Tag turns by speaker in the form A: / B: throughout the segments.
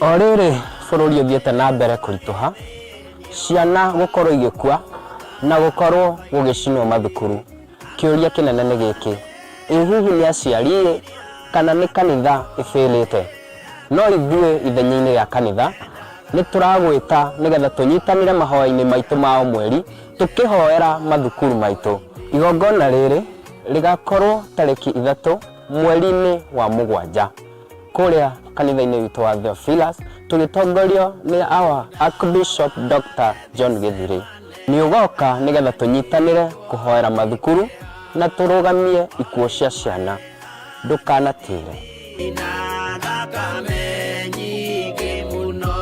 A: O rĩrĩ bũrũri ũthiĩte na mbere kũritũha, ciana gũkorwo igĩkua na gũkorwo gũgĩcinwo mathukuru, kĩũria kĩnene nĩ gĩkĩ, ĩ hihi nĩ aciari-ĩ kana nĩ kanitha ĩbĩrĩte? No ithuĩ ithenya-inĩ rĩa kanitha nĩ tũragwĩta nĩgetha tũnyitanĩre mahoya-inĩ maitũ ma o mweri tũkĩhoera mathukuru maitũ. Igongona rĩrĩ rĩgakorwo tarĩki 3 mweri-inĩ wa mũgwanja. Kũrĩa kanitha-inĩ witũ wa Theophilus tũgĩtongorio nĩ our Archbishop Dr. John Gĩthirĩ. Nĩ ũgoka nĩgetha tũnyitanĩre kũhoera mathukuru na tũrũgamie ikuũ cia ciana. Ndũkanatĩre.
B: Na thakame nyingĩ mũno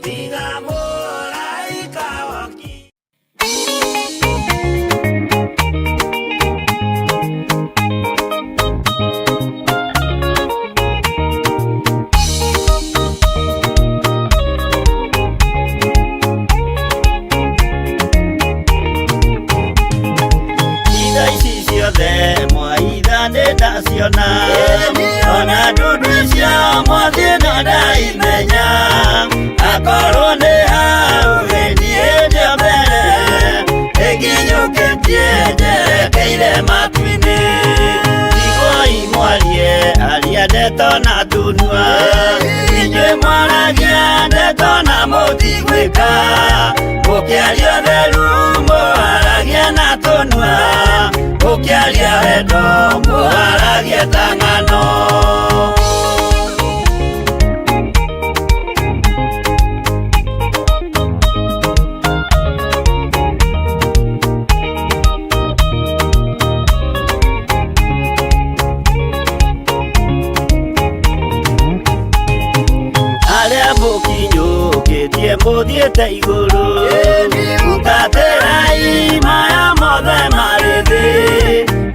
B: tiga mũraika woki. Itha ici ciothe mwaitha nĩ ndaciona, ona ndundu icio mwathiĩ no ndaimenya. Akorwo nĩ hau niĩ ndĩ mbere, ĩnginyũkĩtie njerekeire matu-inĩ. Tigwoi mwarie aria ndeto na tunua, inyuĩ mwaragia ndeto na mũtigwĩka. Mũkĩaria ũtheru mũharagia na tũnua, mũkĩaria wendo mũharagia ta ng'ano. Arĩa mũkinyũkĩtie mũthiĩte igũrũ, hutatĩrai maya mothe marĩ thĩ,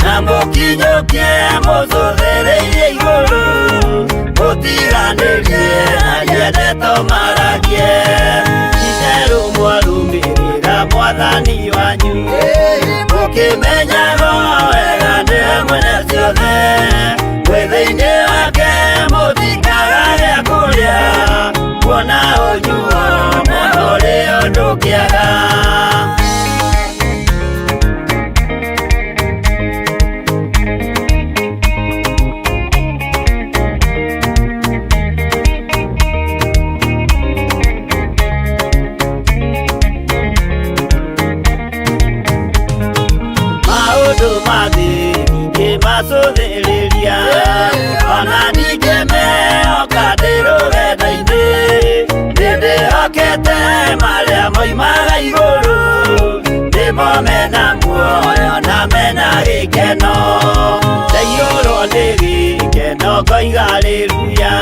B: na mũkinyũkie mũcũthĩrĩirie igũrũ, mũtiganĩrie aria ndeto maragie. Itherũ mwarũmĩrĩra mwathani wanyu, mũkĩmenyaga wega nĩwe mwene ciothe, mwĩ thĩinĩ wake mũtikaga gĩa kũrĩa, kuona ũnyuo na ũrĩo ndũkĩaga. Maũndũ ma thĩ ndingĩmacũthĩrĩria, ona ndingĩmehoka ndĩ rũgendo-inĩ. Nĩndĩhokete marĩa moimaga igũrũ, nĩmo mena muoyo na mena gĩkeno. Ndaiyũrwo nĩ gĩkeno ngoiga haleluya,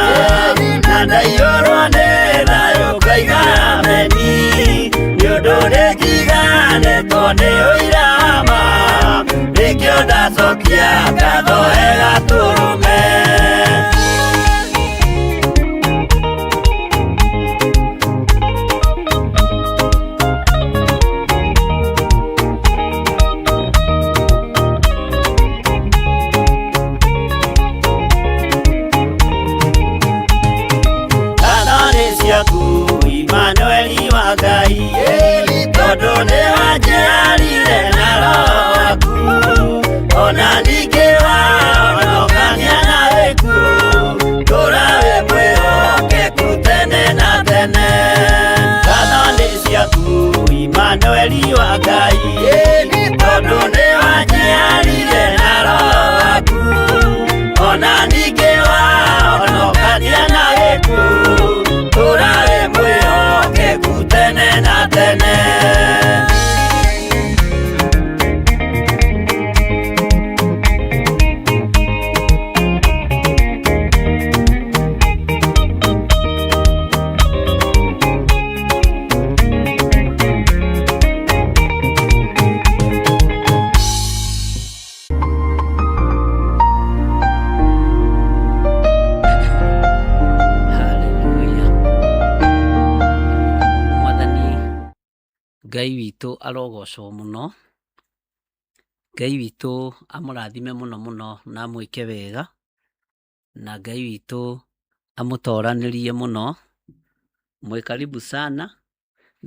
B: na ndaiyũrwo nĩ thayũ ngoiga ameni. Nĩ ũndũ nĩnjiganĩtwo nĩ ũira wa ma, nĩkĩo ndacokia ngatho he Gatũrũme. Ngatho nĩ ciaku Imanueli wa Ngai, tondũ nĩ wanjiarire na roho waku, ona ningĩ wahonokania na gĩkuũ, tũra wĩ mwĩhokeku tene na tene. Ngatho nĩ ciaku Imanueli wa Ngai, tondũ nĩ wanjiarire na roho waku, ona ningĩ wahonokania na gĩkuũ, tũra wĩ mwĩhokeku tene na tene.
C: Haleluya. Mwathani Ngai witũ arogocwo mũno. Ngai witũ amũrathime mũno mũno na amwĩke wega. Na Ngai witũ amũtoranĩrie mũno. Mwĩ karibu sana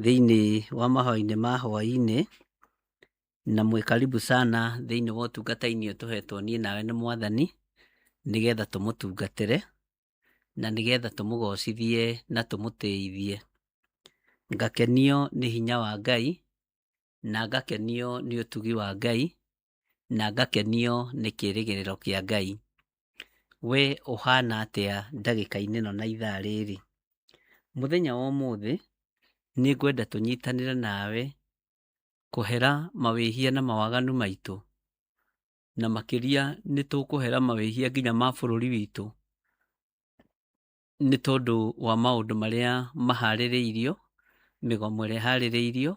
C: thĩinĩ wa mahoya-inĩ ma hwaĩ-inĩ, na mwĩ karibu sana thĩinĩ wa ũtungata-inĩ ũyũ tũhetwo niĩ nawe nĩ Mwathani, nĩgetha tũmũtungatĩre, na nĩgetha tũmũgocithie na tũmũtĩithie. Ngakenio nĩ hinya wa Ngai, na ngakenio nĩ ũtugi wa Ngai, na ngakenio nĩ kĩrĩgĩrĩro kĩa Ngai. We ũhana atĩa ndagĩka-inĩ ĩno na ithaa rĩrĩ? Mũthenya wa ũmũthĩ nĩ ngwenda tũnyitanĩre nawe kũhera mawĩhia na mawaganu maitũ, na makĩria nĩ tũkũhera mawĩhia nginya ma bũrũri witũ, nĩ tondũ wa maũndũ marĩa maharĩrĩirio, mĩgomo ĩrĩa ĩharĩrĩirio,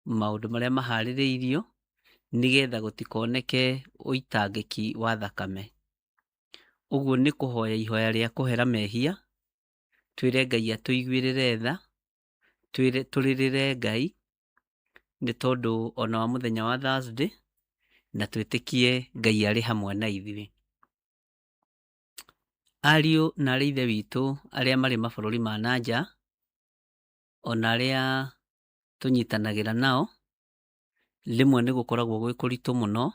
C: maũndũ marĩa maharĩrĩirio, nĩgetha gũtikoneke ũitangĩki wa thakame. Ũguo nĩ kũhoya ihoya rĩa kũhera mehia, twĩre Ngai atũiguĩrĩre tha, twĩre tũrĩrĩre Ngai, nĩ tondũ ona wa mũthenya wa Thursday, na twĩtĩkie Ngai arĩ hamwe na ithuĩ. Ariũ na arĩ ithe witũ arĩa marĩ mabũrũri ma na nja, ona arĩa tũnyitanagĩra nao, rĩmwe nĩ gũkoragwo gwĩ kũritũ mũno,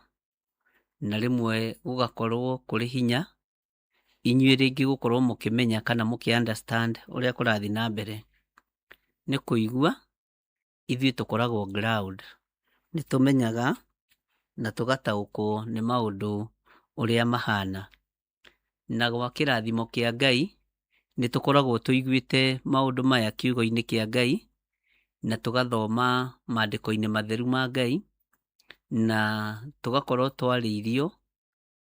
C: na rĩmwe gũgakorwo kũrĩ hinya, inyuĩ rĩngĩ gũkorwo mũkĩmenya kana mũkĩ understand ũrĩa kũrathiĩ na mbere. Nĩ kũigua ithuĩ tũkoragwo ground, nĩ tũmenyaga na tũgataũkwo nĩ maũndũ ũrĩa mahana. Na gwa kĩrathimo kĩa Ngai, nĩ tũkoragwo tũiguĩte maũndũ maya kiugo-inĩ kĩa Ngai, na tũgathoma maandĩko-inĩ matheru ma Ngai, na tũgakorwo twarĩirio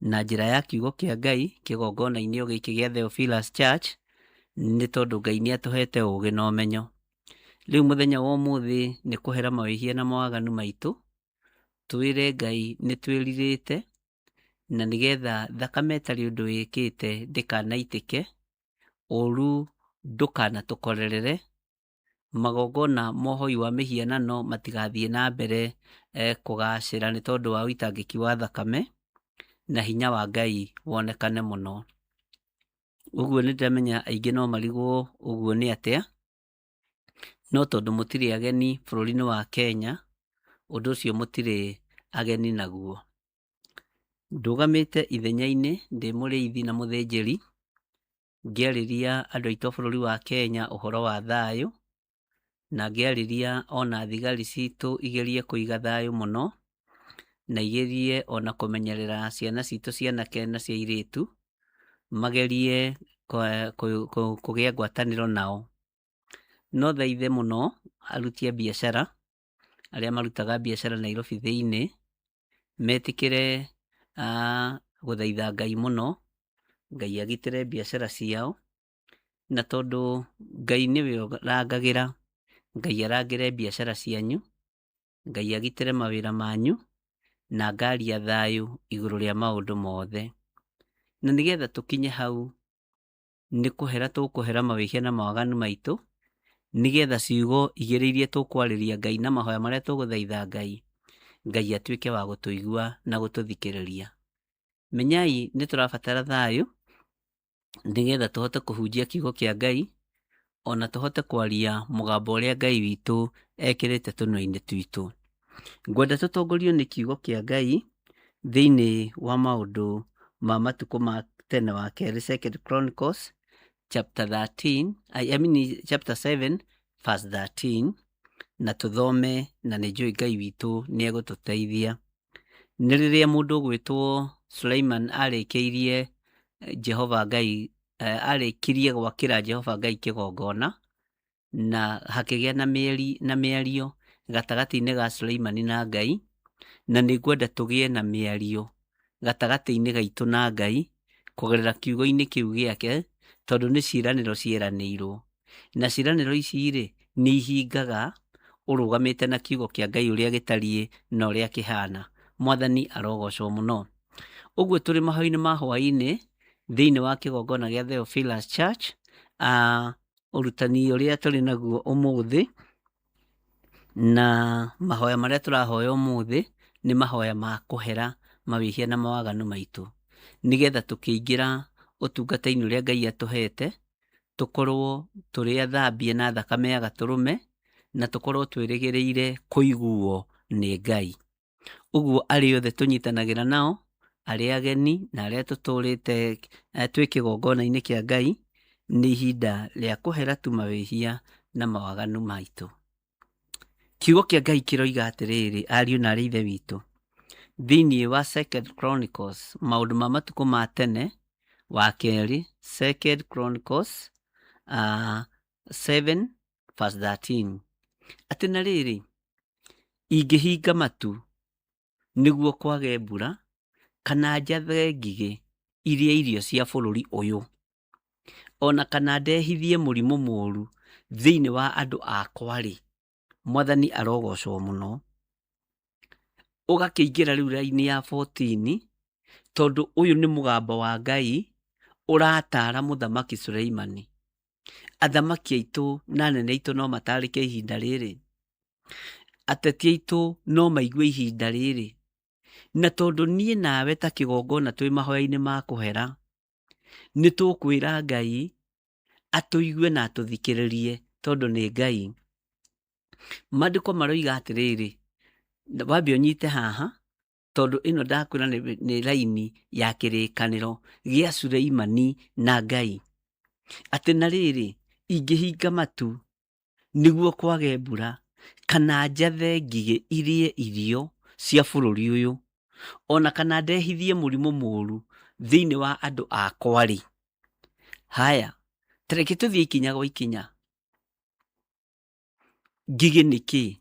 C: na njĩra ya kiugo kĩa Ngai kĩgongona-inĩ o gĩkĩ gĩa Theophilus Church, nĩ tondũ Ngai nĩ atũhete ũgĩ na ũmenyo. Rĩu mũthenya wa ũmũthĩ nĩ kũhera mawĩhia na mawaganu maitũ, twĩre Ngai nĩ twĩrirĩte, na nĩgetha thakame ĩtarĩ ũndũ ĩkĩte ndĩkanaitĩke, ũru ndũkanatũkorerere, magongona ma ũhoi wa mĩhianano matigathiĩ na mbere kũgacĩra nĩ tondũ wa ũitangĩki wa thakame, na hinya wa Ngai wonekane mũno. Ũguo nĩ ndĩramenya aingĩ no marigwo ũguo nĩ atĩa, no tondũ mũtirĩ ageni bũrũri-inĩ wa Kenya, ũndũ ũcio mũtirĩ ageni naguo. Ndũgamĩte ithenya-inĩ ndĩ mũrĩithi na mũthĩnjĩri, ngĩarĩria andũ aitũ a bũrũri wa Kenya ũhoro wa thayũ, na ngĩarĩria ona thigari citũ igerie kũiga thayũ mũno, na igerie ona kũmenyerera ciana citũ cia anake na cia airĩtu, magerie kũgĩa ngwatanĩro nao. No thaithe mũno aruti a biacara, arĩa marutaga biacara Nairobi thĩinĩ, metĩkĩre gũthaitha Ngai mũno, Ngai agitĩre biacara ciao, na tondũ Ngai nĩwe ũrangagĩra, Ngai arangĩre biacara cianyu, Ngai agitĩre mawĩra manyu, na ngaria thayũ igũrũ rĩa maũndũ mothe. Na nĩgetha tũkinye hau, nĩ kũhera tũkũhera mawĩhia na mawaganu maitũ, nĩgetha ciugo igĩrĩ iria tũkwarĩria Ngai na mahoya marĩa tũgũthaitha Ngai, Ngai atuĩke wa gũtũigua na gũtũthikĩrĩria. Menyai nĩ tũrabatara thayũ, nĩgetha tũhote kũhunjia kiugo kĩa Ngai, ona tũhote kwaria mũgambo ũrĩa Ngai witũ ekĩrĩte tũnua-inĩ twitũ. Ngwenda tũtongorio nĩ kiugo kĩa Ngai thĩinĩ wa maũndũ ma matukũ ma tene wa kerĩ, Second Chronicles chapter 13, I mean chapter 7 verse 13, na tũthome na nĩ njũĩ Ngai witũ nĩ egũtũteithia. Nĩ rĩrĩa mũndũ ũgwĩtwo Suleiman arĩkĩirie Jehova Ngai, arĩkirie gwakĩra Jehova Ngai kĩgongona, na hakĩgĩa na mĩeri na mĩario gatagatĩ-inĩ ga Suleimani na Ngai, na nĩ ngwenda tũgĩe na mĩario gatagatĩ-inĩ gaitũ na Ngai kũgerera kiugo-inĩ kĩu gĩake, tondũ nĩ ciĩranĩro cieranĩirwo. Na ciĩranĩro ici rĩ, nĩ ihingaga ũrũgamĩte na kiugo kĩa Ngai ũrĩa gĩtariĩ na ũrĩa kĩhana. Mwathani arogocwo mũno. Ũguo tũrĩ mahoya-inĩ ma hwaĩ-inĩ thĩinĩ wa kĩgongona gĩa Theophilus Church, ũrutani ũrĩa tũrĩ naguo ũmũthĩ, na mahoya marĩa tũrahoya ũmũthĩ, nĩ mahoya ma kũhera mawĩhia na mawaganu maitũ, nĩgetha tũkĩingĩra ũtungata-inĩ ũrĩa Ngai atũhete, tũkorwo tũrĩ athambie na thakame ya Gatũrũme, na tũkorwo twĩrĩgĩrĩire kũiguo nĩ Ngai. Ũguo arĩa othe tũnyitanagĩra nao, arĩa ageni na arĩa tũtũrĩte twĩ kĩgongona-inĩ kĩa Ngai, nĩ ihinda rĩa kũhera tu mawĩhia na mawaganu maitũ. Kiugo kĩa Ngai kĩroiga atĩrĩrĩ, ariũ na aarĩ a Ithe witũ, thĩinĩ wa Second Chronicles, maũndũ ma matukũ ma tene, wa kerĩ, Second Chronicles 7 verse 13, atĩ na rĩrĩ, ingĩhinga matu nĩguo kwage mbura, kana njathe ngigĩ irĩe irio cia bũrũri ũyũ, o na kana ndehithie mũrimũ mũũru thĩinĩ wa andũ akwa-rĩ, Mwathani arogocwo mũno. Ũgakĩingĩra rĩu raini ya 14, tondũ ũyũ nĩ mũgambo wa Ngai ũrataara Mũthamaki Suleimani. Athamaki aitũ na anene aitũ no matarĩke ihinda rĩrĩ, ateti aitũ no maigue ihinda rĩrĩ, na tondũ niĩ nawe ta kĩgongona twĩ mahoya-inĩ ma kũhera, nĩ tũkwĩra Ngai atũigue na atũthikĩrĩrie tondũ nĩ Ngai. Maandĩko maroiga atĩrĩrĩ, wambe ũnyite haha, tondũ ĩno ndakwĩra nĩ raini ya kĩrĩkanĩro gĩa Suleimani na Ngai. Atĩ na rĩrĩ, ingĩhinga matu nĩguo kwage mbura, kana njathe ngigĩ irĩe irio cia bũrũri ũyũ, ona kana ndehithie mũrimũ mũũru thĩinĩ wa andũ akwa-rĩ. Haya, ta reke tũthiĩ ikinya gwa ikinya. Ngigĩ nĩ kĩĩ?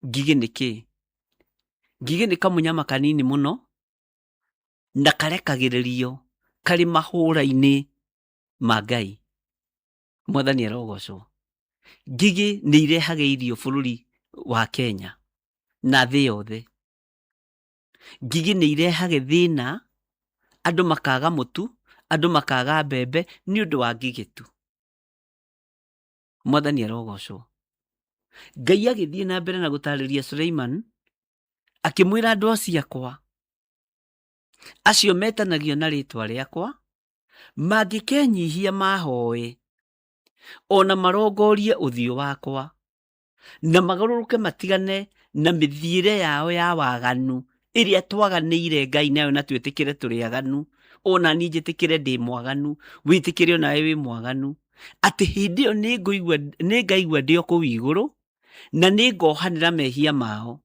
C: Ngigĩ nĩ kĩĩ? Ngigĩ nĩ kamũnyama kanini mũno na karekagĩrĩrio karĩ mahũra-inĩ ma Ngai. Mwathani arogocwo. Ngigĩ nĩ irehaga irio bũrũri wa Kenya na thĩ yothe. Ngigĩ nĩ irehaga thĩna, andũ makaga mũtu, andũ makaga mbembe nĩ ũndũ wa ngigĩ tu. Mwathani arogocwo. Ngai agĩthiĩ na mbere na gũtarĩria Suleiman, akĩmwĩra andũ acio akwa, acio metanagio na rĩtwa rĩakwa, mangĩkenyihia mahoe, ona marongorie ũthiũ wakwa, na magarũrũke matigane na mĩthiĩre yao ya waganu ĩrĩa twaganĩire Ngai nayo na twĩtĩkĩre tũrĩ aganu, ona niĩ njĩtĩkĩre ndĩ mwaganu, wĩtĩkĩre onawe wĩ mwaganu, atĩ hĩndĩ ĩyo nĩngaigua ndĩ o kũu igũrũ, na nĩngohanĩra mehia mao,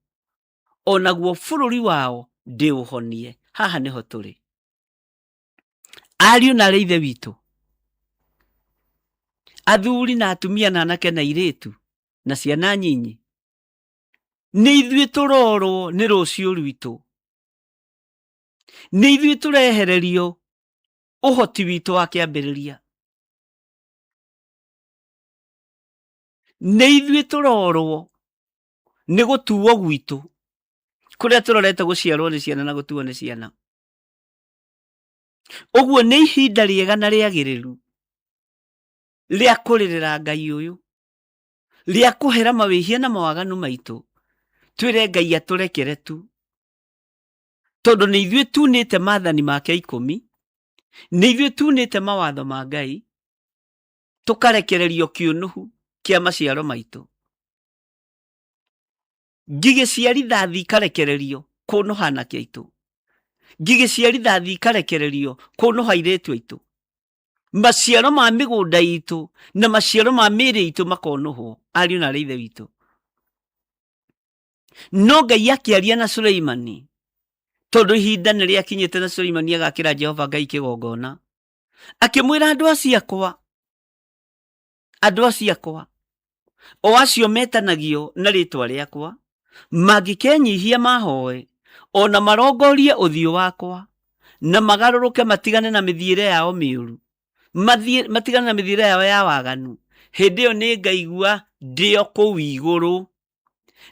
C: onaguo bũrũri wao ndĩũhonie. Haha nĩho tũrĩ. Ariũ na aarĩ a Ithe witũ, athuri na atumia na anake na airĩtu na ciana nyinyi, nĩ ithuĩ tũrorwo nĩ rũciũ rwitũ, nĩ ithuĩ tũrehererio ũhoti witũ wa kĩambĩrĩria, nĩ ithuĩ tũrorwo nĩ gũtuo gwitũ kũrĩa tũrorete gũciarwo nĩ ciana na gũtuo nĩ ciana. Ũguo nĩ ihinda rĩega na rĩagĩrĩru rĩa kũrĩrĩra Ngai ũyũ, rĩa kũhera mawĩhia na mawaganu maitũ, twĩre Ngai atũrekere tu, tondũ nĩ ithuĩ tunĩte maathani make ikũmi, nĩ ithuĩ tunĩte mawatho ma Ngai, tũkarekererio kĩũnũhu kĩa maciaro maitũ. Ngigĩ cia rithathi ikarekererio kũnũha anake aitũ, ngigĩ cia rithathi ikarekererio kũnũha airĩtu aitũ, maciaro ma mĩgũnda itũ na maciaro ma mĩĩrĩ itũ makonũhwo, ariũ na aarĩ a Ithe witũ. No Ngai akĩaria na Suleimani, tondũ ihinda nĩ rĩakinyĩte na Suleimani agakĩra Jehova Ngai kĩgongona, akĩmwĩra andũ acio akwa, andũ acio akwa, o acio metanagio na rĩtwa rĩakwa, mangĩkenyihia mahoe, o na marongorie ũthiũ wakwa, na magarũrũke matigane na mĩthiĩre yao mĩũru, matigane na mĩthiĩre yao ya waganu, hĩndĩ ĩyo nĩngaigua ndĩ o kũu igũrũ,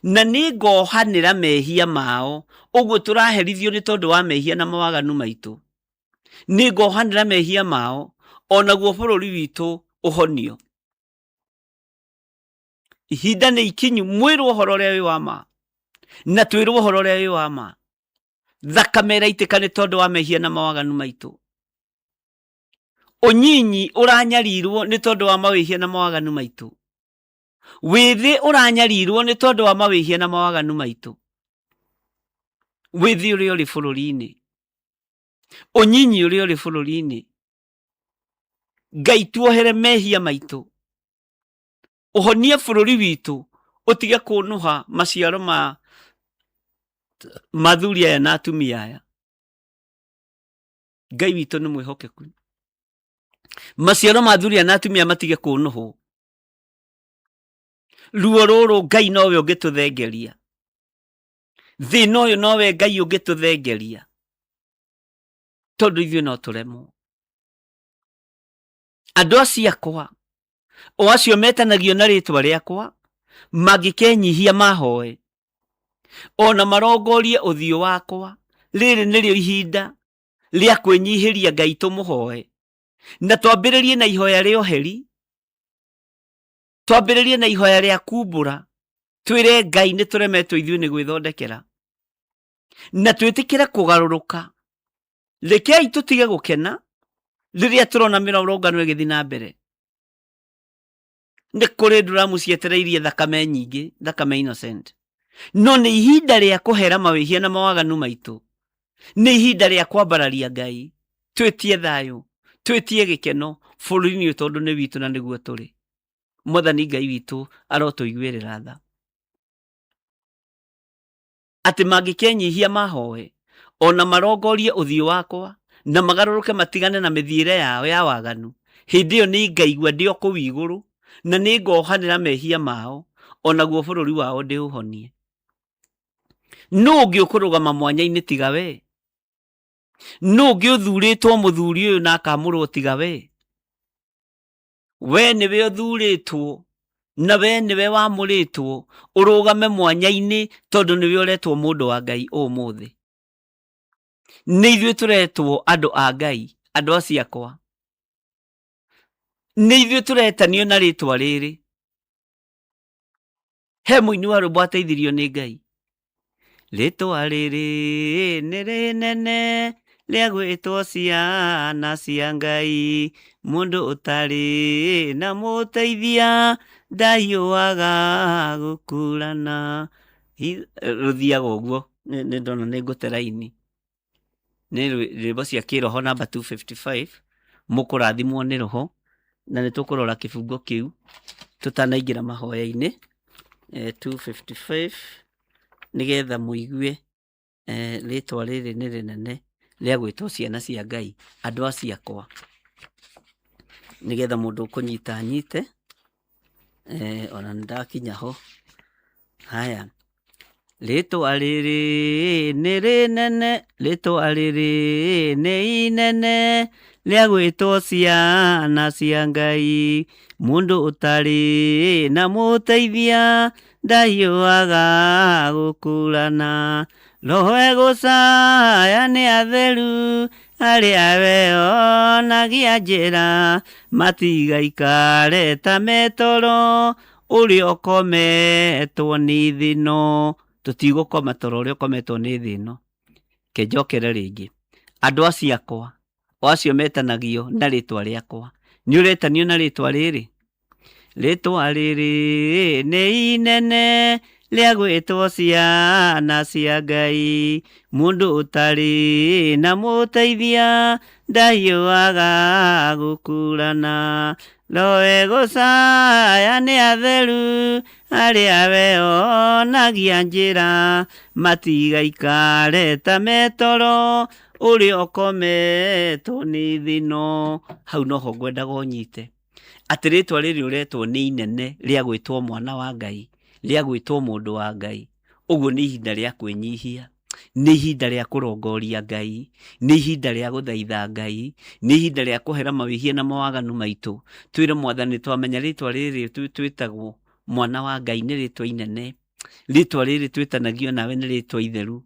C: na nĩngohanĩra mehia mao. Ũguo tũraherithio nĩ tondũ wa mehia na mawaganu maitũ. Nĩngohanĩra mehia mao, o naguo bũrũri witũ ũhonio. Ihinda nĩ ikinyu mwĩrwo ũhoro ũrĩa wĩ wa ma, na twĩrwo ũhoro ũrĩa wĩ wa ma. Thakame ĩraitĩka nĩ tondũ wa mehia na mawaganu maitũ. Ũnyinyi ũranyarirwo nĩ tondũ wa mawĩhia na mawaganu maitũ. Wĩthĩ ũranyarirwo nĩ tondũ wa mawĩhia na mawaganu maitũ. Wĩthĩ ũrĩa ũrĩ bũrũri-inĩ, ũnyinyi ũrĩa ũrĩ bũrũri-inĩ, Ngai tuohere mehia maitũ, ũhonie bũrũri witũ, ũtige kũnũha maciaro ma mathuri aya na atumia aya. Ngai witũ nĩ mwĩhokeku. Maciaro ma athuri aya na atumia matige kũnũhwo. Ruo rũrũ Ngai nowe ũngĩtũthengeria. Thĩna ũyũ nowe Ngai ũngĩtũthengeria, tondũ ithuĩ no tũremwo. Andũ acio akwa, o acio metanagio na rĩtwa rĩakwa, mangĩkenyihia mahoe, ona marongorie ũthiũ wakwa, rĩrĩ nĩrĩo ihinda rĩa kwĩnyihĩria Ngai tũmũhoe, na twambĩrĩrie na ihoya rĩa ũheri, twambĩrĩrie na ihoya rĩa kumbũra, twĩre Ngai nĩ tũremetwo ithuĩ nĩ gwĩthondekera, na twĩtĩkĩre kũgarũrũka. Rekei tũtige gũkena rĩrĩa tũrona mĩrũrũngano ĩgĩthiĩ na mbere. Nĩ kũrĩ nduramu cietereirie thakame nyingĩ, thakame innocent. No nĩ ihinda rĩa kũhera mawĩhia na mawaganu maitũ. Nĩ ihinda rĩa kwambararia Ngai, twĩtie thayũ, twĩtie gĩkeno bũrũri-inĩ ũyũ tondũ nĩ witũ na nĩguo tũrĩ. Mwathani Ngai witũ arotũiguĩrĩra tha. Atĩ mangĩkenyihia mahoe, o na marongorie ũthiũ wakwa, na magarũrũke matigane na mĩthiĩre yao ya waganu, hĩndĩ ĩyo nĩngaigua ndĩ o kũu igũrũ, na nĩngohanĩra mehia mao, o naguo bũrũri wao ndĩũhonie. Nũ ũngĩ ũkũrũgama mwanya-inĩ tiga wee? Nũ ũngĩ ũthurĩtwo mũthuri ũyũ na akamũrwo tiga wee? We nĩwe ũthurĩtwo na we nĩwe wamũrĩtwo ũrũgame mwanya-inĩ tondũ nĩwe ũretwo mũndũ wa Ngai ũmũthĩ. Nĩ ithuĩ tũretwo andũ a Ngai, andũ acio akwa. Nĩ ithuĩ tũretanio na rĩtwa rĩrĩ. He mũini wa rwĩmbo ateithirio nĩ Ngai. Rĩtwa rĩrĩ nĩ rĩnene rĩa gwĩtwo ciana cia Ngai, mũndũ ũtarĩ na mũteithia ndahiũhaga gũkũrana. Rũthiaga ũguo, nĩ ndona nĩ ngũte raini. Nĩ rwĩmbo cia kĩroho namba 255, mũkũrathimwo nĩ roho, na nĩ tũkũrora kĩbungo kĩu tũtanaingĩra mahoya-inĩ, 255, nĩgetha mũigue rĩtwa rĩrĩ nĩ rĩnene rĩa gwĩtwo ciana cia Ngai, andũ acio akwa, nĩgetha mũndũ ũkũnyita anyite, ona nĩ ndakinya ho. Haya, rĩtwa rĩrĩ nĩ rĩnene, rĩtwa rĩrĩ nĩ inene, rĩa gwĩtwo ciana cia Ngai. Mũndũ ũtarĩ na mũteithia ndahiũhaga gũkũrana. Roho egũcaya nĩ atheru, arĩa we onagia njĩra, matigaikare ta metoro, ũrĩa ũkometwo nĩ thĩ ĩno. Tũtigũkoma toro ũrĩa ũkometwo nĩ thĩ ĩno. Reke njokere rĩngĩ. Andũ acio akwa, o acio metanagio na rĩtwa rĩakwa. Nĩ ũretanio na rĩtwa rĩrĩ? Rĩtwa rĩrĩ nĩ inene rĩa gwĩtwo ciana cia Ngai. Mũndũ ũtarĩ na mũteithia ndahiũhaga gũkũrana. Roho egũcaya nĩ atheru arĩa we onagia njĩra, matigaikare ta metoro ũrĩa ũkometwo nĩ thĩ ĩno. Hau noho ngwendaga ũnyite atĩ rĩtwa rĩrĩ ũretwo nĩ inene rĩa gwĩtwo mwana wa Ngai, rĩa gwĩtwo mũndũ wa Ngai. Ũguo nĩ ihinda rĩa kwĩnyihia, nĩ ihinda rĩa kũrongoria Ngai, nĩ ihinda rĩa gũthaitha Ngai, nĩ ihinda rĩa kũhera mawĩhia na mawaganu maitũ. Twĩre Mwathani twamenya rĩtwa rĩrĩ twĩtagwo mwana wa Ngai nĩ rĩtwa inene, rĩtwa rĩrĩ twĩtanagio nawe nĩ rĩtwa itheru,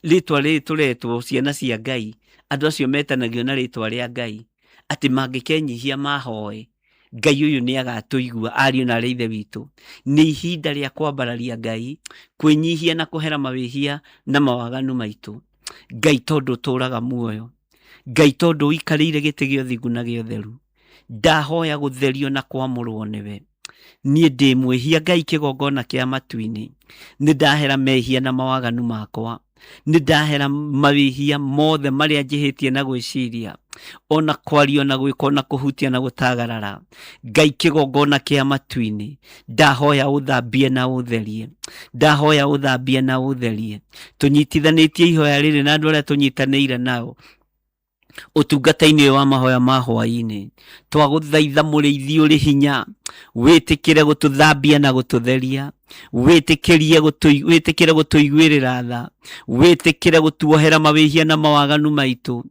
C: rĩtwa rĩrĩ tũretwo ciana cia Ngai, andũ acio metanagio na rĩtwa rĩa Ngai, atĩ mangĩkenyihia mahoe, Ngai ũyũ nĩ agatũigua, ariũ na arĩ ithe witũ. Nĩ ihinda rĩa kwambararia Ngai, kwĩnyihia na kũhera mawĩhia na mawaganu maitũ. Ngai tondũ ũtũraga muoyo, Ngai tondũ ũikarĩire gĩtĩ gĩa ũthingu na gĩa ũtheru, ndahoya gũtherio na kwamũrwo nĩwe. Niĩ ndĩ mwĩhia Ngai kĩgongona kĩa matu-inĩ, nĩ ndahera mehia na mawaganu makwa, nĩ ndahera mawĩhia mothe marĩa njĩhĩtie na gwĩciria, ona kwaria ona gwĩka ona kũhutia na gũtagarara. Ngai kĩgongona kĩa matu-inĩ, ndahoya ũthambie na ũtherie, ndahoya ũthambie na ũtherie. Tũnyitithanĩtie ihoya rĩrĩ na andũ arĩa tũnyitanĩire nao ũtungata-inĩ ũyũ wa mahoya ma hwaĩ-inĩ. Twagũthaitha mũrĩithi ũrĩ hinya, wĩtĩkĩre gũtũthambia na gũtũtheria, wĩtĩkĩrie wĩtĩkĩre gũtũiguĩrĩra tha, wĩtĩkĩre gũtuohera mawĩhia na mawaganu maitũ.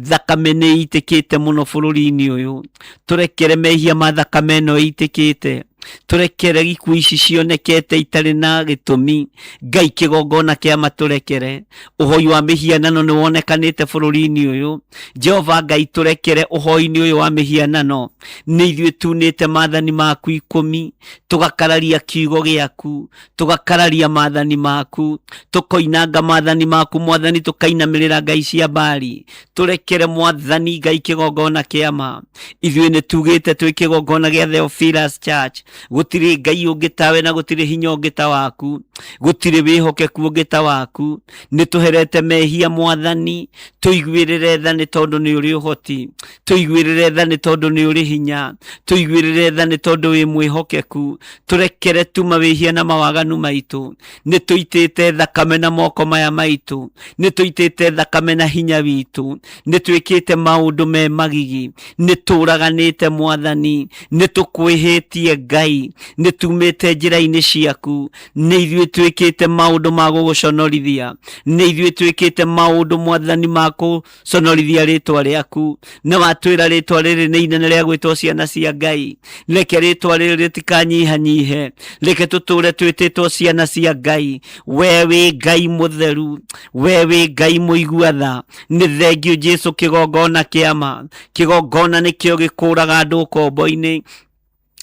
C: Thakame nĩ ĩitĩkĩte mũno bũrũri-inĩ ũyũ, tũrekere mehia ma thakame ĩno ĩitĩkĩte, tũrekere ikuũ ici cionekete itarĩ na gĩtũmi. Ngai kĩgongona kĩa matũrekere. Ũhoi wa mĩhianano nĩ wonekanĩte bũrũri-inĩ ũyũ. Jehova Ngai tũrekere ũhoi-inĩ ũyũ wa mĩhianano. Nĩ ithuĩ tunĩte maathani maku ikũmi, tũgakararia kiugo gĩaku, tũgakararia maathani maku, tũkoinanga maathani maku Mwathani, tũkainamĩrĩra ngai cia Baali. Tũrekere Mwathani Ngai kĩgongona kĩa ma. Ithuĩ nĩ tugĩte twĩ kĩgongona gĩa Theophilus Church, gũtirĩ Ngai ũngĩ tawe na gũtirĩ hinya ũngĩ ta waku, gũtirĩ wĩhokeku ũngĩ ta waku. Nĩ tũherete mehia Mwathani, tũiguĩrĩre tha nĩ tondũ nĩ ũrĩ ũhoti, tũiguĩrĩre tha nĩ tondũ nĩ ũrĩ hinya, tũiguĩrĩre tha nĩ tondũ wĩ mwĩhokeku. Tũrekere tu mawĩhia na mawaganu maitũ. Nĩ tũitĩte thakame na moko maya maitũ, nĩ tũitĩte thakame na hinya witũ, nĩ twĩkĩte maũndũ me magigi, nĩ tũraganĩte Mwathani, nĩ tũkwĩhĩtie Ngai, nĩ tumĩte njĩra-inĩ ciaku, nĩ ithuĩ twĩkĩte maũndũ ma gũgũconorithia, nĩ ithuĩ twĩkĩte maũndũ Mwathani ma gũconorithia rĩtwa rĩaku. Nĩ watwĩra rĩtwa rĩrĩ nĩ inene rĩa gwĩtwo ciana cia Ngai. Reke rĩtwa rĩrĩ rĩtikanyihanyihe, reke tũtũre twĩtĩtwo ciana cia Ngai. We wĩ Ngai mũtheru, we wĩ Ngai mũigua tha. Nĩ thengiũ Jesu kĩgongona kĩa ma. Kĩgongona nĩkĩo gĩkũraga andũ ũkombo-inĩ.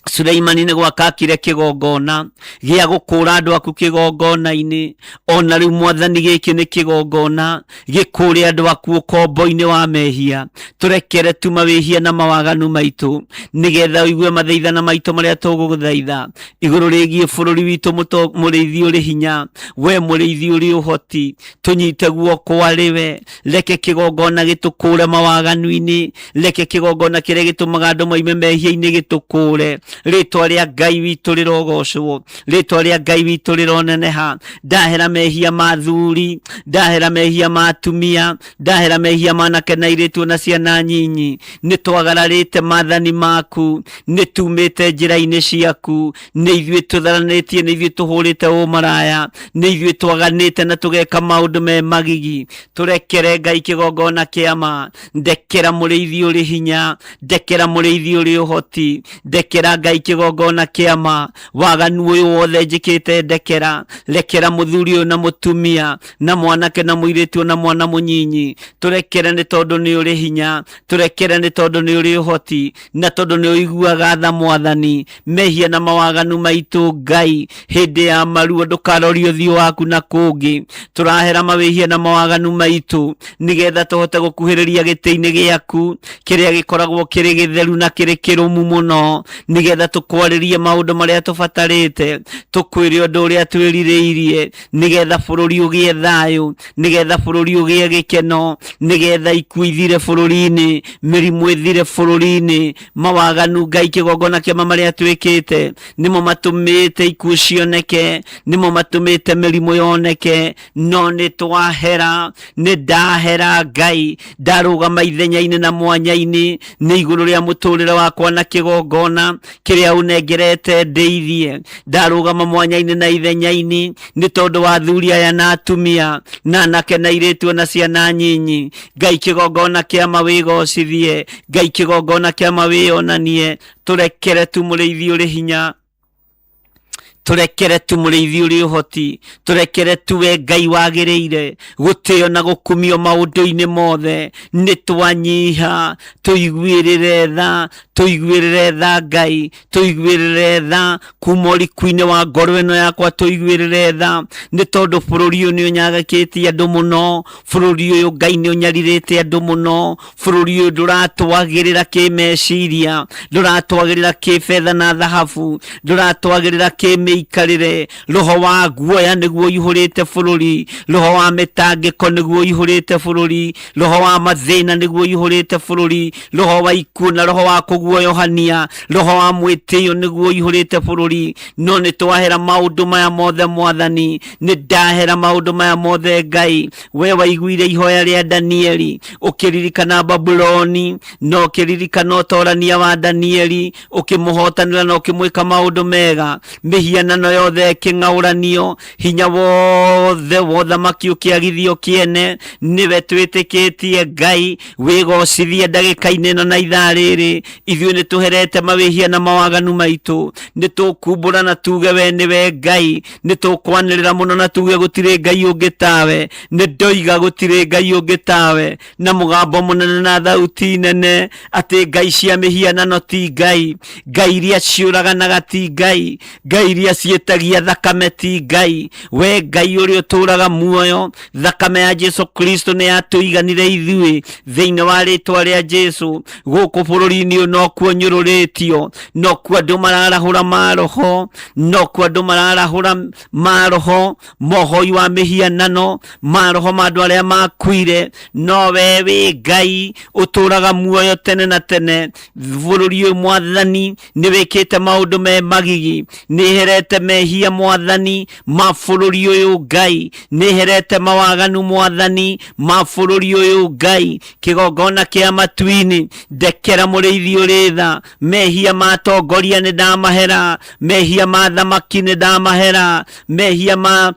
C: Suleimani nĩ gwaka akire kĩgongona gĩa gũkũra andũ aku kĩgongona-inĩ. Ona rĩu Mwathani, gĩkĩ nĩ kĩgongona gĩkũre andũ aku ũkombo-inĩ wa mehia. Tũrekere tu mawĩhia na mawaganu maitũ, nĩgetha ũigue mathaithana maitũ marĩa tũgũgũthaitha igũrũ rĩgiĩ bũrũri witũ. Mũrĩithi ũrĩ hinya, we mũrĩithi ũrĩ ũhoti, tũnyite guoko arĩ we. Reke kĩgongona gĩtũkũre mawaganu-inĩ, reke kĩgongona kĩrĩa gĩtũmaga andũ moime mehia-inĩ gĩtũkũre. Rĩtwa rĩa Ngai witũ rĩrogocwo, rĩtwa rĩa Ngai witũ rĩroneneha. Ndahera mehia ma athuri, ndahera mehia ma atumia, ndahera mehia ma anake na airĩtu na ciana nyinyi. Nĩ twagararĩte maathani maku, nĩ tumĩte njĩra-inĩ ciaku, nĩ ithuĩ tũtharanĩtie, nĩ ithuĩ tũhũrĩte ũmaraya, nĩ ithuĩ twaganĩte na tũgeka maũndũ me magigi. Tũrekere Ngai kĩgongona kĩa ma. Ndekera mũrĩithi ũrĩ hinya, ndekera mũrĩithi ũrĩ ũhoti, ndekera Ngai kĩgongona kĩa ma. Waganu ũyũ wothe njĩkĩte ndekera. Rekera mũthuri ũyũ na mũtumia na mwanake na mũirĩtu na mwana mũnyinyi. Tũrekere nĩ tondũ nĩ ũrĩ hinya, tũrekere nĩ tondũ nĩ ũrĩ ũhoti, na tondũ nĩ ũiguaga tha Mwathani. Mehia na mawaganu maitũ Ngai, hĩndĩ ya maruo ndũkarorie ũthiũ waku na kũngĩ. Tũrahera mawĩhia na mawaganu maitũ, nĩgetha tũhote gũkuhĩrĩria gĩtĩ-inĩ gĩaku kĩrĩa gĩkoragwo kĩrĩ gĩtheru na kĩrĩ kĩrũmu mũno, nĩgetha tũkwarĩrie maũndũ marĩa tũbatarĩte, tũkwĩre ũndũ ũrĩa twĩrirĩirie, nĩgetha bũrũri ũgĩe thayũ, nĩgetha bũrũri ũgĩe gĩkeno, nĩgetha ikuũ ithire bũrũri-inĩ, mĩrimũ ĩthire bũrũri-inĩ, mawaganu Ngai kĩgongona kĩama marĩa twĩkĩte nĩmo matũmĩte ikuũ cioneke, nĩmo matũmĩte mĩrimũ yoneke. No nĩ twahera, nĩ ndahera Ngai, ndarũgama ithenya-inĩ na mwanya-inĩ nĩ igũrũ rĩa mũtũrĩre wakwa na kĩgongona kĩrĩa ũnengerete ndĩithie. Ndarũgama mwanya-inĩ na ithenya-inĩ nĩ tondũ wa athuri aya na atumia na anake na airĩtu na ciana nyinyi. Ngai kĩgongona kĩama wĩgocithie, Ngai kĩgongona kĩama wĩyonanie. Tũrekere tu mũrĩithi ũrĩ hinya, Tũrekere tu mũrĩithi ũrĩ ũhoti, tũrekere tu we Ngai wagĩrĩire gũtĩo na gũkumio maũndũ-inĩ mothe. Nĩ twanyiha, tũiguĩrĩre tha, tũiguĩrĩre tha Ngai, tũiguĩrĩre tha kuma ũriku-inĩ wa ngoro ĩno yakwa, tũiguĩrĩre tha, nĩ tondũ bũrũri ũyũ nĩ ũnyagakĩtie andũ mũno, bũrũri ũyũ Ngai nĩ ũnyarirĩte andũ mũno, bũrũri ũyũ ndũratwagĩrĩra kĩmeciria, ndũratwagĩrĩra kĩbetha na thahabu, ndũratwagĩrĩra kĩmĩikarĩre. Roho wa guoya nĩguo ũihũrĩte bũrũri, roho wa mĩtangĩko nĩguo ũihũrĩte bũrũri, roho wa mathĩna nĩguo ũihũrĩte bũrũri, roho wa ikuũ na roho wa kũguoyohania, roho wa mwĩtĩo nĩguo ũihũrĩte bũrũri. No nĩ twahera maũndũ maya mothe Mwathani, nĩ ndahera maũndũ maya mothe Ngai. We waiguire ihoya rĩa Danieli, ũkĩririkana Babuloni, na ũkĩririkana ũtorania wa Danieli, ũkĩmũhotanĩra na ũkĩmwĩka maũndũ mega. Mĩhianano yothe ĩkĩng'aũranio, hinya wothe wa ũthamaki ũkĩagithio kĩene. Nĩwe twĩtĩkĩtie Ngai, wĩgocithie ndagĩka-inĩ ĩno na ithaa rĩrĩ. Ithuĩ nĩ tũherete mawĩhia na mawaganu maitũ, nĩ tũkumbũra na tuge we nĩwe Ngai, nĩ tũkwanĩrĩra mũno na tuge gũtirĩ Ngai ũngĩ tawe. Nĩ ndoiga gũtirĩ Ngai ũngĩ tawe, na mũgambo mũnene na thauti nene, atĩ ngai cia mĩhianano ti Ngai, ngai iria ciũraganaga ti Ngai, ngai iria ciĩtagia thakame ti Ngai. We Ngai ũrĩa ũtũũraga muoyo, thakame ya Jesu Kristo nĩ yatũiganire ithuĩ thĩinĩ wa rĩtwa rĩa Jesu. Gũkũ bũrũri-inĩ ũyũ nokuo nyũrũrĩtio, nokuo andũ mararahũra maroho, nokuo andũ mararahũra maroho mohoi wa mĩhianano, maroho ma andũ arĩa makuire. No we wĩ Ngai ũtũũraga muoyo tene na tene. Bũrũri ũyũ Mwathani nĩ wĩkĩte maũndũ me magigi, nĩ herete mehia Mwathani ma bũrũri ũyũ Ngai, nĩ herete mawaganu Mwathani ma bũrũri ũyũ Ngai. Kĩgongona kĩa matu-inĩ, ndekera mũrĩithi ũrĩ tha. Mehia ma atongoria nĩ ndamahera, mehia ma thamaki nĩ ndamahera, mehia ma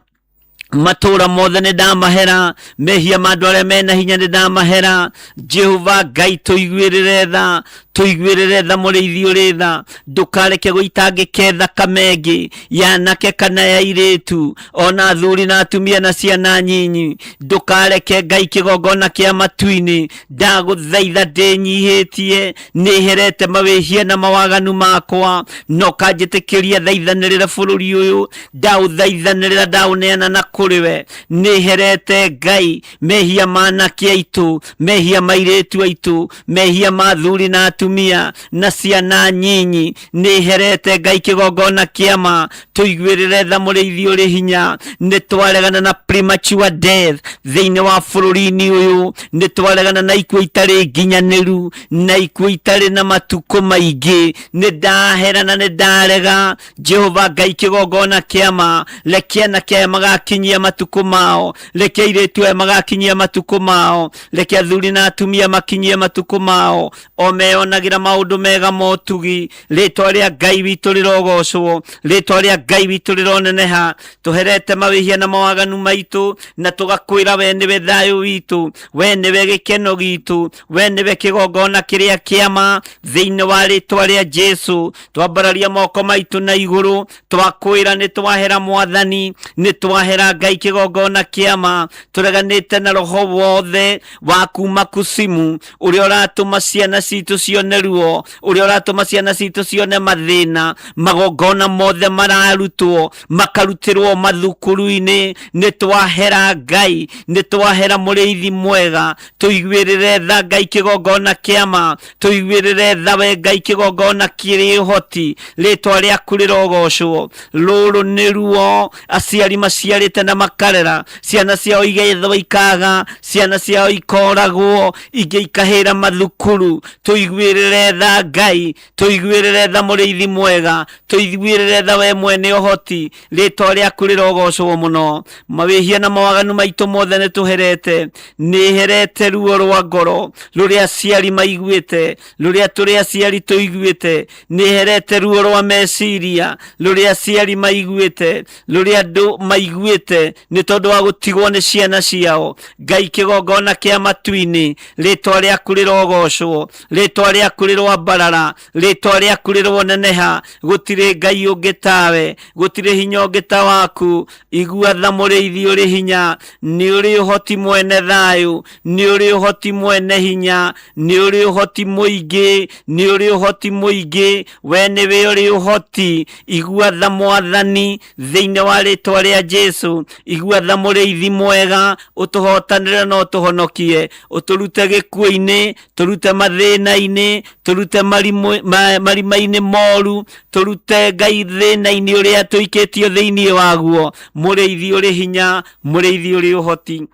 C: matũũra mothe nĩ ndamahera, mehia ma andũ arĩa mena hinya nĩ ndamahera. Jehova Ngai, tũiguĩrĩre tha, tũiguĩrĩre tha mũrĩithi ũrĩ tha. Ndũkareke gũitangĩke thakame ĩngĩ ya anake kana ya airĩtu, ona athuri na atumia na ciana nyinyi. Ndũkareke Ngai kĩgongona kĩa matu-inĩ, ndagũthaitha ndĩnyihĩtie, nĩherete mawĩhia na mawaganu makwa, na ũkanjĩtĩkĩria thaithanĩrĩre bũrũri ũyũ. Ndaũthaithanĩrĩra, ndaũneana na kũrĩ we. Nĩherete Ngai mehia ma anake aitũ, mehia ma airĩtu aitũ, mehia ma athuri na atumia na ciana nyinyi. Nĩherete Ngai kĩgongona kĩa ma, tũiguĩrĩre tha mũrĩithi ũrĩ hinya. Nĩ twaregana na premature death thĩinĩ wa bũrũri-inĩ ũyũ, nĩ twaregana na ikuũ itarĩ nginyanĩru na ikuũ itarĩ na matukũ maingĩ. Nĩ ndahera na nĩ ndarega Jehova Ngai kĩgongona kĩa ma. Reke anake aya magakinyia matukũ mao, reke airĩtu aya magakinyia matukũ mao, reke athuri na atumia makinyie matukũ mao, o meyonagĩra maũndũ mega motugi. Rĩtwa rĩa Ngai witũ rĩrogocwo, rĩtwa rĩa Ngai witũ rĩroneneha. Tũherete mawĩhia na mawaganu maitũ, na tũgakwĩra we nĩwe thayũ witũ, we nĩwe gĩkeno gitũ, we nĩwe kĩgongona kĩrĩa kĩa ma. Thĩinĩ wa rĩtwa rĩa Jesu twambararia moko maitũ na igũrũ, twakwĩra nĩ twahera Mwathani, nĩ twahera Ngai kĩgongona kĩa ma. Tũreganĩte na roho wothe wa kuma kusimu, ũrĩa ũratũma ciana citũ cione ruo, ũrĩa ũratũma ciana citũ cione mathĩna. Magongona mothe mararutwo makarutĩrwo mathukuru-inĩ, nĩ twahera Ngai, nĩ twahera mũrĩithi mwega. Tũiguĩrĩre tha Ngai kĩgongona kĩa ma, tũiguĩrĩre tha we Ngai kĩgongona kĩrĩ ũhoti. Rĩtwa rĩaku rĩrogocwo. Rũrũ nĩ ruo aciari maciarĩte na makarera ciana ciao, igethwo ikaga, ciana ciao ikoragwo, ingĩ ikahĩra mathukuru. Tũiguĩrĩre tha Ngai, tũiguĩrĩre tha mũrĩithi mwega, tũiguĩrĩre tha we mwene ũhoti. Rĩtwa rĩaku rĩrogocwo mũno. Mawĩhia na mawaganu maitũ mothe nĩ tũherete. Nĩherete ruo rwa ngoro rũrĩa aciari maiguĩte, rũrĩa tũrĩ aciari tũiguĩte. Nĩherete ruo rwa meciria rũrĩa aciari maiguĩte, rũrĩa andũ maiguĩte nĩ tondũ wa gũtigwo nĩ ciana ciao. Ngai kĩgongona kĩa matu-inĩ, rĩtwa rĩaku rĩrogocwo, rĩtwa rĩa rĩaku rĩroambarara, rĩtwa rĩaku rĩroneneha. Gũtirĩ Ngai ũngĩ tawe, gũtirĩ hinya ũngĩ ta waku. Igua tha mũrĩithi ũrĩ hinya, nĩ ũrĩ ũhoti mwene thayũ, nĩ ũrĩ ũhoti mwene hinya, nĩ ũrĩ ũhoti mũingĩ, nĩ ũrĩ ũhoti mũingĩ, we nĩwe ũrĩ ũhoti. Igua tha Mwathani thĩinĩ wa rĩtwa rĩa Jesu. Igua tha mũrĩithi mwega, ũtũhotanĩre na ũtũhonokie, ũtũrute gĩkuũ-inĩ, tũrute mathĩna-inĩ, tũrute marima-inĩ moru, tũrute Ngai thĩna-inĩ ũrĩa tũikĩtio thĩinĩ waguo. Mũrĩithi ũrĩ hinya, mũrĩithi ũrĩ ũhoti,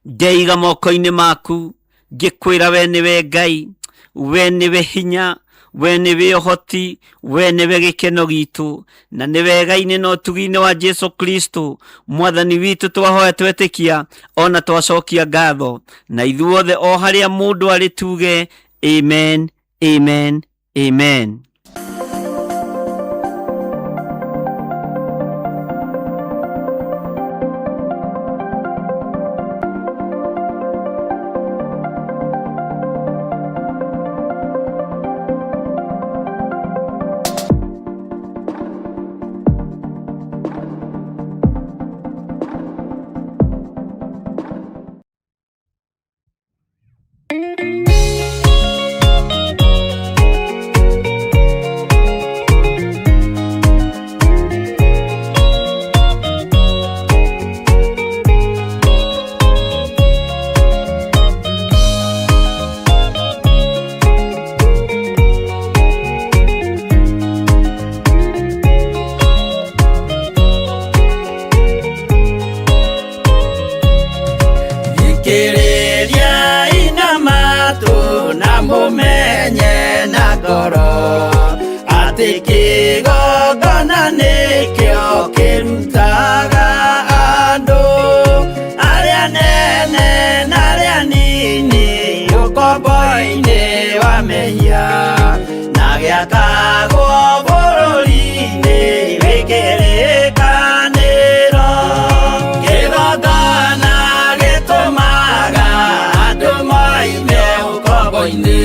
C: ndeiga moko-inĩ maku, ngĩkwĩra we nĩwe Ngai, we nĩwe hinya, we nĩwe ũhoti, we nĩwe gĩkeno gitũ, na nĩ wega-inĩ na ũtugi-inĩ wa Jesu Kristo mwathani witũ twahoya twetĩkia ona twacokia ngatho, na ithuothe o harĩa mũndũ arĩ tuge amen, amen, amen.
B: Thikĩrĩriai na matũ na mũmenye na ngoro atĩ kĩgongona nĩkĩo kĩrutaga andũ arĩa nene na arĩa nini ũkombo-inĩ wa mehia na gĩakagwo bũrũri-inĩ wĩ kĩrĩkanĩro. Kĩgongona gĩtũmaga andũ moime ũkombo-inĩ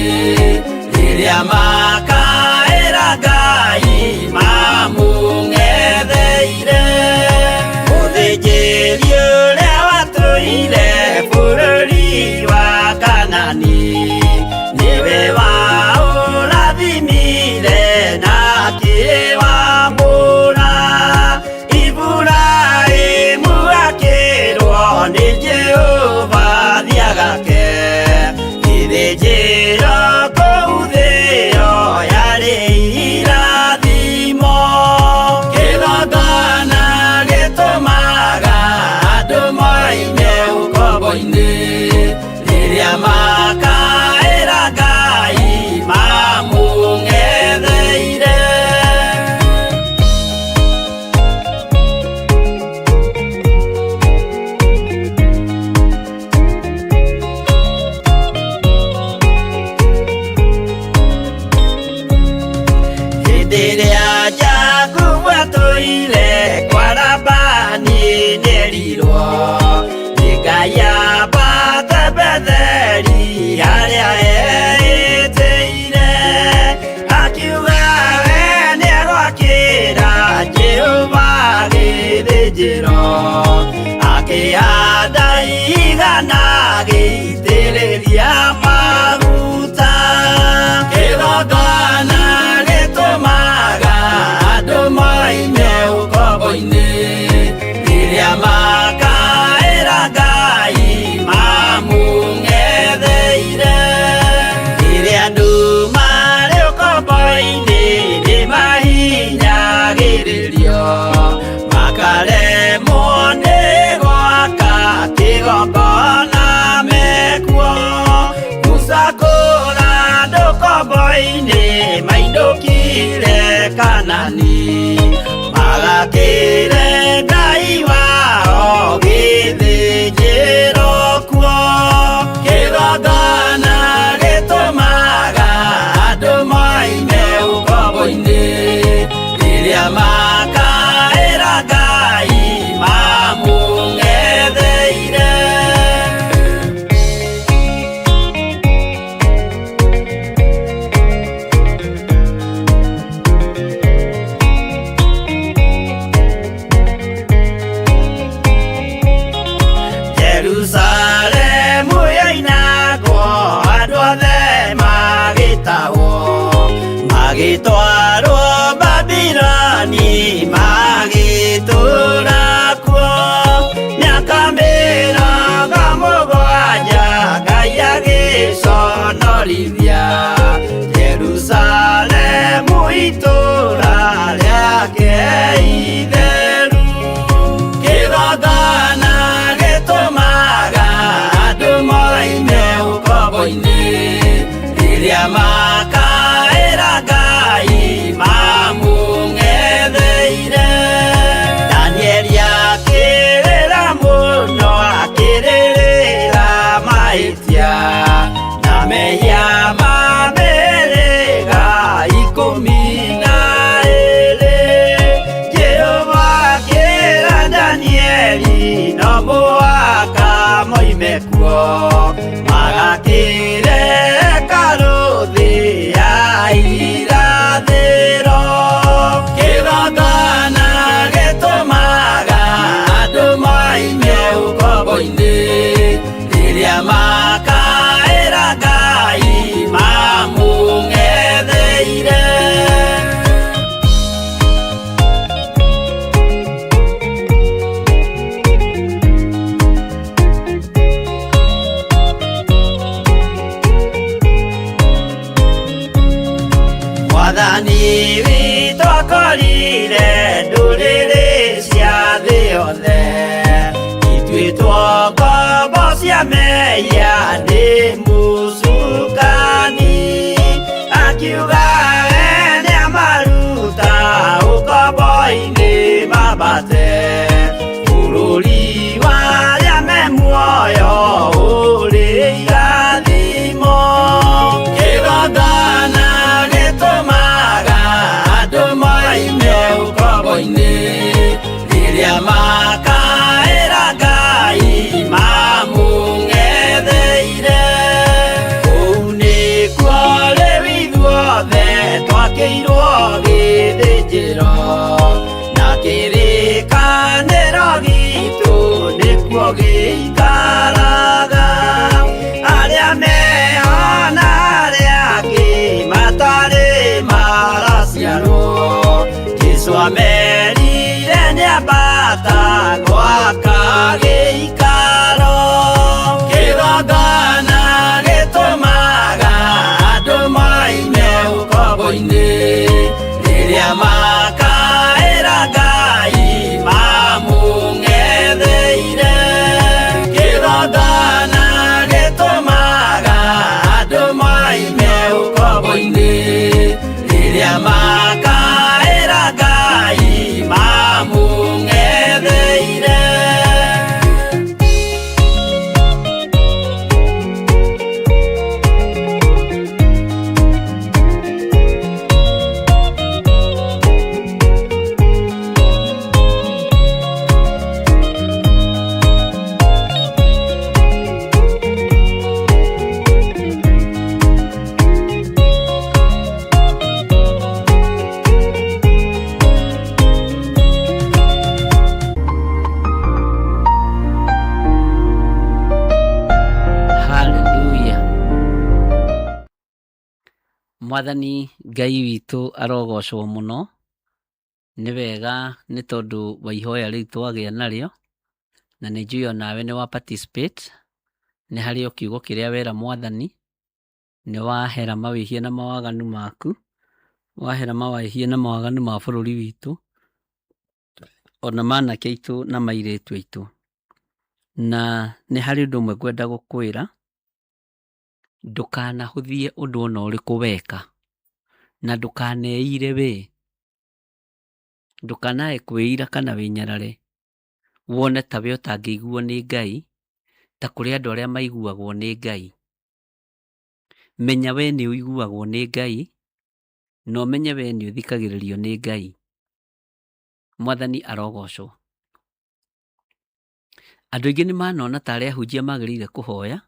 B: rĩrĩa makaĩra Ngai mamũng'etheire. Mũthĩnjĩri ũrĩa watũire bũrũri wa Kanani nĩwe waũrathimire na akĩwamũra. Iburahĩmu akĩrwo nĩ Jehova thiagake gĩthĩnjĩro kũu thĩo yarĩ irathimo. Kĩgongona gĩtũmaga andũ moime ũkombo-inĩ rĩrĩa makaĩra Ngai mamũng'etheire. Hĩndĩ ĩrĩa Jakubu atũire kwa Labani nĩerirwo nĩ Ngai ambate Betheli harĩa eĩtĩire, akiuga we nĩegwakĩra Jehova gĩthĩnjĩro, akĩhanda igana agĩitĩrĩria maguta. Kĩgongona gĩtũmaga andũ moime ũkombo-inĩ rĩrĩa makaĩra Ngai mamũng'etheire. Rĩrĩa andũ marĩ ũkombo-inĩ nĩmahinyagĩrĩrio, makaremwo nĩ gwaka kĩgongona mekuo. Musa kũra andũ ũkombo-inĩ mainũkire Kanani, magakĩre Ngai wao gĩthĩnjĩro kuo. Kĩgongona gĩtũmaga andũ moime ũkombo-inĩ rĩrĩa makaĩra Ngai mamũng'etheire. kũgocorithia Jerusalemu itũũra rĩake itheru. Kĩgongona gĩtũmaga andũ moime ũkombo-inĩ, rĩrĩa makaĩra Ngai mamũng'etheire. Danieli akĩrĩra mũno, akĩrĩrĩra mahĩtia na mehia ma mĩhĩrĩga 12. Jehova akĩra Danieli no mũhaka moime kuo, magakĩre hekarũ thĩ ya irathĩro. Kĩgongona gĩtũmaga andũ moime ũkombo-inĩ, rĩrĩa makaĩra Ngai mamũng'etheire. Mwathani witũ akorire ndũrĩrĩ cia thĩ yothe ituĩtwo ngombo cia mehia nĩ mũcukani, akiuga we nĩamaruta ũkombo-inĩ mambate bũrũri wa arĩa me muoyo ũrĩ irathimo. Kĩgongona gĩtũmaga andũ moime ũkombo-inĩ, rĩrĩa makaĩra Ngai mamũng'etheire. Kũu nĩkuo rĩu ithuothe twakĩirwo gĩthĩnjĩro, na kĩrĩkanĩro gitũ nĩkuo gĩikaraga. Arĩa meho na arĩa angĩ matarĩ maraciarwo, Jesũ amerire nĩambata gwaka gĩikaro. Kĩgongona gĩtũmaga andũ moime ũkombo-inĩ, rĩrĩa makaĩra Ngai mamũng'etheire. Kĩgongona gĩtũmaga andũ moime ũkombo-inĩ, rĩrĩa makaĩra Ngai mamũng'etheire.
C: Haleluya. Mwathani Ngai witũ arogocwo mũno. Nĩ wega nĩ tondũ wa ihoya rĩu twagĩa narĩo, na nĩ njũĩ onawe nĩ wa participate. Nĩ harĩ o kiugo kĩrĩa wera Mwathani, nĩ wahera mawĩhia na mawaganu maku, wahera mawĩhia na mawaganu ma bũrũri witũ, ona ma anake aitũ na mairĩtu aitũ. Na nĩ harĩ ũndũ ũmwe ngwenda gũkwĩra, ndũkanahũthie ũndũ ona ũrĩkũ weka, na ndũkaneire we, ndũkanae kwĩira kana wĩnyarare, wone ta we ũtangĩiguo nĩ Ngai, ta kũrĩ andũ arĩa maiguagwo nĩ Ngai. Menya we nĩ ũiguagwo nĩ Ngai, na ũmenye we nĩ ũthikagĩrĩrio nĩ Ngai. Mwathani arogocwo. Andũ aingĩ nĩ manona ta arĩa ahunjia magĩrĩire kũhoya,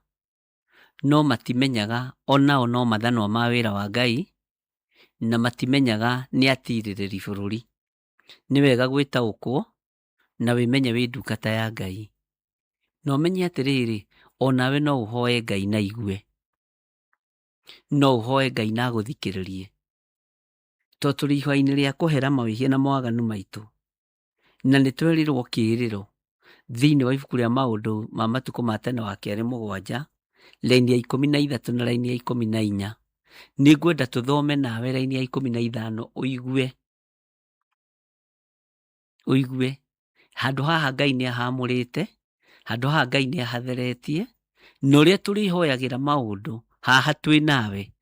C: no matimenyaga onao no mathanwa ma wĩra wa Ngai, na matimenyaga nĩ atirĩrĩri bũrũri. Nĩ wega gwĩtaũkwo na wĩmenye wĩ ndungata ya Ngai. Na ũmenye atĩrĩrĩ, onawe no ũhoe Ngai na aigue. No ũhoe Ngai na agũthikĩrĩrie. To tũrĩ ihoya-inĩ rĩa kũhera mawĩhia na mawaganu maitũ. Na nĩ twerirwo kĩĩrĩro thĩinĩ wa ibuku rĩa maũndũ ma matukũ ma tene wa kerĩ 7 Raini ya 13 na raini ya 14. Nĩngwenda tũthome nawe raini ya 15 ũigue. Ũigue. Handũ haha Ngai nĩ ahamũrĩte, handũ haha Ngai nĩ ahatheretie, na ũrĩa tũrĩhoyagĩra maũndũ haha twĩ nawe,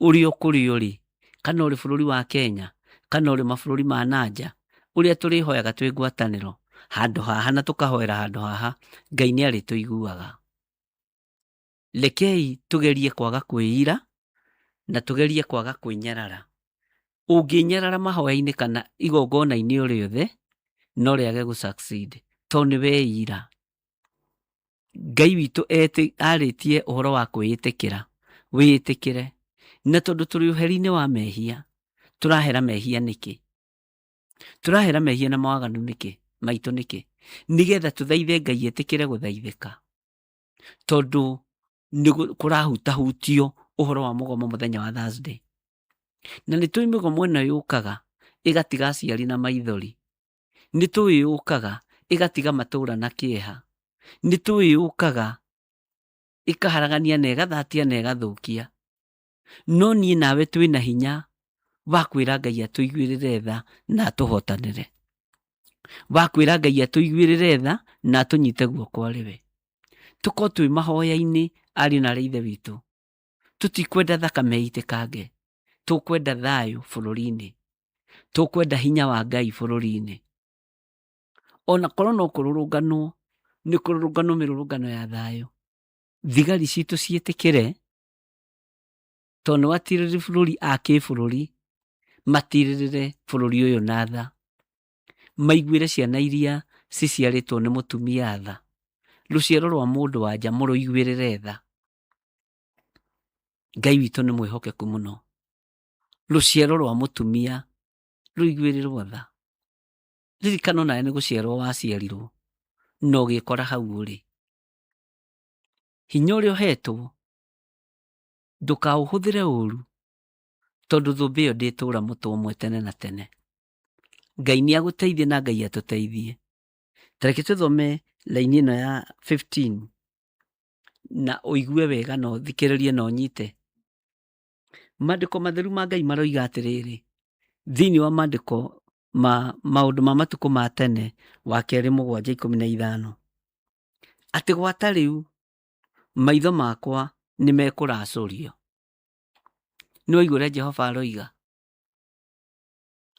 C: ũrĩ o kũrĩa ũrĩ, kana ũrĩ bũrũri wa Kenya, kana ũrĩ mabũrũri ma nanja, ũrĩa tũrĩhoyaga twĩ ngwatanĩro handũ haha na tũkahoera handũ haha, Ngai nĩ arĩtũiguaga. Rekei tũgerie kwaga kwĩira na tũgerie kwaga kwĩnyarara. Ũngĩnyarara mahoya-inĩ kana igongona-inĩ o rĩothe, no rĩage gũ succeed tondũ nĩ weira. Ngai witũ arĩtie ũhoro wa kwĩĩtĩkĩra, wĩĩtĩkĩre. Na tondũ tũrĩ ũheri-inĩ wa mehia, tũrahera mehia nĩkĩ? Tũrahera mehia na mawaganu nĩkĩ? Maitũ nĩkĩ? Nĩgetha tũthaithe Ngai etĩkĩre gũthaithĩka. Tondũ nĩ kũrahutahutio ũhoro wa mũgomo mũthenya wa Thursday. Na nĩ tũĩ mĩgomo ĩno yũkaga ĩgatiga aciari na maithori. Nĩ tũĩ yũkaga ĩgatiga matũra na kĩeha. Nĩ tũĩ yũkaga ĩkaharagania na ĩgathatia na ĩgathũkia. No niĩ nawe twĩna hinya wa kwĩra Ngai atũiguĩrĩre tha na atũhotanĩre. Wa kwĩra Ngai atũiguĩrĩre tha na atũnyite guoko arĩ we. Tũkorwo twĩ mahoya-inĩ ariũ na aarĩ a Ithe witũ. Tũtikwenda thakame ĩitĩkange. Tũkwenda thayũ bũrũri-inĩ. Tũkwenda hinya wa Ngai bũrũri-inĩ. Ona korwo no kũrũrũnganwo, nĩ kũrũrũnganwo mĩrũrũngano ya thayũ. Thigari citũ ciĩtĩkĩre tondũ nĩ atirĩrĩri bũrũri a kĩbũrũri matirĩrĩre bũrũri ũyũ na tha. Maiguĩre ciana iria ciciarĩtwo nĩ mũtumia tha. Rũciaro rwa mũndũ wa nja mũrũiguĩrĩre tha. Ngai witũ nĩ mwĩhokeku mũno. Rũciaro rwa mũtumia rũiguĩrĩrwo tha. Ririkana onawe nĩ gũciarwo waciarirwo na ũgĩkora hau ũrĩ. Hinya ũrĩa ũhetwo ndũkaũhũthĩre ũru tondũ thũmbĩ ĩyo ndĩtũra mũtwe ũmwe tene na tene. Ngai nĩ agũteithie na Ngai atũteithie. Ta reke tũthome raini ĩno ya 15 na ũigue wega na ũthikĩrĩrie na ũnyite. Maandĩko matheru ma Ngai maroiga atĩrĩrĩ, thĩinĩ wa maandĩko ma maũndũ ma matukũ ma tene wa kerĩ 7:15, atĩ gwata rĩu maitho makwa nĩ mekũracũrio. Nĩ waigua ũrĩa Jehova aroiga?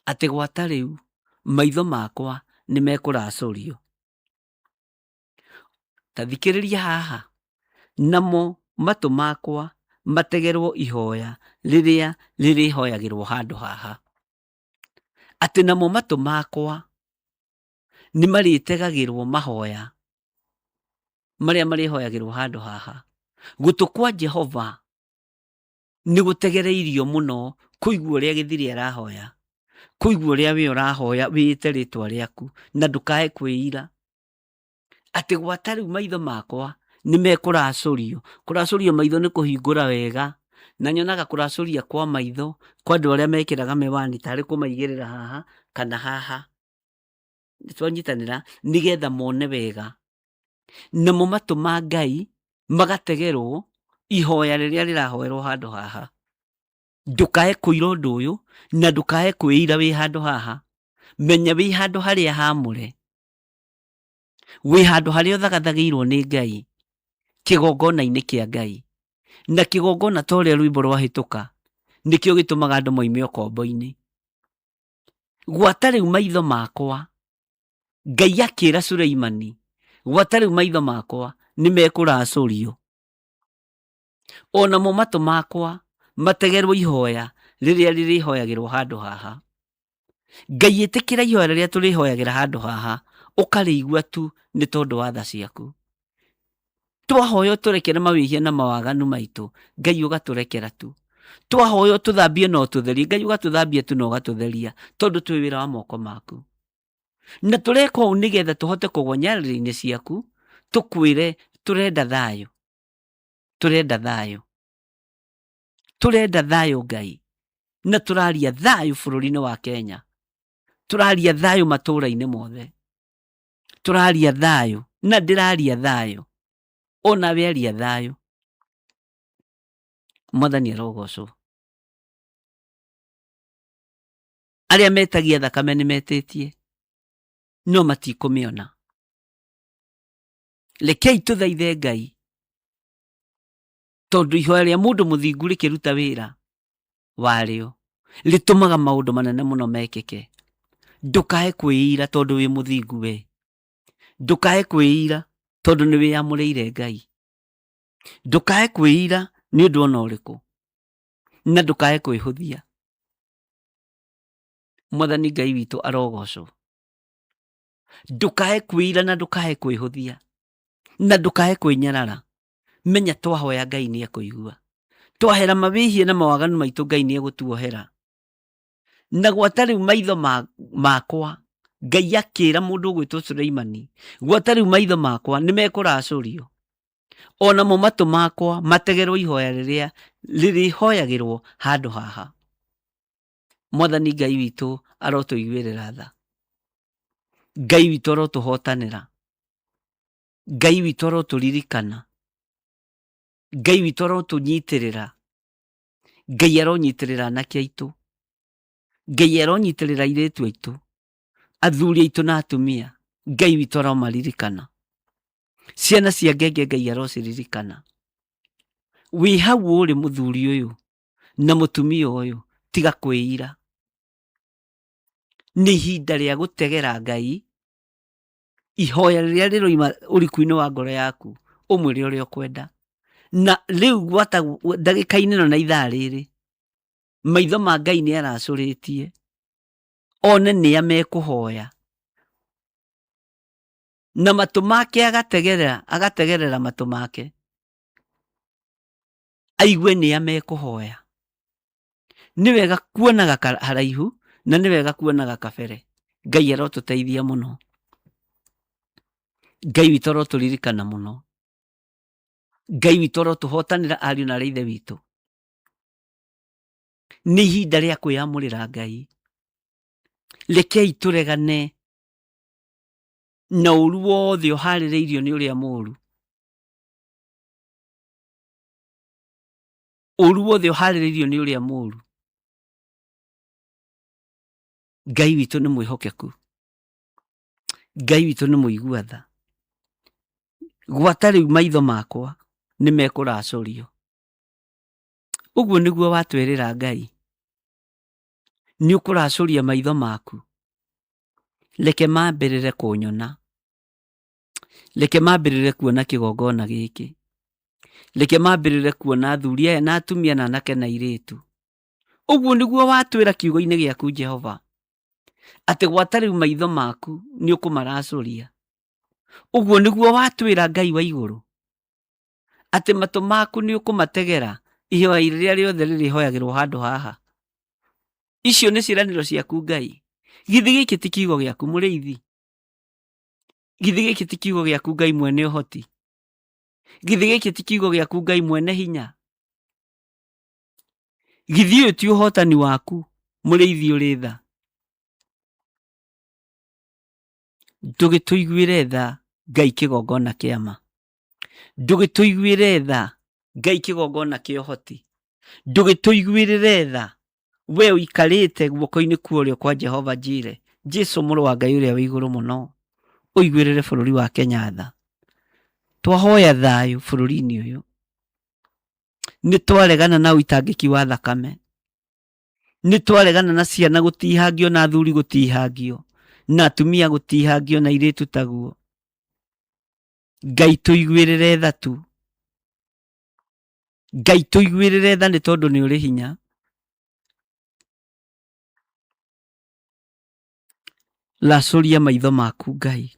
C: Atĩ gwata rĩu maitho makwa nĩ mekũracũrio. Ta thikĩrĩria haha, namo matũ makwa mategerwo ihoya rĩrĩa rĩrĩhoyagĩrwo handũ haha. Atĩ namo matũ makwa nĩ marĩtegagĩrwo mahoya marĩa marĩhoyagĩrwo handũ haha. Gũtũ kwa Jehova nĩ gũtegereirio mũno kũigua ũrĩa gĩthiri arahoya, kũigua ũrĩa we ũrahoya wĩĩte rĩtwa rĩaku na ndũkae kwĩira. Atĩ gwata rĩu maitho makwa nĩ mekũracũrio. Kũracũrio maitho nĩ kũhingũra wega, na nyonaga kũracũria kwa maitho kwa andũ arĩa mekĩraga mĩwani tarĩ kũmaigĩrĩra haha kana haha. Nĩ twanyitanĩra nĩgetha mone wega. Namo matũ ma Ngai magategerwo ihoya rĩrĩa rĩrahoerwo handũ haha. Ndũkae kũira ũndũ ũyũ na ndũkae kwĩira wĩ handũ haha. Menya wĩ handũ harĩa hamũre. Wĩ handũ harĩa ũthagathagĩirwo nĩ Ngai, kĩgongona-inĩ kĩa Ngai. Na kĩgongona ta ũrĩa rwĩmbo rwahĩtũka, nĩkĩo gĩtũmaga andũ moime ũkombo-inĩ. Gwata rĩu maitho makwa, Ngai akĩra Suleimani, gwata rĩu maitho makwa nĩ mekũracũrio. Onamo matũ makwa mategerwo ihoya rĩrĩa rĩrĩhoyagĩrwo handũ haha. Ngai ĩtĩkĩra ihoya rĩrĩa tũrĩhoyagĩra handũ haha, ũkarĩigua tu nĩ tondũ wa tha ciaku. Twahoya ũtũrekere mawĩhia na mawaganu maitũ, Ngai ũgatũrekera tu. Twahoya ũtũthambie na ũtũtherie, Ngai ũgatũthambia tu na ũgatũtheria, tondũ twĩ wĩra wa moko maku. Na tũreka ũũ nĩgetha tũhote kũgwa nyarĩrĩ-inĩ ciaku, tũkwĩre tũrenda thayũ. Tũrenda thayũ. Tũrenda thayũ Ngai. Na tũraria thayũ bũrũri-inĩ wa Kenya. Tũraria thayũ matũũra-inĩ mothe. Tũraria thayũ. Na ndĩraria thayũ. Onawe aria thayũ. Mwathani arogocwo. Arĩa metagia thakame nĩ metĩtie, no matikũmĩona. Rekei tũthaithe Ngai, tondũ ihoya rĩa mũndũ mũthingu rĩkĩruta wĩra warĩo rĩtũmaga maũndũ manene mũno mekĩke. Ndũkae kwĩira tondũ wĩ mũthingu we, ndũkae kwĩira tondũ nĩ wĩyamũrĩire Ngai, ndũkae kwĩira nĩ ũndũ ona ũrĩkũ, na ndũkae kwĩhũthia. Mwathani Ngai witũ arogocwo. Ndũkae kwĩira na ndũkae kwĩhũthia na ndũkae kwĩnyarara. Menya twahoya Ngai nĩ ekũigua, twahera mawĩhia na mawaganu maitũ Ngai nĩ egũtuohera. Na gwata rĩu maitho makwa, Ngai akĩra mũndũ ũgwĩtwo Suleimani, gwata rĩu maitho makwa nĩ mekũracũrio, onamo matũ makwa mategerwo ihoya rĩrĩa rĩrĩhoyagĩrwo handũ haha. Mwathani Ngai witũ arotũiguĩrĩra tha, Ngai witũ arotũhotanĩra, Ngai witũ arotũririkana, Ngai witũ arotũnyitĩrĩra, Ngai aronyitĩrĩra anake aitũ, Ngai aronyitĩrĩra airĩtu aitũ, athuri aitũ na atumia, Ngai witũ aromaririkana. Ciana cia ngenge Ngai arociririkana. Wĩ hau ũrĩ mũthuri ũyũ na mũtumia ũyũ, tiga kwĩira. Nĩ ihinda rĩa gũtegera Ngai ihoya rĩrĩa rĩroima ũriku-inĩ wa ngoro yaku, ũmwĩre ũrĩa ũkwenda. Na rĩu gwata ndagĩka-inĩ ĩno na ithaa rĩrĩ, maitho ma Ngai nĩ aracũrĩtie one nĩa mekũhoya, na matũ make agategerera, agategerera matũ make aigue nĩa mekũhoya. Nĩ wega kuonaga haraihu na nĩ wega kuonaga kabere. Ngai arotũteithia mũno, Ngai witũ arotũririkana mũno, Ngai witũ arotũhotanĩra ariũ na aarĩ a Ithe witũ. Nĩ ihinda rĩa kwĩyamũrĩra Ngai. Rekei tũregane na ũru wothe ũharĩrĩirio nĩ ũrĩa mũru. Ũru wothe ũharĩrĩirio nĩ ũrĩa mũru. Ngai witũ nĩ mwĩhokeku, Ngai witũ nĩ mũigua tha. Gwata rĩu maitho makwa nĩ mekũracũrio. Ũguo nĩguo watwĩrĩra Ngai, nĩ ũkũracũria maitho maku. Reke mambĩrĩre kũnyona, reke mambĩrĩre kuona kĩgongona gĩkĩ, reke mambĩrĩre kuona athuri aya na atumia na anake na airĩtu. Ũguo nĩguo watwĩra kiugo-inĩ gĩaku Jehova, atĩ gwata rĩu maitho maku nĩ ũkũmaracũria. Ũguo nĩguo watwĩra Ngai wa igũrũ, atĩ matũ maku nĩ ũkũmategera ihoya rĩrĩa rĩothe rĩrĩhoyagĩrwo handũ haha. Icio nĩ ciĩranĩro ciaku Ngai. Githĩ gĩkĩ ti kiugo gĩaku mũrĩithi? Githĩ gĩkĩ ti kiugo gĩaku Ngai mwene ũhoti? Githĩ gĩkĩ ti kiugo gĩaku Ngai mwene hinya? Githĩ ũyũ ti ũhotani waku mũrĩithi ũrĩ tha? Ndũgĩtũiguĩre tha Ngai kĩgongona kĩa ma. Ndũgĩtũiguĩre tha Ngai kĩgongona kĩa ũhoti. Ndũgĩtũiguĩrĩre tha we ũikarĩte guoko-inĩ kwa ũrĩo kwa Jehova Jire, Jesu mũrũ wa Ngai ũrĩa wĩ igũrũ mũno, ũiguĩrĩre bũrũri wa Kenya tha. Twahoya thayũ bũrũri-inĩ ũyũ, nĩ twaregana na ũitangĩki wa thakame, nĩ twaregana na ciana gũtihangio na athuri gũtihangio na atumia gũtihangio na airĩtu taguo. Ngai tũiguĩrĩre tha tu, Ngai tũiguĩrĩre tha nĩ tondũ nĩ ũrĩ hinya. Racũria maitho maku Ngai,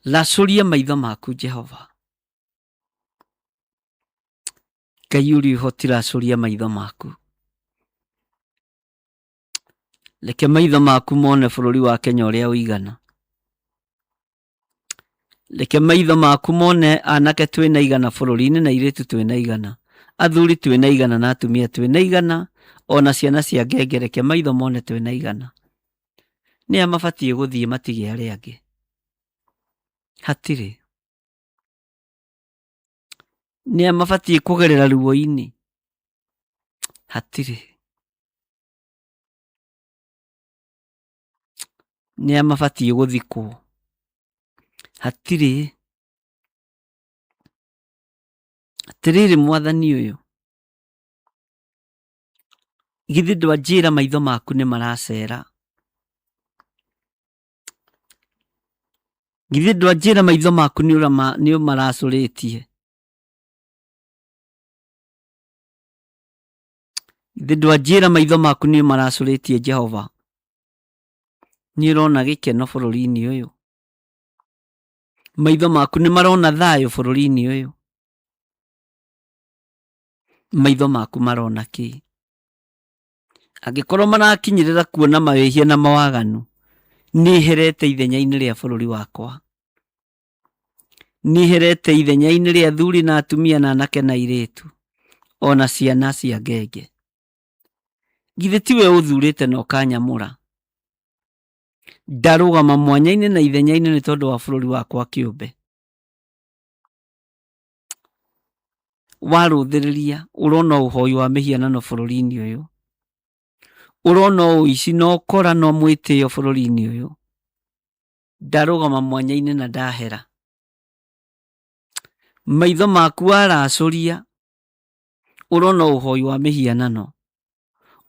C: racũria maitho maku Jehova. Ngai ũrĩ ũhoti, racũria maitho maku. Reke maitho maku mone bũrũri wa Kenya ũrĩa ũigana. Reke maitho maku mone anake twĩna igana bũrũri-inĩ na airĩtu twĩna igana, athuri twĩna igana na atumia twĩna igana, ona ciana cia ngenge reke maitho mone twĩna igana. Nĩa mabatiĩ gũthiĩ matige arĩa angĩ? Hatirĩ. Nĩa mabatiĩ kũgerera ruo-inĩ? Hatirĩ. Nĩa mabatiĩ gũthikwo? Hatirĩ. Atĩrĩrĩ mwathani ũyũ, githĩ ndwanjĩra maitho maku nĩ maracera? Githĩ ndwanjĩra maitho maku nĩ ũmaracũrĩtie? Githĩ ndwanjĩra maitho maku nĩ ũmaracũrĩtie Jehova? Nĩ ũrona gĩkeno bũrũri-inĩ ũyũ? Maitho maku nĩ marona thayũ bũrũri-inĩ ũyũ? Maitho maku marona kĩ? Angĩkorwo marakinyĩrĩra kuona mawĩhia na mawaganu, nĩherete ithenya-inĩ rĩa bũrũri wakwa. Nĩherete ithenya-inĩ rĩa athuri na atumia na anake na airĩtu, ona ciana cia ngenge. Githĩ tiwe ũthurĩte na ũkanyamũra? Ndarũgama mwanya-inĩ na ithenya-inĩ nĩ tondũ wa bũrũri wakwa kĩũmbe. Warũthĩrĩria ũrona ũhoi wa mĩhianano bũrũri-inĩ ũyũ, ũrona ũici na ũkora na mwĩtĩo bũrũri-inĩ ũyũ. Ndarũgama mwanya-inĩ na ndahera. Maitho maku waracũria ũrona ũhoi wa mĩhianano,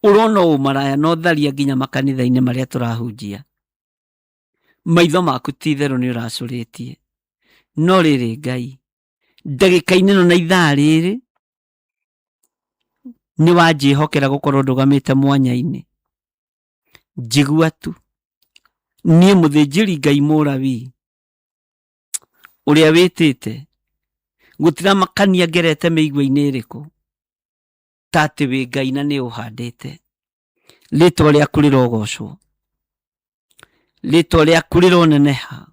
C: ũrona ũmaraya na ũtharia nginya makanitha-inĩ marĩa tũrahunjia. Maitho maku ti itherũ nĩ ũracũrĩtie. No rĩrĩ Ngai, ndagĩka-inĩ ĩno na ithaa rĩrĩ nĩ wanjĩhokera gũkorwo ndũgamĩte mwanya-inĩ. Njigua tu niĩ mũthĩnjĩri Ngai Mũlawii ũrĩa wĩtĩte gũtiramakania ngerete mĩigua-inĩ ĩrĩkũ, ta atĩ wĩ Ngai na nĩ ũhandĩte. Rĩtwa rĩaku rĩrogocwo, rĩtwa rĩaku rĩroneneha,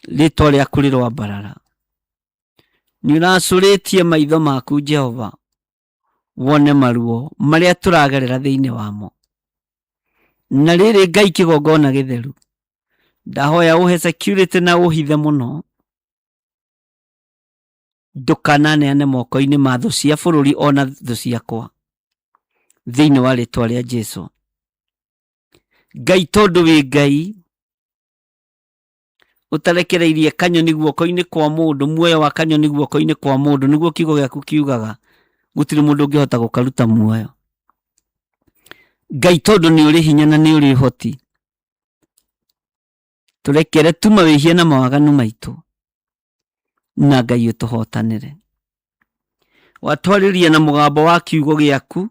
C: rĩtwa rĩaku rĩroambarara. Nĩ ũracũrĩtie maitho maku Jehova, wone maruo marĩa tũragerera thĩinĩ wamo. Na rĩrĩ Ngai kĩgongona gĩtheru, ndahoya ũhe security na ũhithe mũno, ndũkananeane moko-inĩ ma thũ cia bũrũri ona thũ ciakwa, thĩinĩ wa rĩtwa rĩa Jesu. Ngai tondũ wĩ Ngai ũtarekereirie kanyoni guoko-inĩ kwa mũndũ, muoyo wa kanyoni guoko-inĩ kwa mũndũ, nĩguo kiugo gĩaku kiugaga, gũtirĩ mũndũ ũngĩhota gũkaruta muoyo. Ngai tondũ nĩ ũrĩ hinya na nĩ ũrĩ ũhoti, tũrekere tu mawĩhia na mawaganu maitũ, na Ngai ũtũhotanĩre. Watwarĩria na mũgambo wa kiugo gĩaku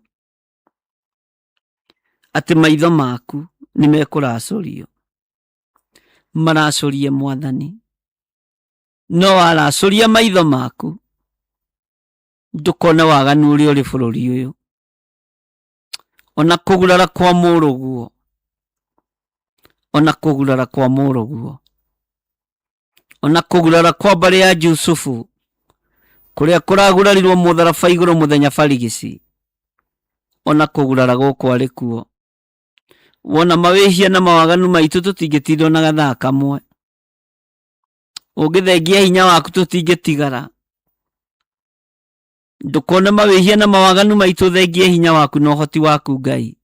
C: atĩ maitho maku nĩ mekũracũrio, maracũrie Mwathani, no waracũria maitho maku ndũkone waganu ũrĩa ũrĩ bũrũri ũyũ, ona kũgurara kwa mũrũguo, ona kũgurara kwa mũrũguo, ona kũgurara kwa mbarĩ ya Jusufu kũrĩa kũragurarirwo mũtharaba igũrũ mũthenya barigici, ona kũgurara gũkũ arĩ kuo. Wona mawĩhia na mawaganu maitũ tũtingĩtinda ona gathaa kamwe, ũngĩthengia hinya waku tũtingĩtigara. Ndũkone mawĩhia na mawaganu maitũ, thengie hinya waku na ũhoti waku Ngai.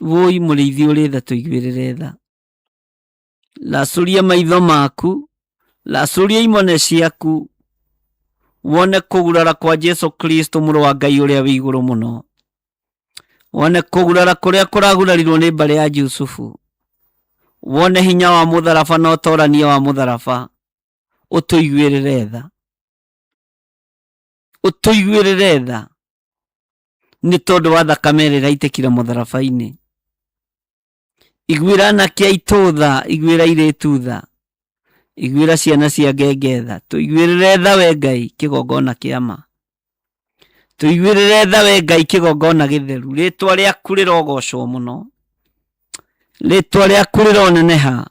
C: Wũi mũrĩithi ũrĩ tha, tũiguĩrĩre tha. Racũria maitho maku, racũria imone ciaku, wone kũgurara kwa Jesu Kristo mũrũ wa Ngai ũrĩa wĩ igũrũ mũno, wone kũgurara kũrĩa kũragurarirwo nĩ mbarĩ ya Jusufu, wone hinya wa mũtharaba na ũtorania wa mũtharaba, ũtũiguĩrĩre tha, ũtũiguĩrĩre tha nĩ tondũ wa thakame ĩrĩa ĩraitĩkire mũtharaba-inĩ. Iguĩra anake aitũ tha, iguĩra airĩtu tha, iguĩra ciana cia ngenge tha, tũiguĩrĩre tha we Ngai kĩgongona kĩa ma, tũiguĩrĩre tha we Ngai kĩgongona gĩtheru. Rĩtwa rĩaku rĩrogocwo mũno, rĩtwa rĩaku rĩroneneha,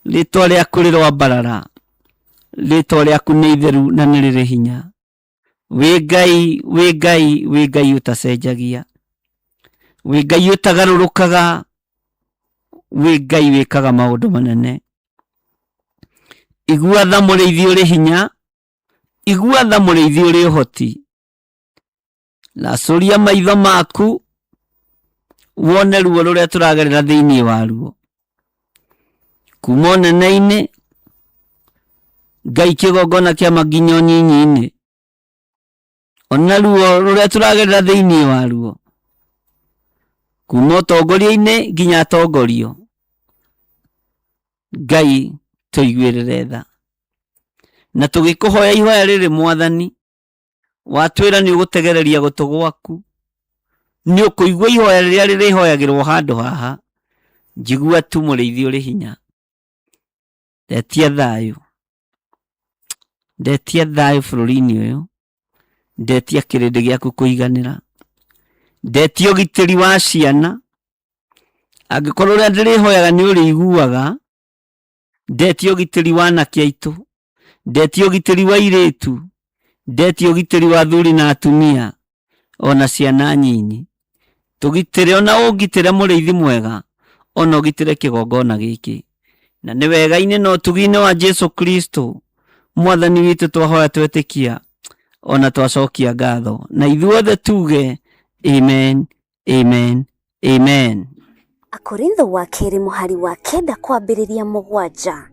C: rĩtwa rĩaku rĩroambarara, rĩtwa rĩaku nĩ itheru na nĩ rĩrĩ hinya. Wĩ Ngai, wĩ Ngai, wĩ Ngai ũtacenjagia, wĩ Ngai ũtagarũrũkaga, wĩ Ngai wĩkaga maũndũ manene. Igua tha mũrĩithi ũrĩ hinya. Igua tha mũrĩithi ũrĩ ũhoti, racũria maitho maku wone ruo rũrĩa tũragerera thĩinĩ waruo. Kuma ũnene-inĩ Ngai kĩgongona kĩama nginya ũnyinyi-inĩ, ona ruo rũrĩa tũragerera thĩinĩ waruo, kuma ũtongoria-inĩ nginya atongorio. Ngai tũiguĩrĩre tha, na tũgĩkũhoya ihoya rĩrĩ Mwathani, watwĩra nĩ ũgũtegereria gũtũ gwaku, nĩ ũkũigua ihoya rĩrĩa rĩrĩhoyagĩrwo handũ haha. Njigua tu mũrĩithi ũrĩ hinya, ndetia thayũ, ndetia thayũ bũrũri-inĩ ũyũ, ndetia kĩrĩndĩ gĩaku kũiganĩra, ndetia ũgitĩri wa ciana. Angĩkorwo ũrĩa ndĩrĩhoyaga nĩ ũrĩiguaga, ndetia ũgitĩri wa anake aitũ, ndetia ũgitĩri wa airĩtu, ndetia ũgitĩri wa athuri na atumia, ona ciana nyinyi. Tũgitĩre ona ũngitĩre mũrĩithi mwega, ona ũgitĩre kĩgongona gĩkĩ. Na nĩ wega-inĩ na ũtugi-inĩ wa Jesu Kristo Mwathani witũ twahoya twetĩkia ona twacokia ngatho, na ithuothe tuge amen, amen, amen.
D: Akorintho wa kerĩ mũhari wa kenda kwambĩrĩria mũgwanja.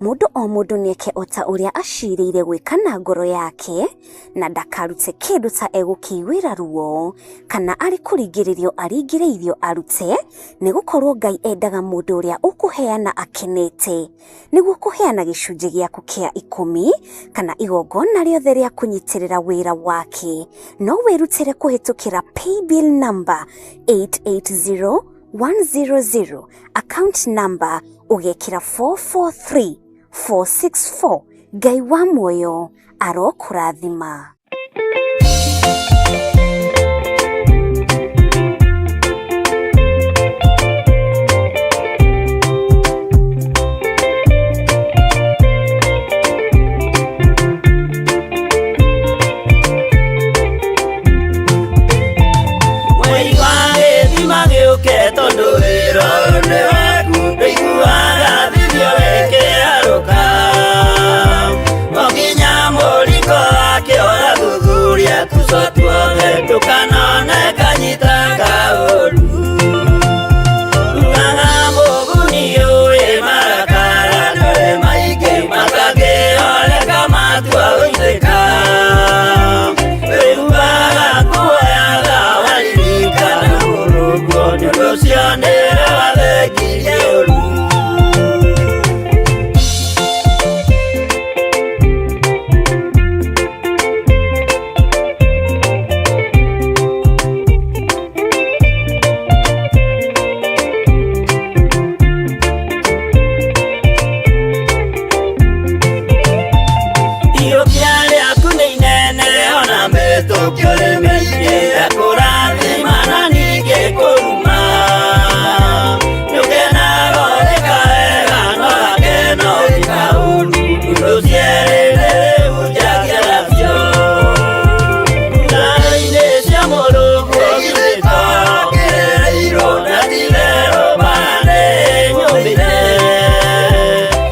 D: Mũndũ o mũndũ nĩeke o ta ũrĩa acirĩire gwĩka na ngoro yake, na ndakarute kĩndũ ta egũkĩiguĩra ruo, kana arĩ kũringĩrĩrio aringĩrĩirio arute, nĩ gũkorwo Ngai endaga mũndũ ũrĩa ũkũheana akenete. Nĩguo kũheana gĩcunjĩ gĩaku kĩa ikũmi kana igongona rĩothe rĩa kũnyitĩrĩra wĩra wake, no wĩrutĩre kũhĩtũkĩra paybill number 880100, account number ũgekĩra 443464. Ngai wa muoyo arokũrathima.
B: Mwei wa gĩthima gĩũke tondũ wĩra ũyũ nĩ waku, ndũiguaga thithio wĩkĩarũka. O nginya mũringo akĩora thuthuria tuco tuothe, ndũkanone kanyita kaũru. Ugaga mũguni ũĩ marakara ndũrĩ maingĩ, matangĩoreka matua gũitĩka. Wĩhubaga kuoyaga waririkana mũrũguo, nĩ ũndũ ũcio nĩwe wathengirie ũru. Iyũkia rĩaku nĩ inene ona mĩtũkio nĩ mĩingĩ, ekũrathima na ningĩ kũruma. Nĩũkenaga ũrĩka wega no gakeno ũrĩka ũru, ũndũ cierĩ rĩu njagia nacio. Ngari-inĩ cia mũrũguo githĩ to kĩrĩirwo na ti-itherũ mbara nĩ nyũmĩte.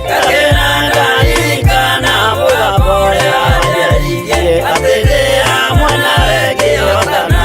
B: Gakena ndaririkana mũgambo ũrĩa wanjĩrĩirie, atĩ ndĩ hamwe nawe ngĩhotana.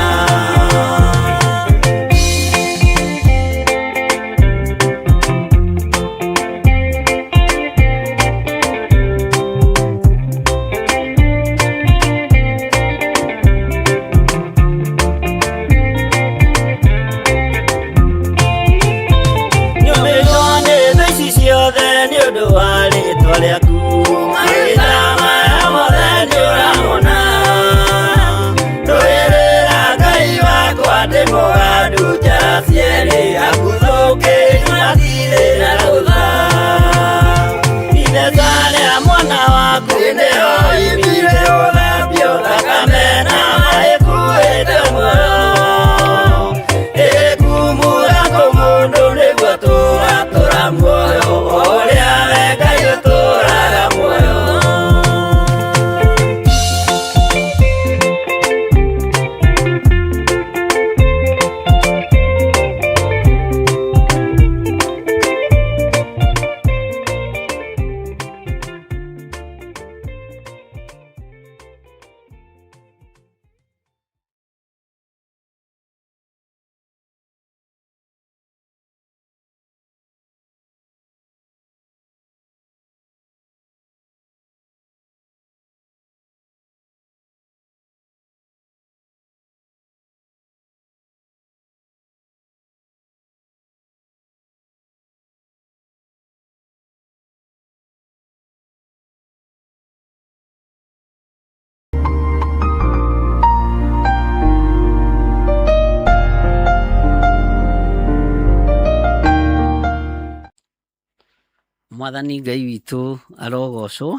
C: Mwathani Ngai witũ arogocwo.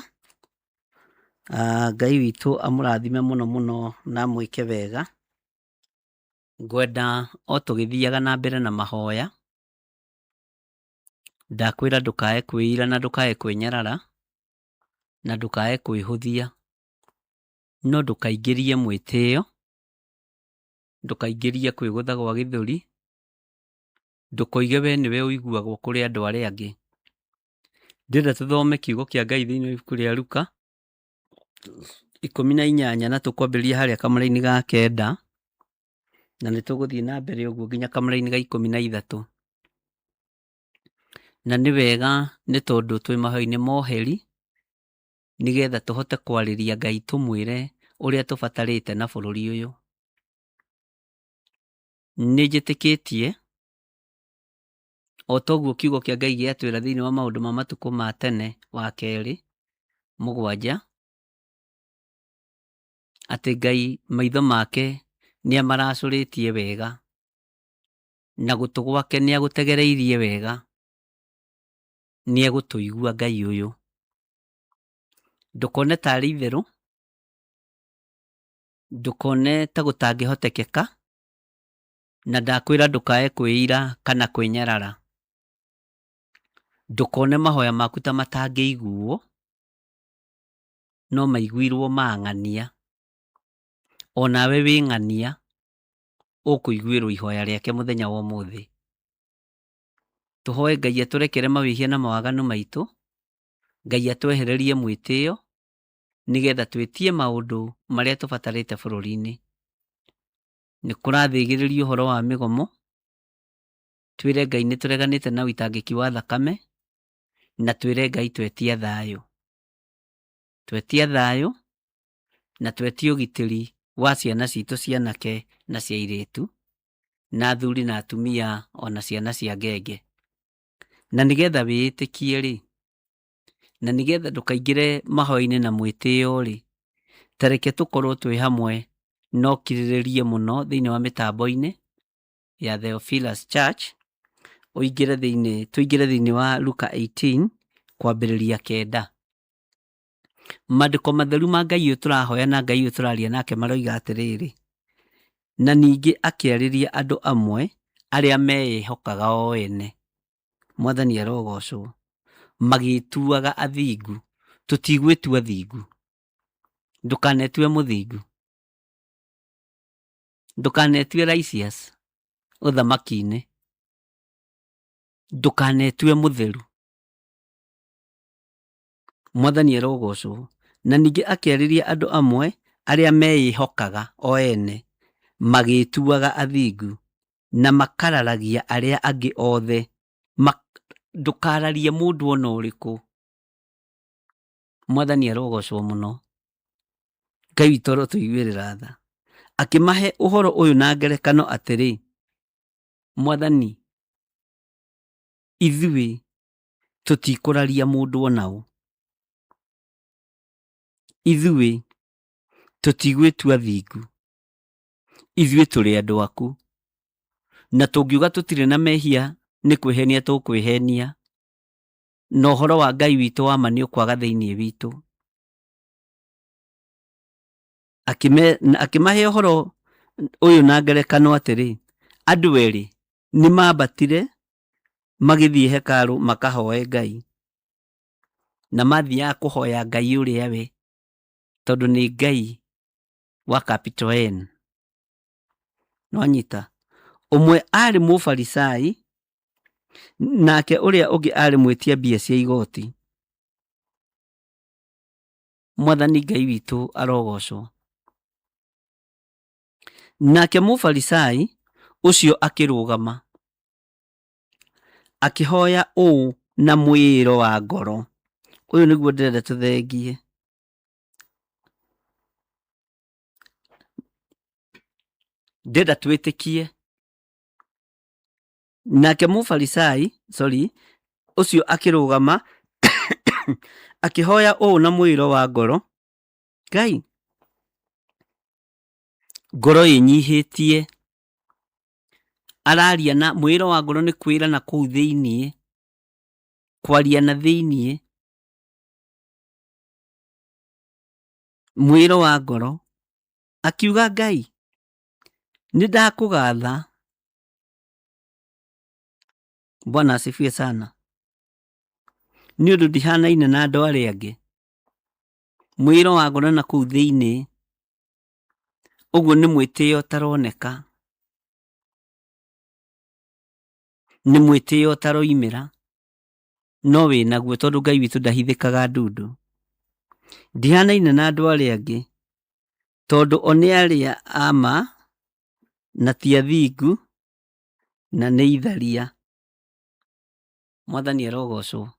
C: Ngai witũ amũrathime mũno mũno na amwĩke wega. Ngwenda o tũgĩthiaga na mbere na mahoya, ndakwĩra ndũkae kwĩira na ndũkae kwĩnyarara, na ndũkae kwĩhũthia, no ndũkaingĩrie mwĩtĩo, ndũkaingĩrie kwĩgũtha gwa gĩthũri, ndũkoige we nĩwe ũiguagwo kũrĩ andũ arĩa angĩ. Ndĩrenda tũthome kiugo kĩa Ngai thĩinĩ wa ibuku rĩa Luka 18 na tũkwambĩrĩria harĩa kamũra-inĩ ga 9 na nĩ tũgũthiĩ na mbere ũguo nginya kamũra-inĩ ga 13. Na nĩ wega nĩ tondũ twĩ mahoya-inĩ ma ũheri nĩgetha tũhote kwarĩria Ngai tũmwĩre ũrĩa tũbatarĩte na bũrũri ũyũ. Nĩ njĩtĩkĩtie o toguo kiugo kĩa Ngai gĩatwĩra thĩinĩ wa maũndũ ma matukũ ma tene wa kerĩ 7, atĩ Ngai maitho make nĩ amaracũrĩtie wega na gũtũ gwake nĩ agũtegereirie wega, nĩ egũtũigua Ngai ũyũ. Ndũkone tarĩ itherũ, ndũkone ta gũtangĩhotekeka, na ndakwĩra ndũkae kwĩira kana kwĩnyarara. Ndũkone mahoya maku ta matangĩiguo, no maiguirwo ma ng'ania. Onawe wĩ ng'ania, ũkũiguĩrwo ihoya rĩake mũthenya wa ũmũthĩ. Tũhoe Ngai atũrekere mawĩhia na mawaganu maitũ, Ngai atwehererie mwĩtĩo, nĩgetha twĩtie maũndũ marĩa tũbatarĩte bũrũri-inĩ. Nĩ kũrathĩgĩrĩrio ũhoro wa mĩgomo, twĩre Ngai nĩ tũreganĩte na ũitangĩki wa thakame, na twĩre Ngai twetia thayũ. Twetia thayũ, na twetia ũgitĩri wa ciana citũ cia anake na cia airĩtu, na athuri na atumia ona ciana cia ngenge. Na nĩgetha wĩĩtĩkie rĩ, na nĩgetha ndũkaingĩre mahoya-inĩ na mwĩtĩo rĩ, ta reke tũkorwo twĩ hamwe na ũkirĩrĩrie mũno thĩinĩ wa mĩtambo-inĩ ya Theophilus Church, ũingĩre thĩinĩ, tũingĩre thĩinĩ wa Luka 18 kwambĩrĩria 9. Maandĩko matheru ma Ngai ũyũ tũrahoya na Ngai ũyũ tũraria nake maroiga atĩrĩrĩ, na ningĩ akĩarĩria andũ amwe arĩa meĩhokaga o ene, Mwathani arogocwo, magĩtuaga athingu. Tũtigwĩtua athingu, ndũkanetue mũthingu, ndũkanetue righteous ũthamaki-inĩ, ndũkanetue mũtheru. Mwathani arogocwo. Na ningĩ akĩarĩria andũ amwe arĩa meĩhokaga o ene, magĩĩtuaga athingu, na makararagia arĩa angĩ othe. Ndũkararie mũndũ ona ũrĩkũ. Mwathani arogocwo mũno. Ngai witũ arotũiguĩrĩra tha. Akĩmahe ũhoro ũyũ na ngerekano atĩrĩ, Mwathani, ithuĩ tũtikũraria mũndũ ona ũ. Ithuĩ tũtigwĩtua thingu. Ithuĩ tũrĩ andũ aku. Na tũngiuga tũtirĩ na mehia nĩ kwĩhenia tũkwĩhenia. Na ũhoro wa Ngai witũ wa ma nĩ ũkwaga thĩinĩ witũ. Akĩmahe ũhoro ũyũ na ngerekano atĩrĩ, andũ erĩ nĩ mambatire magĩthiĩ hekarũ makahoe Ngai. Na mathiaga kũhoya Ngai ũrĩa we, tondũ nĩ Ngai wa capital N. Nwanyita? Ũmwe arĩ Mũfarisai, nake ũrĩa ũngĩ arĩ mwĩtia mbia cia igoti. Mwathani Ngai witũ arogocwo. Nake Mũfarisai ũcio akĩrũgama, akĩhoya ũũ na mwĩĩro wa ngoro. Ũyũ nĩguo ndĩrenda tũthengie. Ndĩrenda twĩtĩkie. Nake Mũfarisai, sorry, ũcio akĩrũgama akĩhoya ũũ na mwĩĩro wa ngoro, Ngai, ngoro ĩnyihĩtie, araria na mwĩĩro wa ngoro nĩ kwĩra na kũu thĩiniĩ. Kwaria na thĩiniĩ, mwĩro wa ngoro, akiuga Ngai, nĩ ndakũgatha. Bwana asifiwe sana. Nĩ ũndũ ndihanaine na andũ arĩa angĩ. Mwĩro wa ngoro na kũu thĩiniĩ, ũguo nĩ mwĩtĩo ũtaroneka, nĩ mwĩtĩo ũtaroimĩra, no wĩnaguo tondũ Ngai witũ ndahithĩkaga ndundu. Ndihanaine na andũ arĩa angĩ, tondũ o nĩ arĩa a ma na ti athingu na nĩ itharia. Mwathani arogocwo.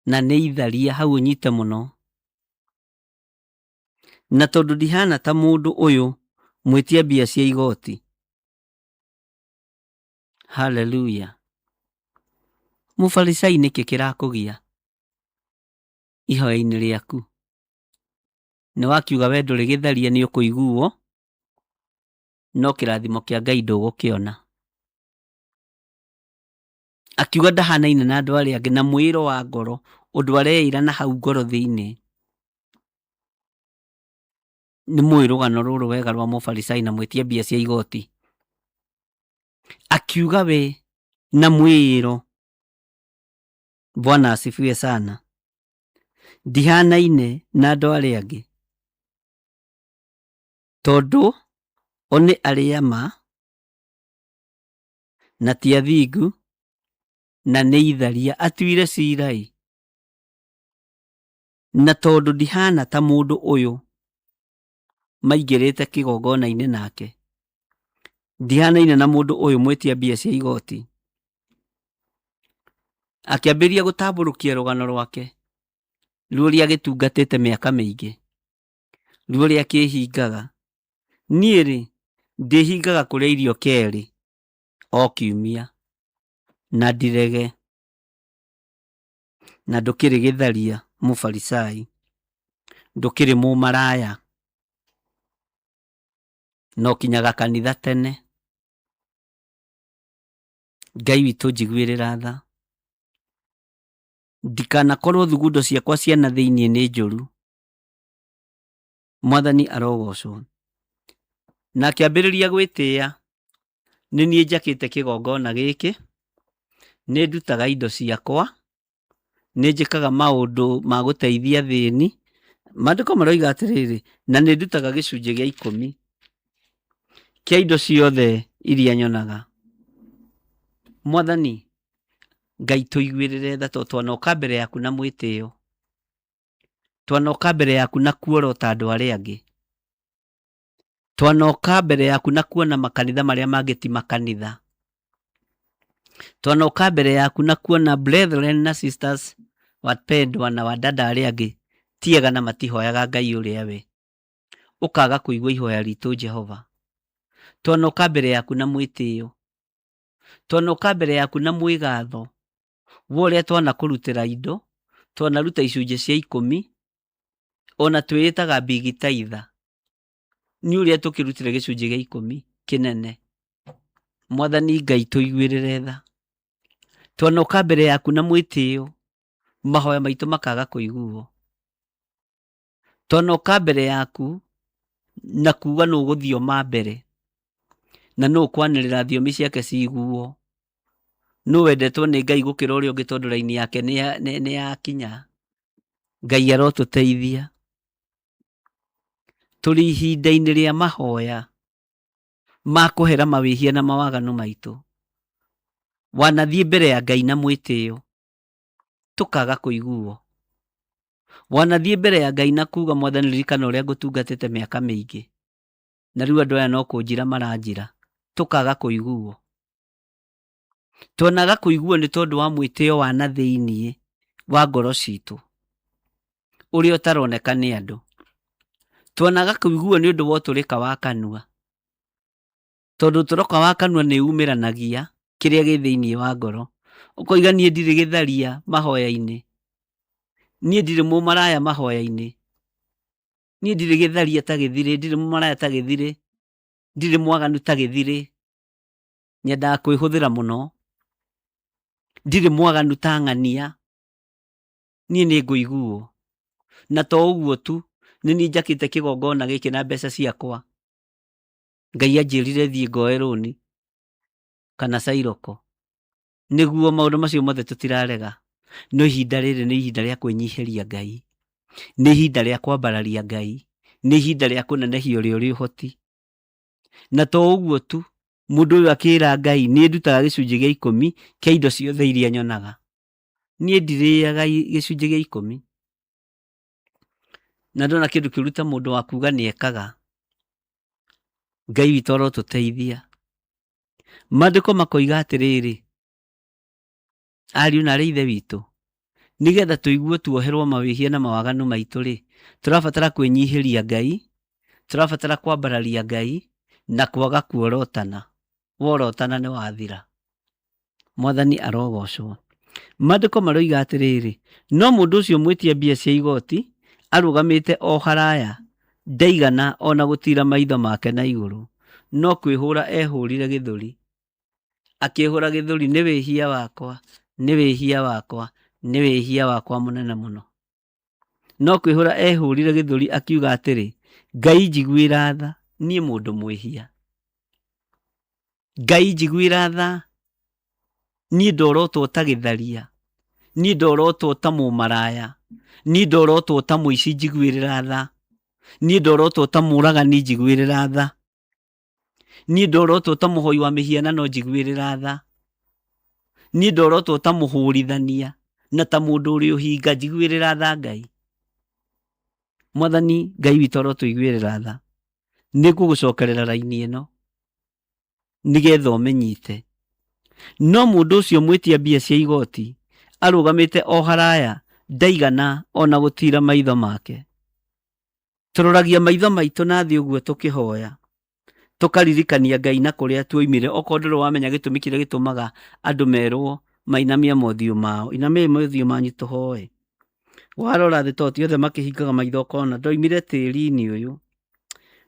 C: Na nĩ itharia, hau ũnyite mũno. Na tondũ ndihana ta mũndũ ũyũ mwĩtia mbia cia igoti. Haleluya. Mũfarisai nĩkĩ kĩrakũgia ihoya-inĩ rĩaku? Nĩ wakiuga we ndũrĩ gĩtharia nĩ ũkũiguo, no kĩrathimo kĩa Ngai ndũgũkĩona. Akiuga ndahanaine na andũ arĩa angĩ na mwĩro wa ngoro, ũndũ areĩra na hau ngoro thĩinĩ. Nĩ mũĩ rũgano rũrũ wega rwa mũfarisai na mwĩtia mbia cia igoti. Akiuga we na mwĩĩro, Bwana asifiwe sana, ndihanaine na andũ arĩa angĩ tondũ o nĩ arĩa ma na ti athingu na nĩ itharia. Atuire cira-ĩ, na tondũ ndihana ta mũndũ ũyũ maingĩrĩte kĩgongona-inĩ nake, ndihanaine na mũndũ ũyũ mwĩtia mbia cia igoti. Akĩambĩrĩria gũtambũrũkia rũgano rwake rũrĩa agĩtungatĩte mĩaka mĩingĩ, rũrĩa akĩhingaga. Niĩ-rĩ, ndĩhingaga kũrĩa irio kerĩ o kiumia na ndirege, na ndũkĩrĩ gĩtharia mũfarisai, ndũkĩrĩ mũmaraya, na ũkinyaga kanitha tene. Ngai witũ njiguĩrĩra tha, ndikanakorwo thugundo ciakwa cia na thĩiniĩ nĩ njũru. Mwathani arogocwo. Na akĩambĩrĩria gwĩtĩa, nĩ niĩ njakĩte kĩgongona gĩkĩ, nĩ ndutaga indo ciakwa, nĩ njĩkaga maũndũ ma gũteithia athĩni. Maandĩko maroiga atĩrĩrĩ, na nĩ ndutaga gĩcunjĩ gĩa ikũmi kĩa indo ciothe iria nyonaga. Mwathani Ngai tũiguĩrĩre tha tondũ twanoka mbere yaku na mwĩtĩo, twanoka mbere yaku na kuorota andũ arĩa angĩ, twanoka mbere yaku na kuona makanitha marĩa mangĩ ti makanitha, twanoka mbere yaku na kuona brethren na sisters wapendwa na wadada arĩa angĩ ti ega na matihoyaga Ngai ũrĩa we, ũkaga kũigua ihoya ritũ Jehova. Twanoka mbere yaku na mwĩtĩo, twanoka mbere yaku na mwĩgatho wa ũrĩa twanakũrutĩra indo, twanaruta icunjĩ cia ikũmi, ona twĩĩtaga big tither nĩ ũrĩa tũkĩrutire gĩcunjĩ gĩa ikũmi kĩnene. Mwathani Ngai tũiguĩrĩre tha. Twanoka mbere yaku na mwĩtĩo, mahoya maitũ makaga kũiguo. Twanoka mbere yaku na kuga nũ ũgũthioma mbere na nũ ũkwanĩrĩra thiomi ciake ciguo, nũ wendetwo nĩ Ngai gũkĩra ũrĩa ũngĩ tondũ raini yake nĩ yakinya. Ngai arotũteithia. Tũrĩ ihinda-inĩ rĩa mahoya ma kũhera mawĩhia na mawaganu maitũ. Wanathiĩ mbere ya Ngai na mwĩtĩo, tũkaga kũiguo. Wanathiĩ mbere ya Ngai na kuga Mwathani ririkana ũrĩa ngũtungatĩte mĩaka mĩingĩ, na rĩu andũ aya no kũnjira maranjira, tũkaga kũiguo. Twonaga kũiguo nĩ tondũ wa mwĩtĩo wa na thĩiniĩ wa ngoro citũ, ũrĩa ũtaroneka nĩ andũ. Twonaga kũiguo nĩ ũndũ wa ũtũrĩka wa kanua, tondũ ũtũrĩka wa kanua nĩ umĩranagia kĩrĩa gĩ thĩiniĩ wa ngoro. Ũkoiga niĩ ndirĩ gĩtharia mahoya-inĩ, niĩ ndirĩ mũmaraya mahoya-inĩ, niĩ ndirĩ gĩtharia ta gĩthirĩ, ndirĩ mũmaraya ta gĩthirĩ, ndirĩ mwaganu ta gĩthirĩ. Nyendaga kwĩhũthĩra mũno. Ndirĩ mwaganu ta ng'ania. Niĩ nĩ ngũiguo. Na to ũguo tu, nĩ niĩ njakĩte kĩgongona gĩkĩ na mbeca ciakwa. Ngai anjĩrire thiĩ ngoe rũni kana cairoko. Nĩguo maũndũ macio mothe tũtirarega. No ihinda rĩrĩ nĩ ihinda rĩa kwĩnyihĩria Ngai. Nĩ ihinda rĩa kwambararia Ngai. Nĩ ihinda rĩa kũnenehia ũrĩa ũrĩ ũhoti. Na to ũguo tu, mũndũ ũyũ akĩra Ngai, niĩ ndutaga gĩcunjĩ gĩa ikũmi kĩa indo ciothe iria nyonaga. Niĩ ndirĩaga gĩcunjĩ gĩa ikũmi. Na ndona kĩndũ kĩũru ta mũndũ wa kuga nĩ ekaga. Ngai witũ arotũteithia. Maandĩko makoiga atĩrĩrĩ, ariũ na arĩ ithe witũ, nĩgetha tũigue tuoherwo mawĩhia na mawaganu maitũ-rĩ, tũrabatara kwĩnyihĩria Ngai, tũrabatara kwambararia Ngai, na kwaga kuorotana. Worotana nĩ wathira. Mwathani arogocwo. Maandĩko maroiga atĩrĩrĩ, no mũndũ ũcio mwĩtia mbia cia igoti arũgamĩte o haraya, ndaigana o na gũtiira maitho make na igũrũ, no kwĩhũra ehũrire gĩthũri. Akĩhũra gĩthũri, nĩ wĩhia wakwa, nĩ wĩhia wakwa, nĩ wĩhia wakwa mũnene mũno. No kwĩhũra ehũrire gĩthũri akiuga atĩrĩ, Ngai njiguĩra tha, niĩ mũndũ mwĩhia. Ngai njiguĩra tha, niĩ ndorotwo ta gĩtharia, niĩ ndorotwo ta mũmaraya, niĩ ndorotwo ta mũici njiguĩrĩra tha, niĩ ndorotwo ta mũragani njiguĩrĩra tha, niĩ ndorotwo ta mũhoi wa mĩhianano njiguĩrĩra tha, niĩ ndorotwo ta mũhũrithania na ta mũndũ ũrĩ ũhinga njiguĩrĩra tha Ngai. Mwathani Ngai witũ arotũiguĩrĩra tha. Nĩ ngũgũcokerera raini ĩno nĩgetha ũmĩnyite. No mũndũ ũcio mwĩtia mbia cia igoti arũgamĩte o haraya ndaigana ona gũtiira maitho make. Tũroragia maitho maitũ na thĩ ũguo tũkĩhoya, tũkaririkania Ngai na kũrĩa tuoimire. Okorwo ndũrĩ wamenya gĩtũmi kĩrĩa gĩtũmaga andũ merwo mainamie mothiũ mao, inamiai mothiũ manyu tũhoe. Warora thĩ tondũ ti othe makĩhingaga maitho ũkona ndoimire tĩri-inĩ ũyũ,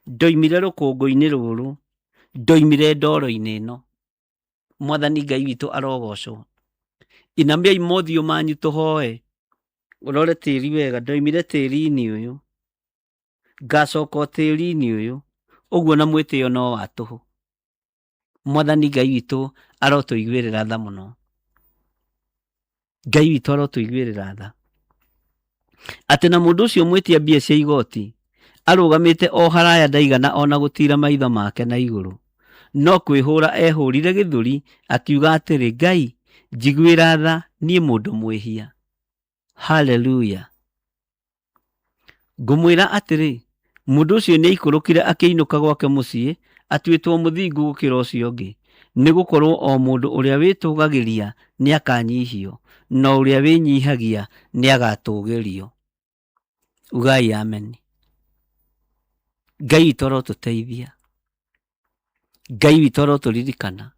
C: ndoimire rũkũngũ-inĩ rũrũ, ndoimire ndoro-inĩ ĩno. Mwathani Ngai witũ arogocwo. Inamiai mothiũ manyu tũhoe. Ũrore tĩri wega, ndoimire tĩri-inĩ ũyũ, ngacoka o tĩri-inĩ ũyũ, ũguo na mwĩtĩo no wa tũhũ. Mwathani Ngai witũ arotũiguĩrĩra tha mũno. Ngai witũ arotũiguĩrĩra tha. Atĩ na mũndũ ũcio mwĩtia mbia cia igoti arũgamĩte o haraya ndaigana ona gũtiira maitho make na igũrũ, no kwĩhũra ehũrire gĩthũri akiuga atĩrĩ, Ngai, njiguĩra tha niĩ mũndũ mwĩhia. Haleluya! Ngũmwĩra atĩrĩ, mũndũ ũcio nĩaikũrũkire akĩinũka gwake mũciĩ atuĩtwo mũthingu gũkĩra ũcio ũngĩ, nĩ gũkorwo o mũndũ ũrĩa wĩtũũgagĩria nĩakanyihio, na ũrĩa wĩnyihagia nĩagatũũgĩrio. Ugai ameni. Ngai witũ arotũteithia. Ngai witũ arotũririkana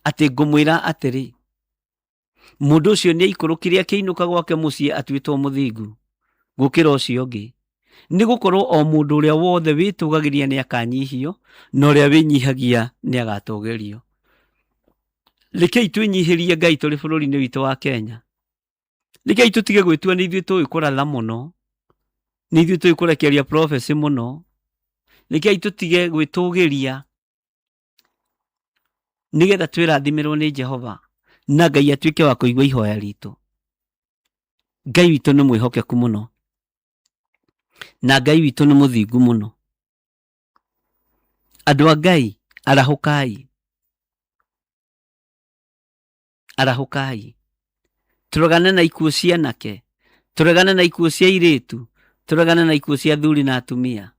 C: atĩ ngũmwĩra atĩrĩ, Mũndũ ũcio nĩ aikũrũkire akĩinũka gwake mũciĩ atuĩtwo mũthingu gũkĩra ũcio ũngĩ. Nĩ gũkorwo o mũndũ ũrĩa wothe wĩtũgagĩria nĩ akanyihio, na ũrĩa wĩnyihagia nĩ agatũgĩrio. Rekei twĩnyihĩrie Ngai tũrĩ bũrũri-inĩ witũ wa Kenya. Rekei tũtige gwĩtua nĩ ithuĩ tũĩ kũratha mũno, nĩ ithuĩ tũĩ kũrekeria prophecy mũno. Rekei tũtige gwĩtũgĩria nĩgetha twĩrathimĩrwo nĩ Jehova na Ngai atuĩke wa kũigua ihoya ritũ. Ngai witũ nĩ mwĩhokeku mũno na Ngai witũ nĩ mũthingu mũno. Andũ a Ngai arahũkai, arahũkai, tũregane na ikuũ cia anake, tũregane na ikuũ cia airĩtu, tũregane na ikuũ cia athuri na atumia.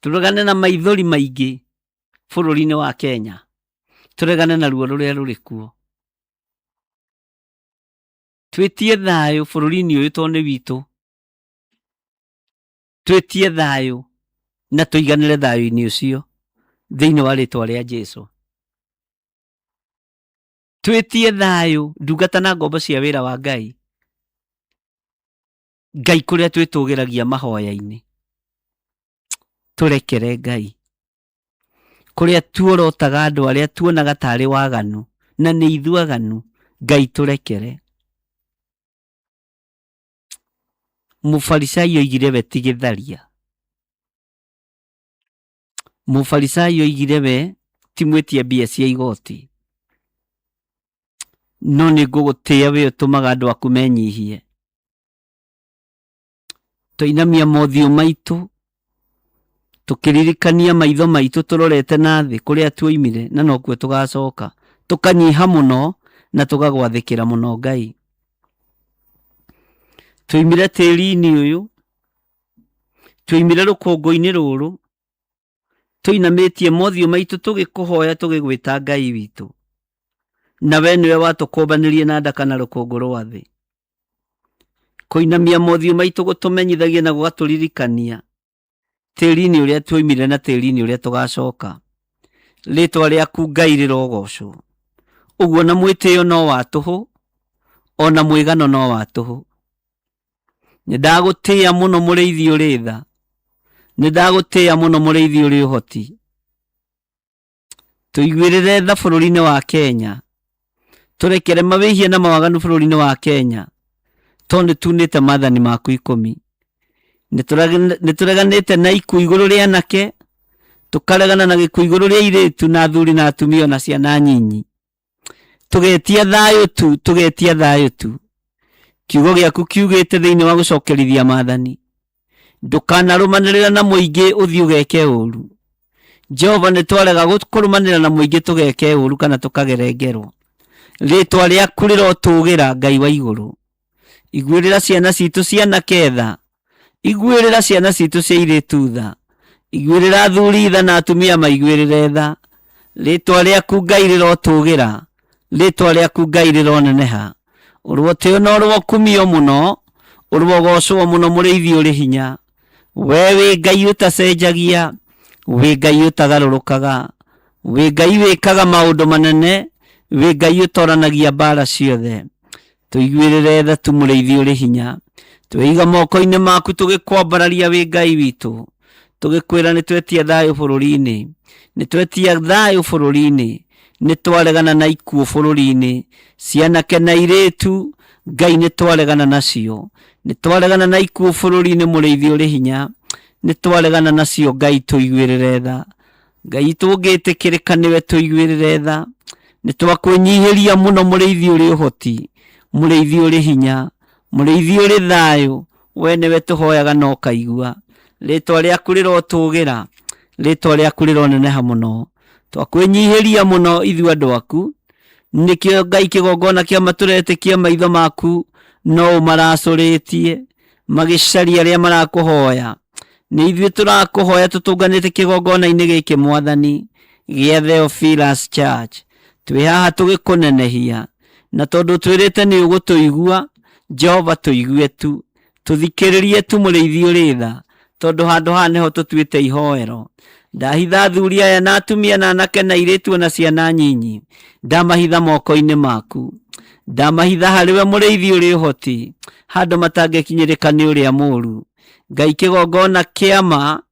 C: Tũregane na maithori maingĩ bũrũri-inĩ wa Kenya, tũregane na ruo rũrĩa rũrĩ kuo. Twĩtie thayũ bũrũri-inĩ ũyũ tondũ nĩ witũ. Twĩtie thayũ na tũiganĩre thayũ-inĩ ũcio thĩinĩ wa rĩtwa rĩa Jesu. Twĩtie thayũ ndungata na ngombo cia wĩra wa Ngai. Ngai kũrĩa twĩtũgĩragia mahoya-inĩ, tũrekere Ngai. Kũrĩa tuorotaga andũ arĩa tuonaga tarĩ waganu, Na nĩ ithuĩ aganu. Ngai tũrekere. Mũfarisai oigire we ti gĩtharia. Mũfarisai oigire we ti mwĩtia mbia cia igoti. No nĩ ngũgũtĩĩa we ũtũmaga andũ aku menyihie. Twainamia mothiũ maitũ tũkĩririkania maitho maitũ tũrorete na thĩ kũrĩa tuoimire na nokuo tũgacoka. Tũkanyiha mũno na tũgagwathĩkĩra mũno Ngai. Twoimire tĩri-inĩ ũyũ, twoimire rũkũngũ-inĩ rũrũ, tũinamĩtie mothiũ maitũ tũgĩkũhoya tũgĩgwĩta Ngai witũ. Na we nĩwe watũkũmbanĩrie na ndaka na rũkũngũ rwa thĩ. Kũinamia mothiũ maitũ gũtũmenyithagia na gũgatũririkania tĩri-inĩ ũrĩa tuoimire na tĩri-inĩ ũrĩa tũgacoka. Rĩtwa rĩaku Ngai rĩrogocwo. Ũguo na mwĩtĩo no wa tũhũ, ona mwĩgano no wa tũhũ. Nĩ ndagũtĩĩa mũno mũrĩithi ũrĩ tha. Nĩ ndagũtĩĩa mũno mũrĩithi ũrĩ ũhoti. Tũiguĩrĩre tha bũrũri-inĩ wa Kenya. Tũrekere mawĩhia na mawaganu bũrũri-inĩ wa Kenya. Tondũ nĩ tunĩte maathani maku ikũmi. Nĩ tũreganĩte na ikuũ igũrũ rĩa anake, tũkaregana na gĩkuũ igũrũ rĩa airĩtu na athuri na atumia ona ciana nyinyi. Tũgetia thayũ tu, tũgetia thayũ tu. Kiugo gĩaku kiugĩte thĩinĩ wa gũcokerithia maathani, ndũkanarũmanĩrĩra na mũingĩ ũthiĩ ũgeke ũru. Jehova, nĩ twarega kũrũmanĩrĩra na mũingĩ tũgeke ũru kana tũkagere ngero. Rĩtwa rĩaku rĩrotũgĩra, Ngai wa igũrũ. Iguĩrĩra ciana citũ cia anake tha, iguĩrĩra ciana citũ cia airĩtu tha, iguĩrĩra athuri tha na atumia maiguĩrĩre tha. Rĩtwa rĩaku Ngai rĩrotũgĩra, rĩtwa rĩaku Ngai rĩroneneha. Ũrotĩo na ũrokumio mũno, ũrogocwo mũno mũrĩithi ũrĩ hinya. We wĩ Ngai ũtacenjagia, wĩ Ngai ũtagarũrũkaga, wĩ Ngai wĩkaga maũndũ manene, wĩ Ngai ũtoranagia mbara ciothe. Tũiguĩrĩre tha tu mũrĩithi ũrĩ hinya. Tweiga moko-inĩ maku tũgĩkwambararia wĩ Ngai witũ. Tũgĩkwĩra nĩ twetia thayũ bũrũri-inĩ. Nĩ twetia thayũ bũrũri-inĩ. Nĩ twaregana na ikuũ bũrũri-inĩ. Cianake na airĩtu, Ngai nĩ twaregana nacio. Nĩ twaregana na ikuũ bũrũri-inĩ mũrĩithi ũrĩ hinya. Nĩ twaregana nacio Ngai tũiguĩrĩre tha. Ngai tũngĩtĩkĩrĩka nĩwe tũiguĩrĩre tha. Nĩ twakwĩnyihĩria mũno mũrĩithi ũrĩ ũhoti, mũrĩithi ũrĩ hinya, mũrĩithi ũrĩ thayũ, we nĩwe tũhoyaga na ũkaigua. Rĩtwa rĩaku rĩrotũgĩra, rĩtwa rĩaku rĩroneneha mũno. Twakwĩnyihĩria mũno ithuĩ andũ aku, nĩkĩo Ngai kĩgongona kĩa ma tũretĩkia maitho maku no ũmaracũrĩtie, magĩcaria arĩa marakũhoya. Nĩ ithuĩ tũrakũhoya tũtũnganĩte kĩgongona-inĩ gĩkĩ Mwathani gĩa Theophilus Church. Twĩ haha tũgĩkũnenehia, na tondũ twĩrĩte nĩ ũgũtũigua, Jehova tũigue tu, tũthikĩrĩrie tu mũrĩithi ũrĩ tha, tondũ handũ haha nĩho tũtuĩte ihoero. Ndahitha athuri aya na atumia na anake na airĩtu ona ciana nyinyi, ndamahitha moko-inĩ maku. Ndamahitha harĩ we mũrĩithi ũrĩ ũhoti, handũ matangĩkinyĩrĩka nĩ ũrĩa mũru. Ngai kĩgongona kĩa ma,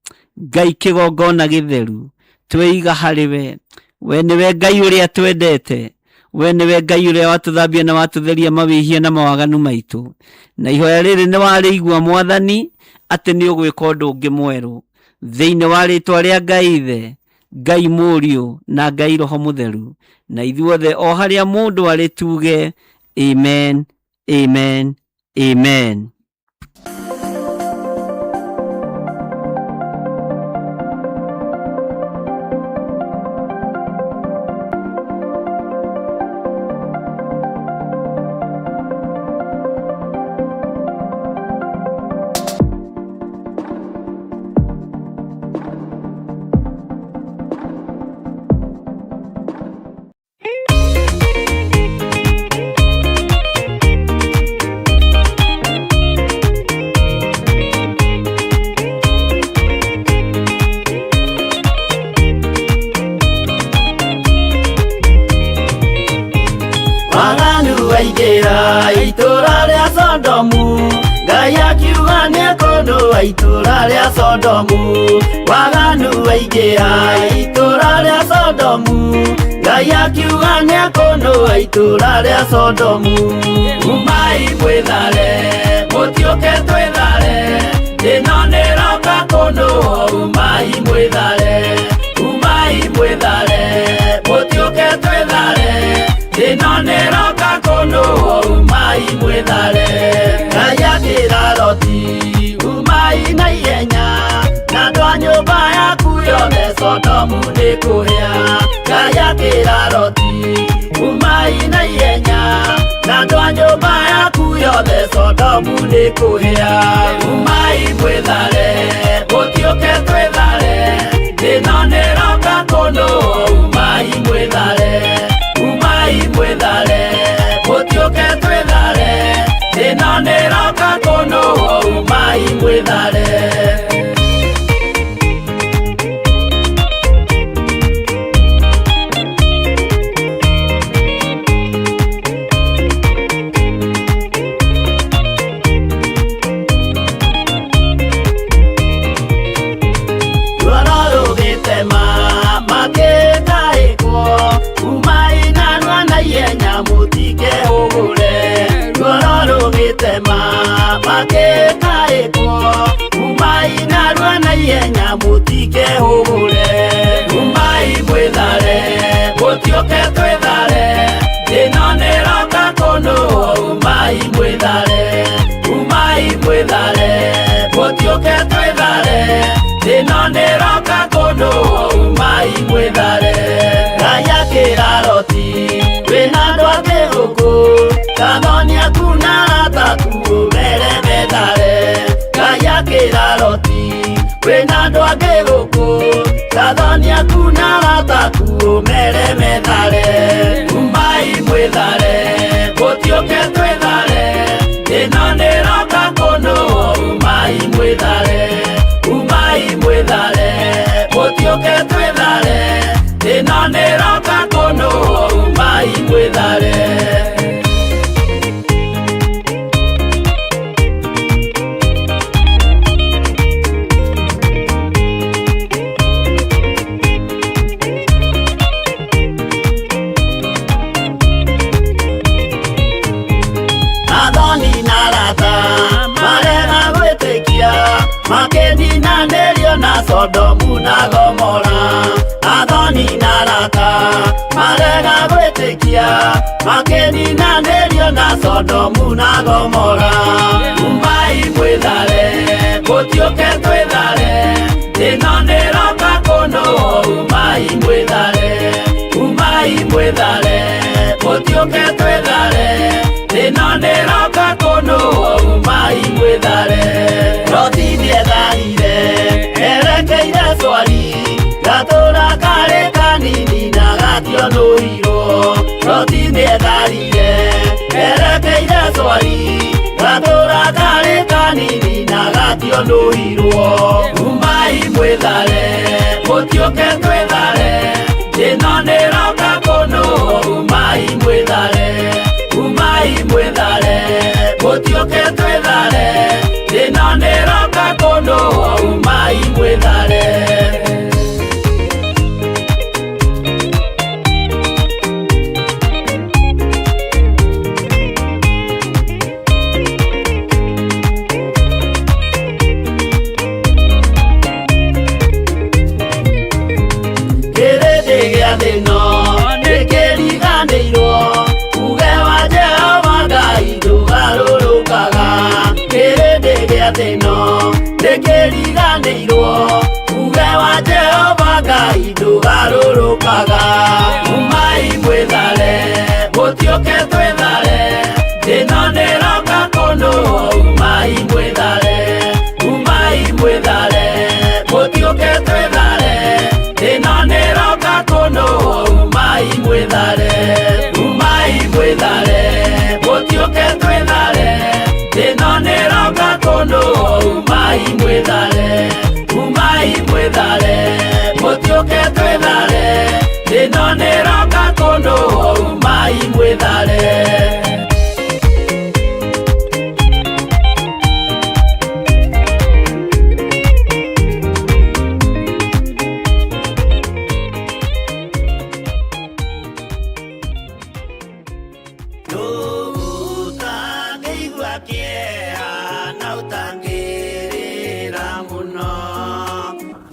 C: Ngai kĩgongona gĩtheru, tweiga harĩ we. We nĩwe Ngai ũrĩa twendete, we nĩwe Ngai ũrĩa watũthambia na watũtheria mawĩhia na mawaganu maitũ. Na ihoya rĩrĩ nĩ warĩigua Mwathani, atĩ nĩ ũgwĩka ũndũ ũngĩ mwerũ. Thĩinĩ wa rĩtwa rĩa Ngai Ithe, Ngai Mũriũ na Ngai Roho Mũtheru. Na ithuothe o harĩa mũndũ arĩ tuge amen, amen, amen.
B: Waganu waingĩra itũra rĩa Sodomu, Ngai akiuga nĩekũndũ Nĩekũnũa itũũra rĩa Sodomu, waganu waingĩha itũũra rĩa Sodomu, Ngai akiuga nĩekũnũa itũũra rĩa Sodomu. Umai mwĩthare, mũtiũke twĩthare, ĩno nĩroka kũnũo, umai mwĩthare, umai mwĩthare, mũtiũke twĩthare, ĩno nĩroka kũnũo, umai mwĩthare. Ngai akĩra Loti, umai na ihenya, na andũ a nyũmba yaku yothe Sodomu nĩkũhĩa. Ngai akĩra Loti, umai na ihenya, na andũ a nyũmba yaku yothe Sodomu nĩkũhĩa. Umai mwĩthare, mũtiũke twĩthare, ĩno nĩroka kũnũo, umai mwĩthare, umai mwĩthare, mũtiũke twĩthare, ĩno nĩroka kũnũo, umai mwĩthare. Ruoro rũgĩtema makĩtaĩkwo, umai narua na ihenya mũtikehũgũre. Ruoro rũgĩtema makĩtaĩkwo, umai narua na ihenya mũtikehũgũre. Umai mwĩthare, mũtiũke twĩthare, ĩno nĩroka kũnũo, umai mwĩthare, umai mwĩthare, mũtiũke twĩthare, ĩno nĩroka kũnũo, umai mwĩthare. Ngai akĩra Loti, wĩna andũ angĩ gũkũ, kathoni aku na arata aku ũmere methare. Ngai akĩra Loti, wĩna andũ angĩ gũkũ, kathoni aku na arata aku ũmere methare. Umai mwĩthare, mũtiũke twĩthare, ĩno nĩroka kũnũo, umai mwĩthare, umai mwĩthare, mũtiũke twĩthare, ĩno nĩroka kũnũo, umai mwĩthare. Athoni na arata marega gwĩtĩkia, makĩninanĩrio na Sodomu na Gomora. Athoni na arata marega gwĩtĩkia, makĩninanĩrio na Sodomu na Gomora. Umai mwĩthare, mũtiũke twĩthare, ĩno nĩroka kũnũo, umai mwĩthare, umai mwĩthare, mũtiũke twĩthare, ĩno nĩroka kũnũo, umai mwĩthare. Loti nĩetharire erekeire Swari, gatũũra karĩ kanini na gationũirwo. Loti nĩetharire erekeire Swari, gatũũra karĩ kanini na gationũirwo. Umai mwĩthare, mũtiũke twĩthare, ĩno nĩroka kũnũo, umai mwĩthare, umai mwĩthare, mũtiũke twĩthare, ĩno nĩroka kũnũo, umai mwĩthare. Kĩrĩndĩ gĩa thĩ ĩno nĩkĩriganĩirwo, uge wa Jehova Ngai ndũgarũrũkaga. Kĩrĩndĩ gĩa thĩ ĩno nĩkĩriganĩirwo, uge wa Jehova Ngai ndũgarũrũkaga. Umai mwĩthare, mũtiũke twĩthare, ĩno nĩroka kũnũo, umai mwĩthare, umai mwĩthare, mũtiũke twĩthare, ĩno nĩroka kũnũo, umai mwĩthare, umai mwĩthare, mũtiũke twĩthare, ĩno nĩroka kũnũo, umai mwĩthare, umai mwĩthare, mũtiũke twĩthare, ĩno nĩroka kũnũo, umai mwĩthare.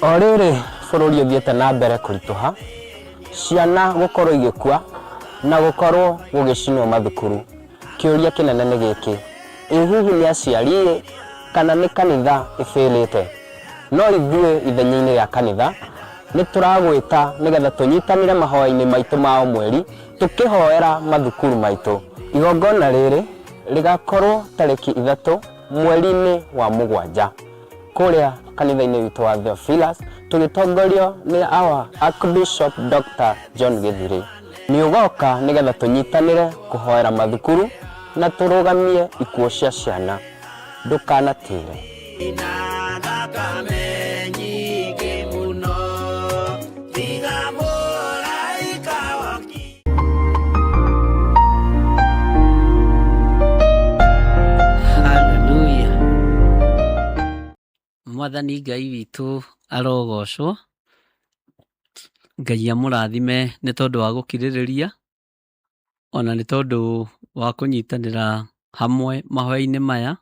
A: O rĩrĩ bũrũri ũthiĩte na mbere kũritũha, ciana gũkorwo igĩkua na gũkorwo gũgĩcinwo mathukuru, kĩũria kĩnene nĩ gĩkĩ, ĩ hihi nĩ aciari-ĩ kana nĩ kanitha ĩbĩrĩte? No ithuĩ ithenya-inĩ rĩa kanitha nĩ tũragwĩta nĩgetha tũnyitanĩre mahoya-inĩ maitũ ma o mweri tũkĩhoera mathukuru maitũ. Igongona rĩrĩ rĩgakorwo tarĩki 3 mweri-inĩ wa 7 kũrĩa kanitha-inĩ witũ wa Theophilus tũgĩtongorio nĩ our Archbishop Dr. John Gĩthirĩ. Nĩ ũgoka nĩgetha tũnyitanĩre kũhoera mathukuru na tũrũgamie ikuũ cia ciana. Ndũkanatĩre.
B: Na thakame nyingĩ mũno tiga mũraika woki.
C: Haleluya. Mwathani Ngai witũ arogocwo. Ngai amũrathime nĩ tondũ wa gũkirĩrĩria, ona nĩ tondũ wa kũnyitanĩra hamwe mahoya-inĩ maya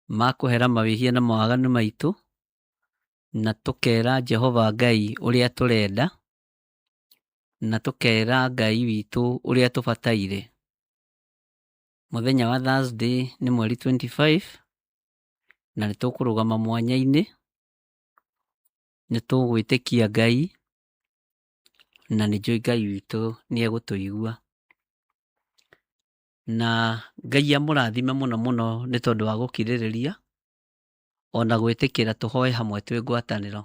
C: ma kũhera mawĩhia na mawaganu maitũ, na tũkera Jehova Ngai ũrĩa tũrenda, na tũkera Ngai witũ ũrĩa tũbataire. Mũthenya wa Thursday nĩ mweri 25, na nĩ tũkũrũgama mwanya-inĩ, nĩ tũgwĩtĩkia Ngai, na nĩ njũĩ Ngai witũ nĩ egũtũigua. Na Ngai amũrathime mũno mũno nĩ tondũ wa gũkirĩrĩria, ona gwĩtĩkĩra tũhoe hamwe twĩ ngwatanĩro.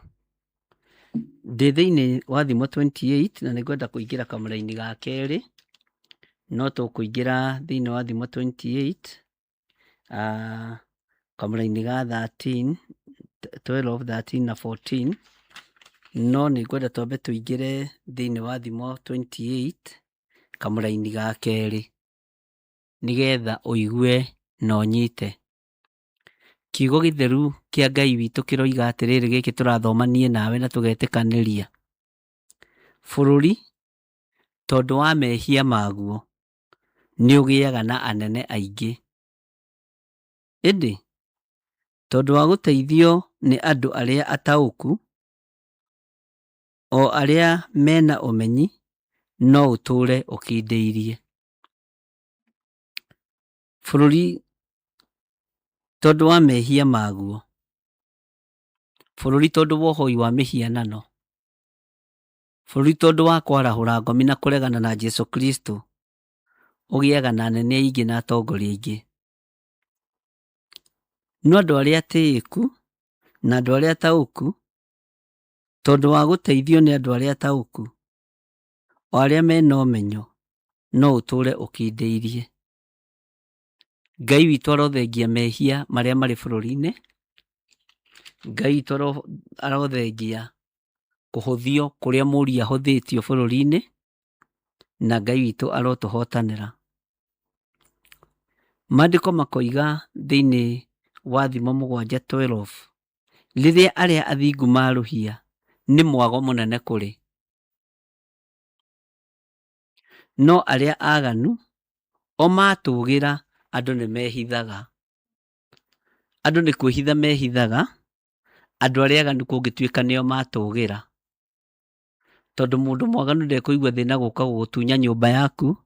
C: Ndĩ thĩinĩ wa Thimo 28 na nĩngwenda kũingĩra kamũraini ga kerĩ, no tũkũingĩra thĩinĩ wa Thimo 28 kamũraini ga 13, 12, 13 na 14, no nĩngwenda twambe tũingĩre thĩinĩ wa Thimo 28 kamũraini ga kerĩ, nĩgetha ũigue na ũnyite. Kiugo gĩtheru kĩa Ngai witũ kĩroiga atĩrĩrĩ, gĩkĩ tũrathoma niĩ nawe na tũgetĩkanĩria. Bũrũri tondũ wa mehia maguo nĩ ũgĩaga na anene aingĩ, ĩndĩ tondũ wa gũteithio nĩ andũ arĩa ataũku, o arĩa mena ũmenyi, no ũtũũre ũkindĩirie. Bũrũri tondũ wa mehia maguo, bũrũri tondũ wa ũhoi wa mĩhianano, bũrũri tondũ wa kwarahũra ngomi na kũregana na Jesu Kristo, ũgĩaga na anene aingĩ na atongoria aingĩ. No andũ arĩa atĩĩku na andũ arĩa ataũku, tondũ wa gũteithio nĩ andũ arĩa ataũku, o arĩa mena ũmenyo, no ũtũũre ũkindĩirie. Ngai witũ arothengia mehia marĩa marĩ bũrũri-inĩ, Ngai witũ arothengia kũhũthio kũrĩa mũriũ ahũthĩtio bũrũri-inĩ, na Ngai witũ arotũhotanĩra. Maandĩko makoiga thĩinĩ wa Thimo 7:12, rĩrĩa arĩa athingu marũhia, nĩ mwago mũnene kũrĩ, no arĩa aganu o matũgĩra andũ nĩ mehithaga. Andũ nĩ kwĩhitha mehithaga, andũ arĩa aganu kũngĩtuĩka nĩo matũgĩra. Tondũ mũndũ mwaganu ndekũigua thĩna gũka gũgũtunya nyũmba yaku,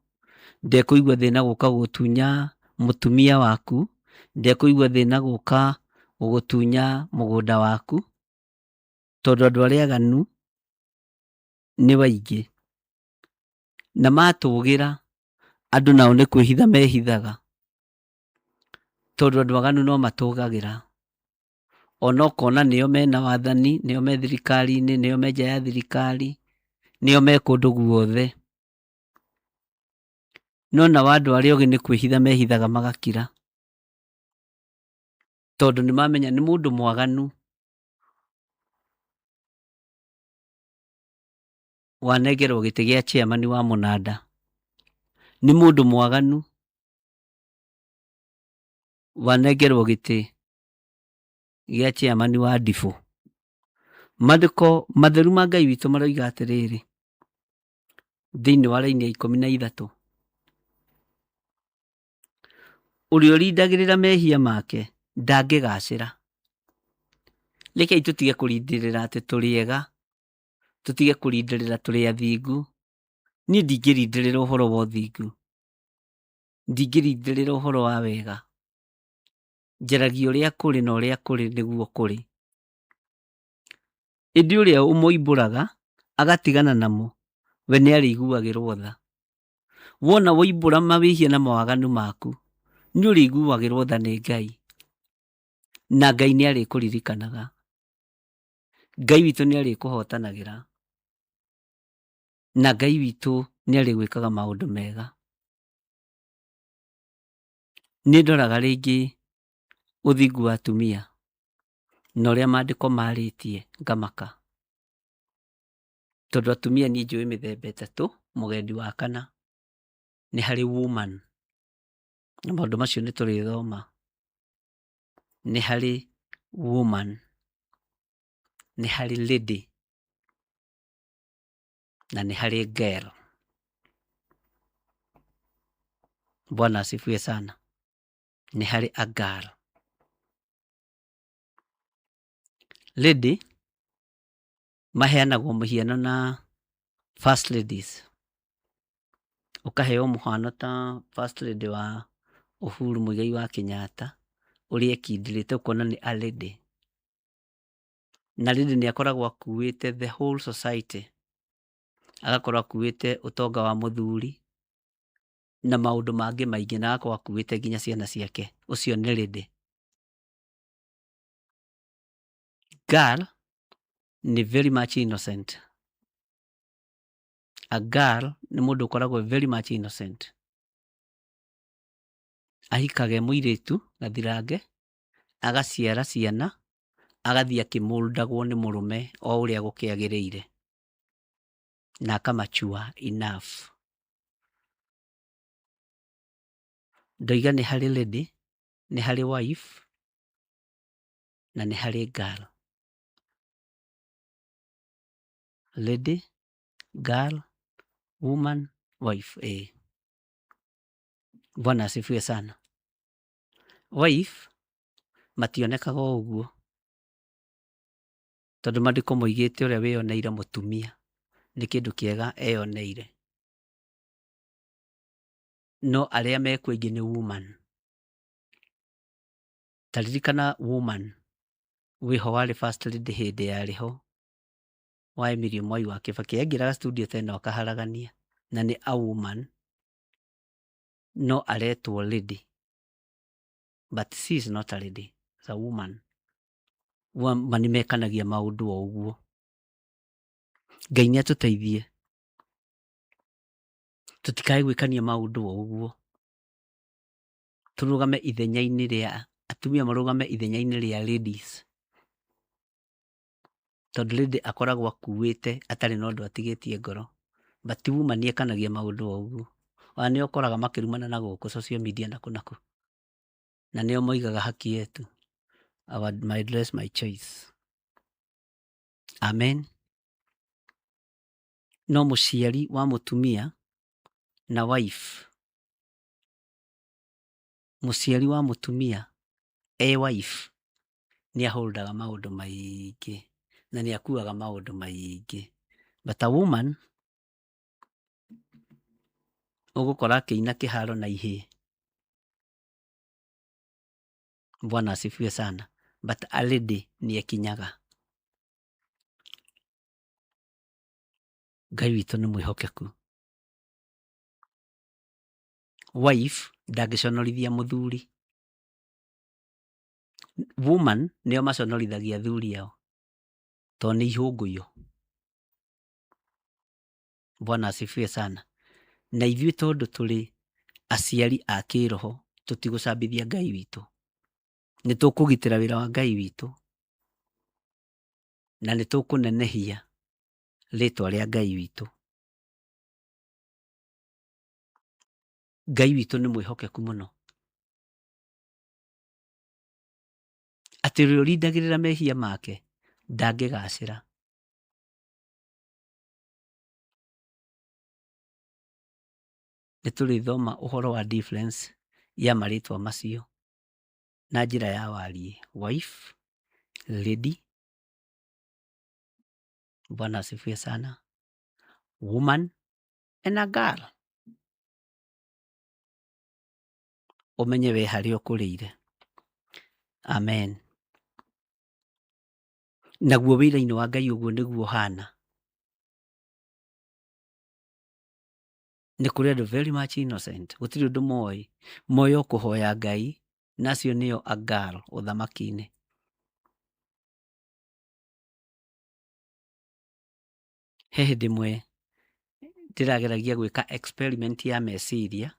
C: ndekũigua thĩna gũka gũgũtunya mũtumia waku, ndekũigua thĩna gũka gũgũtunya mũgũnda waku, tondũ andũ arĩa aganu nĩ waingĩ. Na matũgĩra andũ nao nĩ kwĩhitha mehithaga, tondũ andũ aganu no matũgagĩra. Ona ũkona nĩo mena wathani, nĩo me thirikari-inĩ, nĩo me nja ya thirikari, nĩo me kũndũ guothe. No nao andũ arĩa ogĩ nĩ kwĩhitha mehithaga magakira, tondũ nĩ mamenya nĩ mũndũ mwaganu wanengerwo gĩtĩ gĩa chairman wa mũnanda, nĩ mũndũ mwaganu wanengerwo gĩtĩ gĩa chairman wa ndibũ. Maandĩko matheru ma Ngai witũ maroiga atĩrĩrĩ, thĩinĩ wa raini ya 13, ũrĩa ũrindagĩrĩra mehia make ndangĩgacĩra. Rekei tũtige kũrindĩrĩra atĩ tũrĩ ega, tũtige kũrindĩrĩra tũrĩ athingu. Niĩ ndingĩrindĩrĩra ũhoro wa ũthingu, ndingĩrindĩrĩra ũhoro wa wega. Njaragia ũrĩa kũrĩ na ũrĩa kũrĩ nĩguo kũrĩ. Ĩndĩ ũrĩa ũmoimbũraga agatigana namo, we nĩarĩiguagĩrwo tha. Wona woimbũra mawĩhia na mawaganu maku, nĩũrĩiguagĩrwo tha nĩ Ngai, na Ngai nĩarĩkũririkanaga. Ngai witũ nĩarĩkũhotanagĩra, na Ngai witũ nĩarĩgwĩkaga maũndũ mega. Nĩ ndoraga rĩngĩ ũthingu wa atumia na ũrĩa maandĩko marĩtie ngamaka. Tondũ atumia niĩ njũĩ mĩthemba ĩtatũ, mũgendi wa kana nĩ harĩ woman, na maũndũ macio nĩ tũrĩthoma. Nĩ harĩ woman, nĩ harĩ lady, na nĩ harĩ girl. Bwana asifiwe sana. Nĩ harĩ a girl. Lady maheanagwo mũhiano na first ladies. Ũkaheo mũhano ta first lady wa Uhuru Muigai wa Kenyatta ũrĩa ekindĩrĩte ũkona nĩ a lady. Na lady nĩ akoragwo akuĩte the whole society, agakorwo akuĩte ũtonga wa mũthuri na maũndũ mangĩ maingĩ, na agakorwo akuĩte nginya ciana ciake. Ũcio nĩ lady. Girl nĩ very much innocent. A girl nĩ mũndũ ũkoragwo very much innocent. Ahikaga e mũirĩtu gathirange, agaciara ciana, agathiĩ akĩmũldagwo nĩ mũrũme o ũrĩa gũkĩagĩrĩire, na aka mature enough. Ndoiga nĩ harĩ lady, nĩ harĩ wife, na nĩ harĩ girl. Lady, girl, woman, wife. Ĩĩ. Bwana asifiwe sana. Wife mationekaga o ũguo, tondũ maandĩko moigĩte ũrĩa wĩyoneire mũtumia nĩ kĩndũ kĩega eyoneire. No arĩa mekuo aingĩ nĩ woman. Ta ririkana woman wĩho warĩ first lady hĩndĩ yarĩ ho wa Emilio Mwai wa Kibaki, aingĩraga studio ta ĩno akaharagania, na nĩ a woman no aretwo lady, but she is not a lady, is a woman. Ma nĩ mekanagia maũndũ o ũguo. Ngai nĩ atũteithie tũtikae gwĩkania maũndũ o ũguo, tũrũgame ithenya-inĩ rĩa atumia, marũgame ithenya-inĩ rĩa ladies, tondũ lady akoragwo akuĩte atarĩ na ũndũ atigĩtie ngoro, but woman ekanagia maũndũ o ũguo. Ona nĩo ũkoraga makĩrumana na gũkũ social media nakũ nakũ, na nĩo moigaga haki yetu, our, my dress my choice. Amen. No mũciari wa mũtumia na wife, mũciari wa mũtumia e wife nĩ aholdaga maũndũ maingĩ na nĩ akuaga maũndũ maingĩ, but a woman ũgũkora akĩina kĩharo na ihĩĩ. Bwana asifiwe sana. But a lady nĩ ekinyaga. Ngai witũ nĩ mwĩhokeku. Wife ndangĩconorithia mũthuri. Woman nĩo maconorithagia athuri ao tondũ nĩ ihũngũyũ. Bwana asifiwe sana. Na ithuĩ tondũ tũrĩ aciari a kĩroho, tũtigũcambithia Ngai witũ. Nĩ tũkũgitĩra wĩra wa Ngai witũ na nĩ tũkũnenehia rĩtwa rĩa Ngai witũ. Ngai witũ nĩ mwĩhokeku mũno, atĩ ũrĩa ũrindagĩrĩra mehia make ndangĩgacĩra. Nĩ tũrĩthoma ũhoro wa difference ya marĩtwa macio na njĩra ya wariĩ, wife, lady. Bwana asifiwe sana. Woman and a girl. Ũmenye we harĩa ũkũrĩire. Amen. Naguo wĩra-inĩ wa Ngai ũguo nĩguo ũhana. Nĩ kũrĩ andũ very much innocent, gũtirĩ ũndũ moĩ, moĩ o kũhoya Ngai, na acio nĩo a girl ũthamaki-inĩ. He hĩndĩ ĩmwe ndĩrageragia gwĩka experiment ya meciria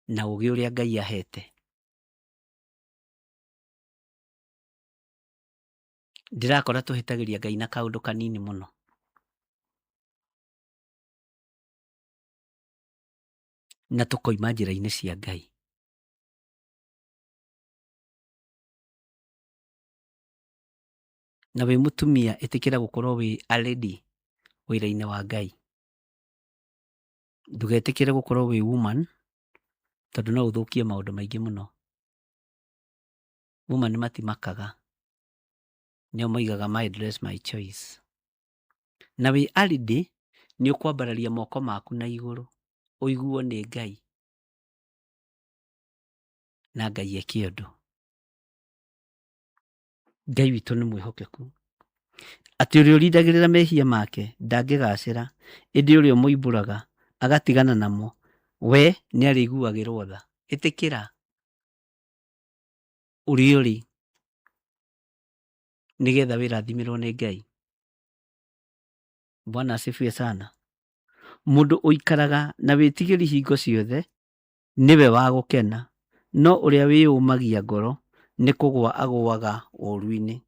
C: na ũgĩ ũrĩa Ngai ahete. Ndĩrakora tũhĩtagĩria Ngai na kaũndũ kanini mũno. Na tũkoima njĩra-inĩ cia Ngai. Na wĩ mũtumia ĩtĩkĩra gũkorwo wĩ a lady wĩra-inĩ wa Ngai. Ndũgetĩkĩre gũkorwo wĩ woman tondũ no ũthũkie maũndũ maingĩ mũno. Woman matimakaga, nĩo moigaga my dress my choice. Na wĩ a lady nĩ ũkwambararia moko maku na igũrũ ũiguo nĩ Ngai na Ngai eke ũndũ. Ngai witũ nĩ mwĩhokeku atĩ ũrĩa ũrindagĩrĩra mehia make ndangĩgacĩra, ĩndĩ ũrĩa ũmoimbũraga agatigana namo, we nĩarĩiguagĩrwo tha. Ĩtĩkĩra ũrĩa ũrĩ nĩgetha wĩrathimĩrwo nĩ Ngai. Bwana asifiwe sana. Mũndũ ũikaraga na wĩtigĩri hingo ciothe nĩwe wa gũkena, no ũrĩa wĩyũmagia ngoro nĩ kũgũa agũaga ũũru-inĩ.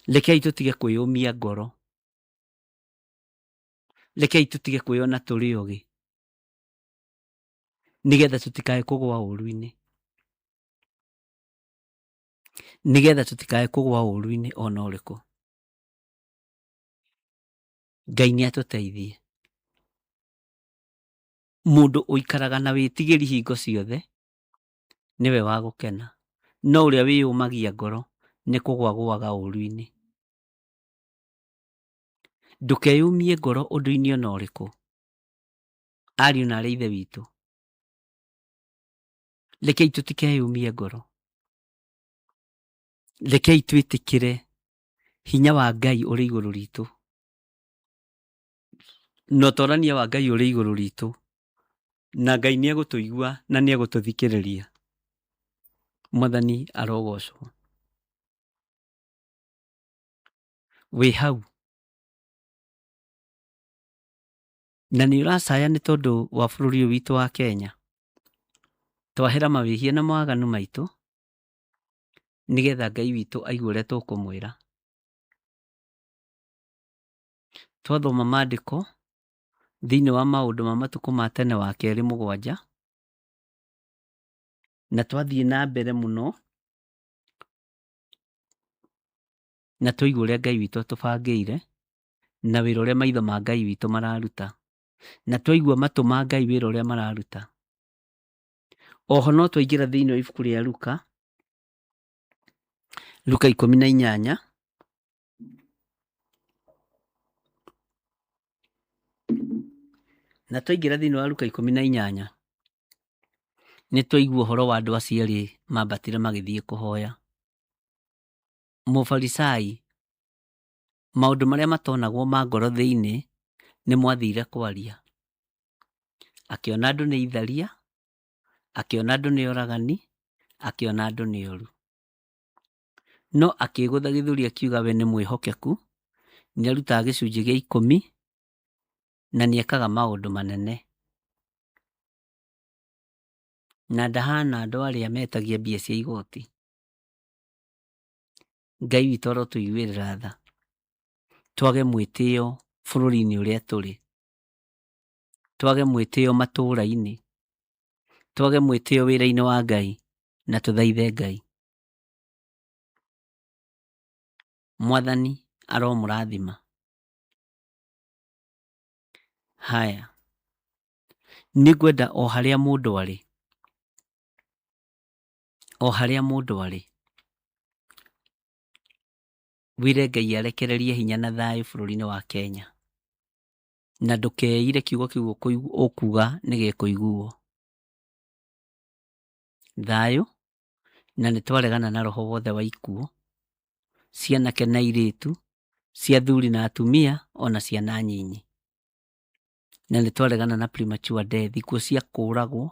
C: Rekei tũtige kwĩyũmia ngoro, rekei tũtige kwĩyona tũrĩ ogĩ, nĩgetha tũtikae kũgũa ũũru-inĩ, nĩgetha tũtikae kũgũa ũũru-inĩ ona ũrĩkũ. Ngai nĩ atũteithie. Mũndũ ũikaraga na wĩtigĩri hingo ciothe nĩwe wa gũkena, no ũrĩa wĩyũmagia ngoro nĩ kũgũa agũaga ũũru-inĩ. Ndũkeyũmie ngoro ũndũ-inĩ ona ũrĩkũ, ariũ na arĩ ithe witũ. Rekei tũtikeyũmie ngoro, rekei twĩtĩkĩre hinya wa Ngai ũrĩ igũrũ ritũ na ũtorania wa Ngai ũrĩ igũrũ ritũ, na Ngai nĩ egũtũigua na nĩ egũtũthikĩrĩria. Mwathani arogocwo. Wĩ hau na nĩ ũracaya nĩ tondũ wa bũrũri ũyũ witũ wa Kenya. Twahera mawĩhia na mawaganu maitũ nĩgetha Ngai witũ aigue ũrĩa tũkũmwĩra. Twathoma maandĩko thĩinĩ wa maũndũ ma matukũ ma tene wa kerĩ mũgwanja, na twathiĩ na mbere mũno na twaigua ũrĩa Ngai witũ atũbangĩire na wĩra ũrĩa maitho ma Ngai witũ mararuta, na twaigua matũ ma Ngai wĩra ũrĩa mararuta. Oho no twaingĩra thĩinĩ wa ibuku rĩa Luka, Luka 18, na twaingĩra thĩinĩ wa Luka 18, nĩ twaigua ũhoro wa andũ acio erĩ mambatire magĩthiĩ kũhoya. Mũfarisai, maũndũ marĩa matonagwo ma ngoro thĩinĩ nĩmo athire kwaria. Akĩona andũ nĩ itharia, akĩona andũ nĩ oragani, akĩona andũ nĩ oru. No akĩgũtha gĩthũri akiuga we nĩ mwĩhokeku, nĩ arutaga gĩcunjĩ gĩa ikũmi na nĩ ekaga maũndũ manene. Na ndahana andũ arĩa metagia mbia cia igoti. Ngai witũ arotũiguĩrĩra tha, twage mwĩtĩo bũrũri-inĩ ũrĩa tũrĩ, twage mwĩtĩo matũũra-inĩ, twage mwĩtĩo wĩra-inĩ wa Ngai, na tũthaithe Ngai. Mwathani aromũrathima. Haya, nĩngwenda o harĩa mũndũ arĩ, o harĩa mũndũ arĩ. Wĩre Ngai arekererie hinya na thayũ bũrũri-inĩ wa Kenya. Na ndũkeire kiugo kĩu ũkuga nĩ gĩkũiguo. Thayũ, na nĩ twaregana na roho wothe wa ikuũ, cia anake na airĩtu, cia athuri na atumia, ona ciana nyinyi. Na nĩ twaregana na premature death, ikuũ cia kũragwo,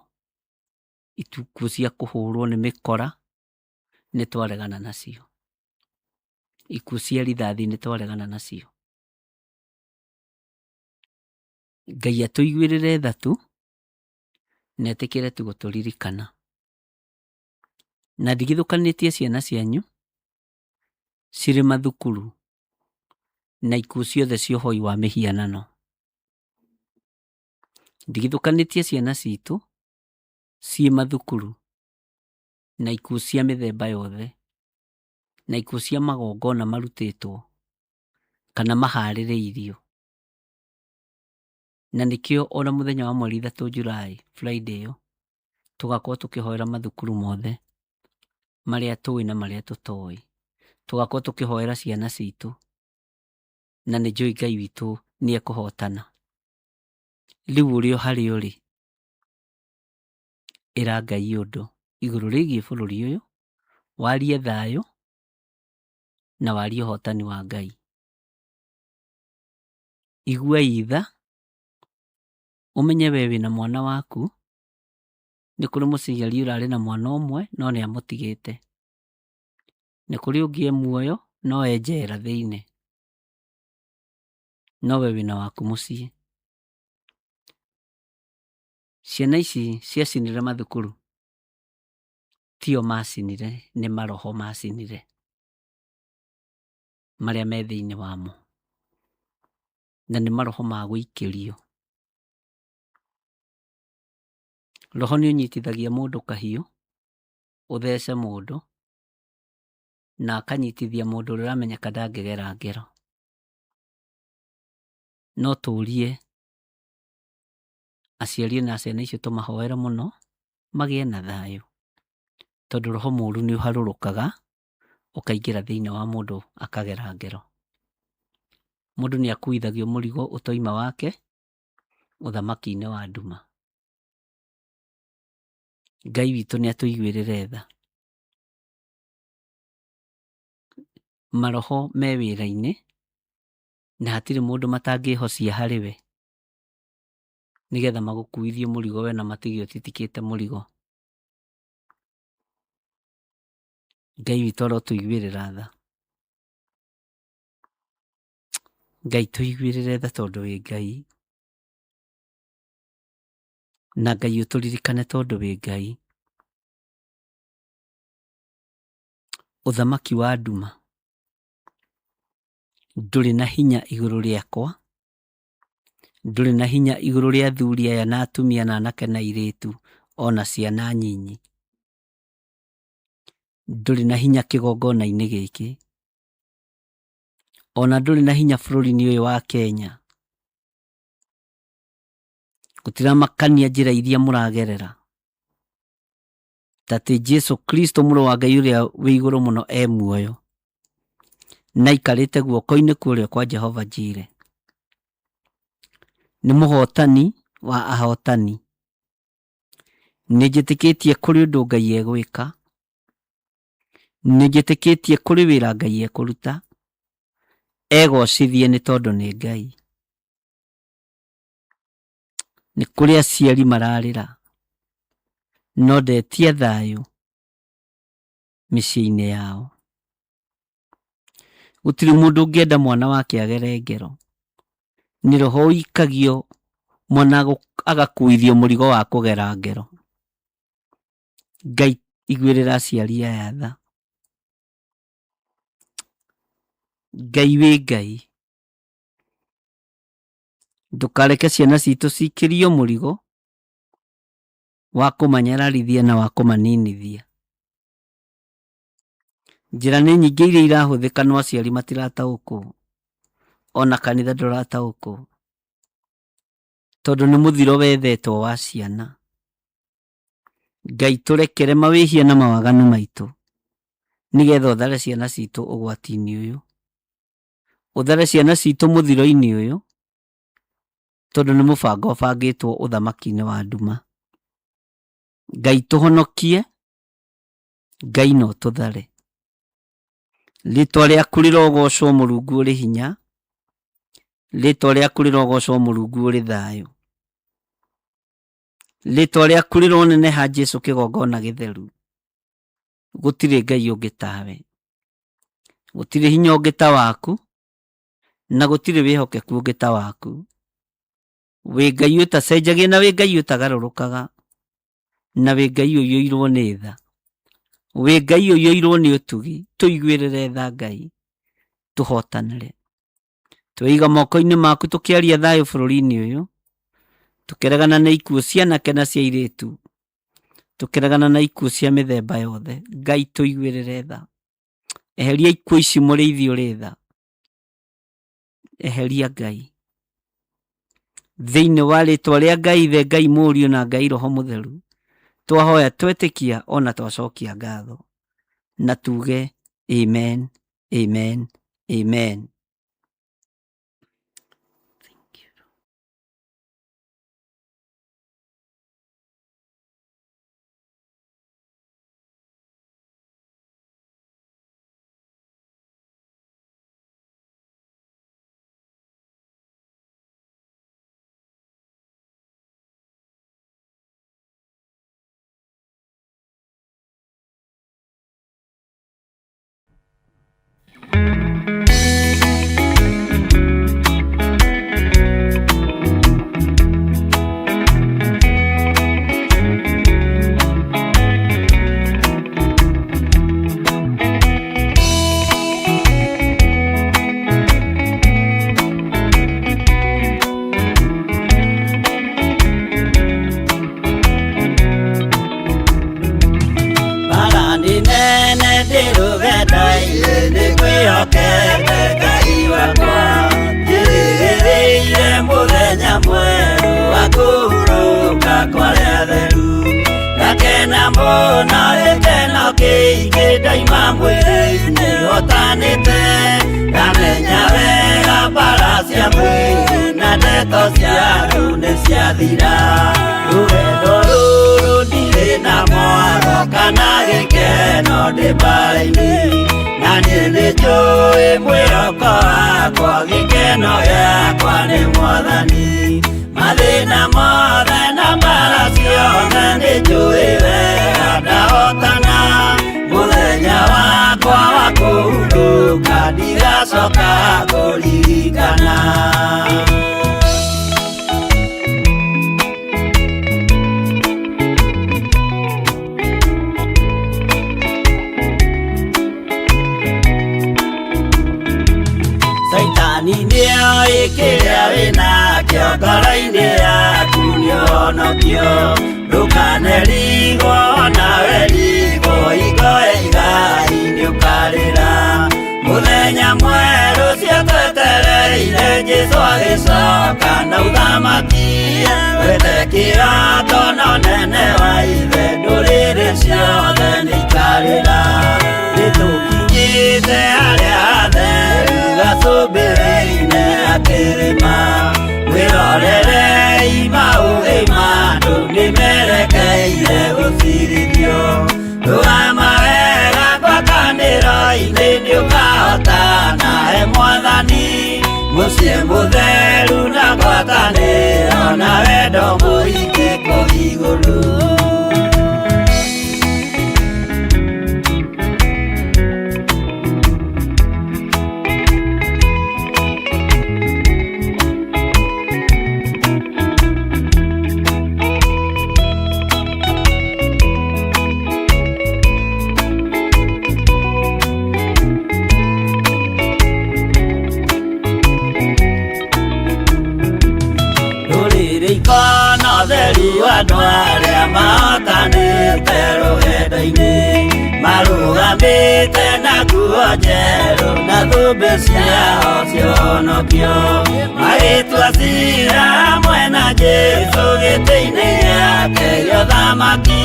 C: ikuũ cia kũhũrwo nĩ mĩkora, nĩ twaregana nacio. Ikuũ cia rithathi nĩ twaregana nacio. Ngai atũiguĩrĩre tha tu, na etĩkĩre tu gũtũririkana. Na ndigithũkanĩtie ciana cianyu cirĩ mathukuru na ikuũ ciothe cia ũhoi wa mĩhianano. Ndigithũkanĩtie ciana citũ ciĩ mathukuru na ikuũ cia mĩthemba yothe, na ikuũ cia magongona marutĩtwo kana maharĩrĩirio. Na nĩkĩo ona mũthenya wa mweri 3 July, Friday ĩyo, tũgakorwo tũkĩhoera mathukuru mothe marĩa tũĩ na marĩa tũtoĩ. Tũgakorwo tũkĩhoera ciana citũ, na nĩ njũĩ Ngai witũ nĩ ekũhotana. Rĩu ũrĩ o harĩa ũrĩ, ĩra Ngai ũndũ igũrũ rĩgiĩ bũrũri ũyũ, warie thayũ na warie ũhotani wa Ngai. Igua itha, ũmenye we wĩna mwana waku, nĩ kũrĩ mũciari ũrarĩ na mwana ũmwe no nĩ amũtigĩte. Nĩ kũrĩ ũngĩ e muoyo no e njera thĩinĩ. No we wĩna waku mũciĩ. Ciana ici ciacinire mathukuru, tio macinire, nĩ maroho macinire marĩa me thĩinĩ wamo. Na nĩ maroho ma gũikĩrio. Roho nĩ ũnyitithagia mũndũ kahiũ, ũthece mũndũ, na akanyitithia mũndũ ũrĩa ũramenyeka ndangĩgera ngero. No tũrie aciari na ciana icio tũmahoere mũno, magĩe na thayũ, tondũ roho mũru nĩ ũharũrũkaga ũkaingĩra thĩinĩ wa mũndũ akagera ngero. Mũndũ nĩ akuithagio mũrigo ũtoima wake ũthamaki-inĩ wa nduma. Ngai witũ nĩ atũiguĩrĩre tha. Maroho me wĩra-inĩ na hatirĩ mũndũ matangĩhocia harĩ we nĩgetha magũkuithie mũrigo we na matige ũtitikĩte mũrigo. Ngai witũ arotũiguĩrĩra tha. Ngai tũiguĩrĩre tha tondũ wĩ Ngai. Na Ngai ũtũririkane tondũ wĩ Ngai. Ũthamaki wa nduma ndũrĩ na hinya igũrũ rĩakwa, ndũrĩ na hinya igũrũ rĩa athuri aya na atumia na anake na airĩtu ona ciana nyinyi. Ndũrĩ na hinya kĩgongona-inĩ gĩkĩ, ona ndũrĩ na hinya bũrũri-inĩ ũyũ wa Kenya. Gũtiramakania njĩra iria mũragerera, ta atĩ Jesu Kristo mũrũ wa Ngai ũrĩa wĩ igũrũ mũno e muoyo, na aikarĩte guoko-inĩ kwa ũrĩo kwa Jehova Jire. Nĩ mũhotani wa ahotani. Nĩ njĩtĩkĩtie kũrĩ ũndũ Ngai egwĩka. Nĩ njĩtĩkĩtie kũrĩ wĩra Ngai ekũruta. Egocithie nĩ tondũ nĩ Ngai. Nĩ kũrĩ aciari mararĩra, no ndetia thayũ mĩciĩ-inĩ yao. Gũtirĩ mũndũ ũngĩenda mwana wake agere ngero. Nĩ roho ũikagio mwana agakuithio mũrigo wa kũgera ngero. Ngai iguĩrĩra aciari aya tha. Ngai wĩ Ngai. Ndũkareke ciana citũ cikĩrio mũrigo wa kũmanyararithia na wa kũmaninithia. Njĩra nĩ nyingĩ iria irahũthĩka no aciari matirataũkwo, ona kanitha ndũrataũkwo, tondũ nĩ mũthiro wethetwo wa ciana. Ngai tũrekere mawĩhia na mawaganu maitũ, nĩgetha ũthare ciana citũ ũgwati-inĩ ũyũ. Ũthare ciana citũ mũthiro-inĩ ũyũ, tondũ nĩ mũbango ũbangĩtwo ũthamaki-inĩ wa nduma. Ngai tũhonokie, Ngai no tũthare. Rĩtwa rĩaku rĩrogocwo Mũrungu ũrĩ hinya, rĩtwa rĩaku rĩrogocwo Mũrungu ũrĩ thayũ. Rĩtwa rĩaku rĩroneneha Jesu kĩgongona gĩtheru. Gũtirĩ Ngai ũngĩ tawe, gũtirĩ hinya ũngĩ ta waku, na gũtirĩ wĩhokeku ũngĩ ta waku. Wĩ Ngai ũtacenjagia na wĩ Ngai ũtagarũrũkaga, na wĩ Ngai ũiyũirwo nĩ tha, wĩ Ngai ũiyũirwo nĩ ũtugi. Tũiguĩrĩre tha Ngai, tũhotanĩre. Tweiga moko-inĩ maku tũkĩaria thayũ bũrũri-inĩ ũyũ, tũkĩregana na ikuũ cia anake na cia airĩtu, tũkĩregana na ikuũ cia mĩthemba yothe. Ngai tũiguĩrĩre tha, eheria ikuũ ici mũrĩithi ũrĩ tha, eheria Ngai thĩinĩ wa rĩtwa rĩa Ngai Ithe, Ngai Mũriũ na Ngai Roho Mũtheru. Twahoya twetĩkia ona twacokia ngatho na tuge amen, amen, amen. Thank you.
B: Bara nĩ nene ndĩ rũgendo-inĩ nĩ ngwĩhokete Ngai wakwa, njĩrĩgĩrĩire mũthenya mwerũ wa kũhurũka kwa arĩa atheru. Ngakena mũno gĩkeno kĩingĩ ndaima mwĩrĩ-inĩ hotanĩte, ngamenya wega mbara cia mwĩrĩ na ndeto cia andũ nĩ ciathira. Rũgendo rũrũ ndirĩ na mwaro kana gĩkeno ndĩ mbara-inĩ, na niĩ nĩ njũĩ mwĩhoko wakwa gĩkeno gĩakwa nĩ Mwathani. Mathĩna mothe na mbara ciothe nĩ njũĩ wega ndahotana, mũthenya wakwa wa kũhurũka ndigacoka kũririkana. Caitani nĩoĩ kĩrĩa wĩnakĩo ngoro-inĩ yaku nĩũhonokio, ndũkanerigwo nawe rigwo hingo ya igai nĩũkarĩra. Mũthenya mwerũ ũcio twetereire Jesũ agĩcoka na ũthamaki, wethe kĩroto na ũnene wa Ithe, ndũrĩrĩ ciothe nĩikarĩra. Nĩtũkinyĩte harĩa hatheru gacũmbĩrĩ-inĩ ga kĩrĩma, mwĩrorerei maũthĩ ma andũ nĩmerekeire gũcirithio. Rũgama wega ngwatanĩro-inĩ nĩũkahotana he Mwathani, mũciĩ mũtheru na ngwatanĩro na wendo mũingĩ kũu igũrũ. Ndũrĩrĩ ikona ũtheri wa andũ arĩa mahotanĩte rũgendo-inĩ, marũgamĩte na nguo njerũ na thũmbĩ ciao cionokio, magĩtua ciira hamwe na Jesũ gĩtĩ-inĩ gĩake gĩa ũthamaki.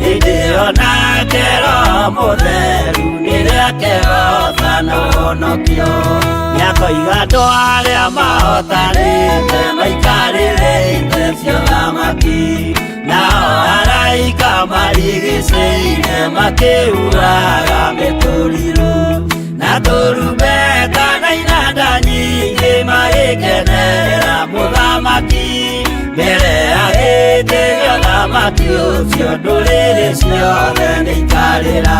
B: Hĩndĩ ĩyo nake Roho Mũtheru nĩrĩo akehoota na ũhonokio. Makoiga andũ arĩa mahotanĩte maikarĩre itĩ cia ũthamaki, nao araika marigicĩirie makĩhuhaga mĩtũrirũ na tũrumbeta na inanda nyingĩ, magĩkenerera mũthamaki mbere ya gĩtĩ gĩa ũthamaki ũcio, ndũrĩrĩ ciothe nĩ ikarĩra.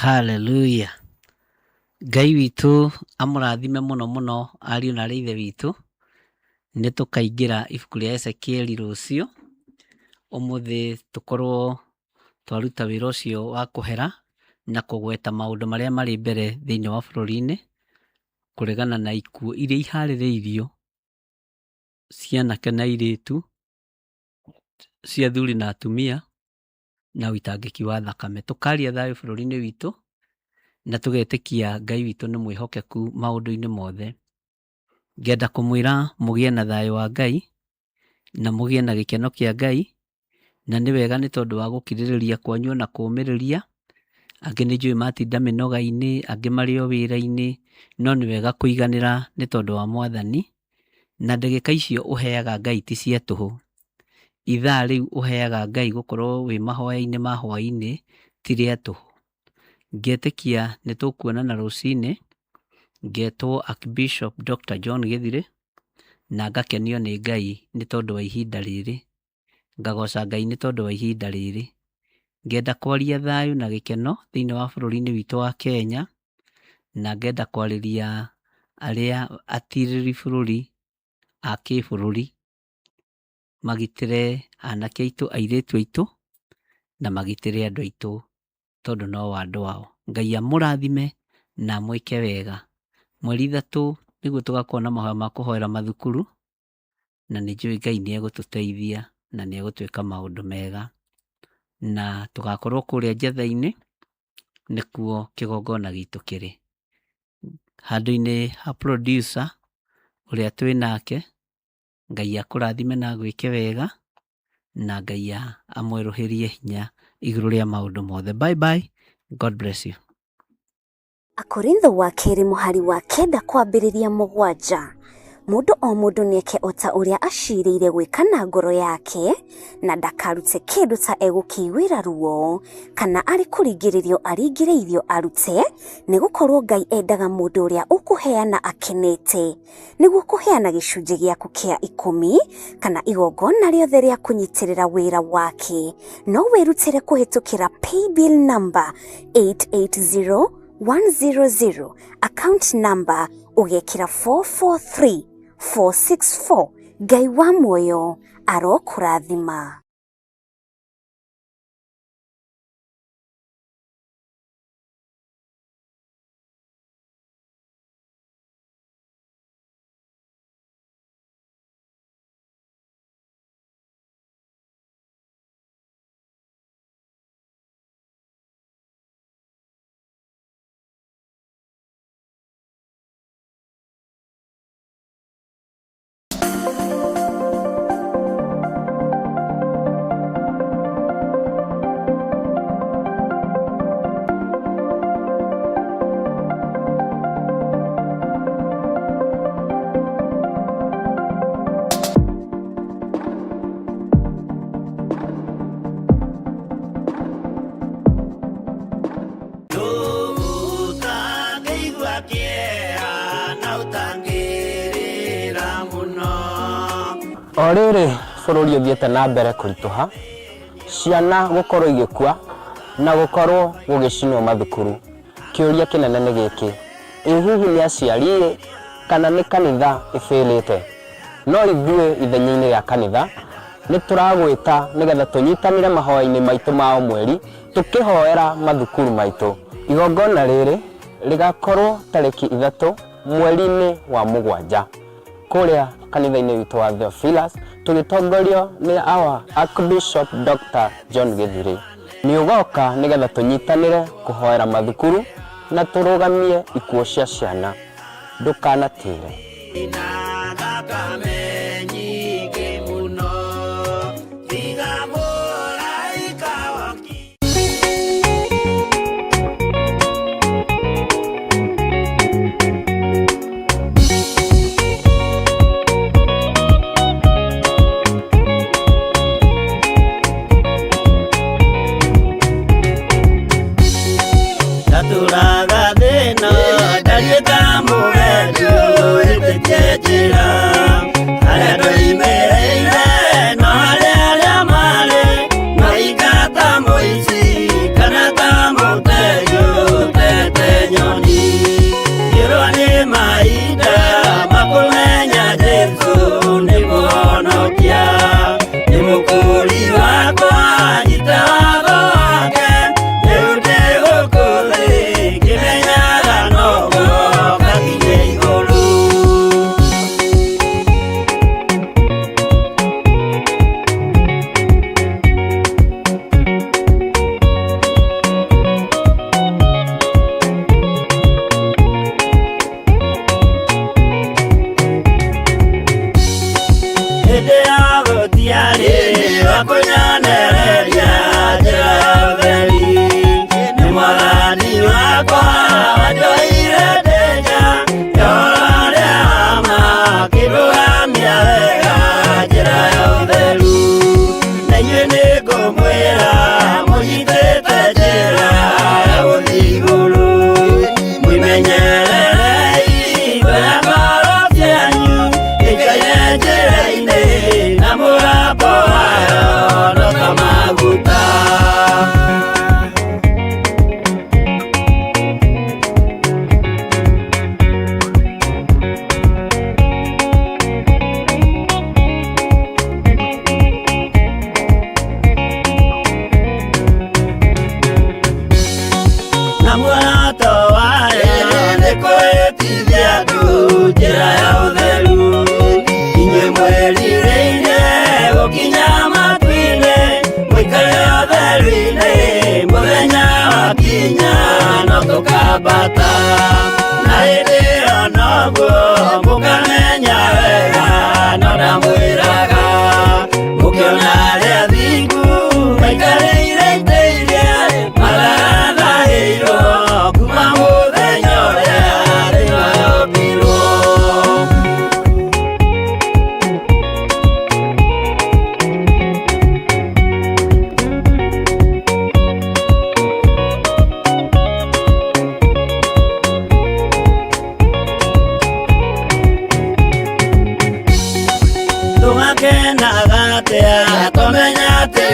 C: Hallelujah. Ngai witũ amũrathime mũno mũno ariũ na arĩ ithe witũ. Nĩ tũkaingĩra ibuku rĩa Ezekieli rũciũ. Ũmũthĩ tũkorwo twaruta wĩra ũcio wa kũhera na kũgweta maũndũ marĩa marĩ mbere thĩinĩ wa bũrũri-inĩ, kũregana na ikuũ iria iharĩrĩirio cia anake na airĩtu, cia athuri na atumia, na ũitangĩki wa thakame. Tũkaria thayũ bũrũri-inĩ witũ, na tũgetĩkia Ngai witũ nĩ mwĩhokeku maũndũ-inĩ mothe. Ngenda kũmwĩra mũgĩe na thayũ wa Ngai, na mũgĩe na gĩkeno kĩa Ngai, na nĩ wega nĩ tondũ wa gũkirĩrĩria kwanyu ona kũũmĩrĩria. Angĩ nĩ njũĩ matinda mĩnoga-inĩ, angĩ marĩ o wĩra-inĩ, no nĩ wega kũiganĩra nĩ tondũ wa Mwathani. Na ndagĩka icio ũheaga Ngai ti cia tũhũ. Ithaa rĩu ũheaga Ngai gũkorwo wĩ mahoya-inĩ ma hwaĩ-inĩ ti rĩa tũhũ. Ngetĩkia nĩ tũkuonana rũcinĩ, ngetwo Archbishop Dr. John Gĩthirĩ, na ngakenio nĩ Ngai nĩ tondũ wa ihinda rĩrĩ. Ngagoca Ngai nĩ tondũ wa ihinda rĩrĩ. Ngenda kwaria thayũ na gĩkeno thĩinĩ wa bũrũri-inĩ witũ wa Kenya, na ngenda kwarĩria arĩa atirĩrĩri bũrũri a kĩbũrũri, magitĩre anake aitũ, airĩtu aitũ, na magitĩre andũ aitũ tondũ no o andũ ao. Ngai amũrathime na amwĩke wega. Mweri 3 nĩguo tũgakorwo na mahoya ma kũhoera mathukuru, na nĩ njũĩ Ngai nĩ egũtũteithia na nĩ egũtwĩka maũndũ mega. Na tũgakorwo kũrĩa Njetha-inĩ, nĩkuo kĩgongona gitũ kĩrĩ. Handũ-inĩ ha producer ũrĩa twĩ nake, Ngai akũrathime na agwĩke wega, na Ngai amwerũhĩrie hinya igũrũ rĩa maũndũ mothe. Bye bye, God bless you.
D: Akorintho wa kerĩ mũhari wa 9 kwambĩrĩria 7. Mũndũ o mũndũ nĩeke o ta ũrĩa aciirĩire gwĩka na ngoro yake, na ndakarute kĩndũ ta egũkĩiguĩra ruo, kana arĩ kũringĩrĩrio aringĩrĩirio arute, nĩgũkorwo Ngai endaga mũndũ ũrĩa ũkũheana akenete. Nĩguo kũheana gĩcunjĩ gĩaku kĩa ikũmi kana igongona rĩothe rĩa kũnyitĩrĩra wĩra wake, no wĩrutĩre kũhĩtũkĩra paybill number 880100, account number ũgekĩra 443464. Ngai wa muoyo arokũrathima.
B: Ũtangĩigua kĩeha na ũtangĩrĩra mũno.
A: O rĩrĩ bũrũri ũthiĩte na mbere kũritũha, ciana gũkorwo igĩkua na gũkorwo gũgĩcinwo mathukuru, kĩũria kĩnene nĩ gĩkĩ, ĩ hihi nĩ aciari-ĩ kana nĩ kanitha ĩbĩrĩte? No ithuĩ ithenya-inĩ rĩa kanitha nĩ tũragwĩta nĩgetha tũnyitanĩre mahoya-inĩ maitũ ma o mweri tũkĩhoera mathukuru maitũ. Igongona rĩrĩ rĩgakorwo tarĩki 3 mweri-inĩ wa 7 kũrĩa kanitha-inĩ witũ wa Theophilus. Tũgĩtongorio nĩ our Archbishop Dr. John Gĩthirĩ. Nĩ ũgoka nĩgetha tũnyitanĩre kũhoera mathukuru na tũrũgamie ikuũ cia ciana. Ndũkanatĩre.
B: Na thakame nyingĩ mũno tiga mũraika waki. Ndatũraga thĩna ndariĩ ta mũgendi ũhĩtĩtie njĩra harĩa ndoimĩrĩire no harĩa arĩa marĩ mahinga ta mũici kana ta mũtegi ũtete nyoni ngĩrwo nĩ mahinda makũmenya Jesũ nĩ mũhonokia nĩ mũkũri wakwa nyita watho wake rĩu ndĩ gũkũ thĩ ngĩmenyaga noguo ngakinye igũrũ. Hĩndĩ ya gũtiarĩ wa kũnyonereria njĩra ya ũtheri nĩ mwathani wakwa wanjoire ndĩ nja ya ũhoro ũrĩa wa ma akĩndũgamia wega njĩra ya ũtheru na inyuĩ nĩngũmwĩra mũnyitĩte njĩra ya gũthiĩ igũrũ mwĩmenyererei ngoro ngoro cianyu ikaire njĩra-inĩ na mũgambo wayo no ta maguta. Na muoroto wayo nĩ kwĩtithia andũ njĩra ya ũtheru inyuĩ mwĩrirĩirie gũkinya matu-inĩ mũikare ũtheru-inĩ mũthenya wakinya no tũkambata na hĩndĩ ĩyo noguo mũkamenya wega no ndamwĩraga mũkĩona arĩa athingu maikarĩire itĩ iria mathathahĩirwo kuma mũthenya ũrĩa thĩ yombirwo. Tũgakenaga atĩa twamenya atĩ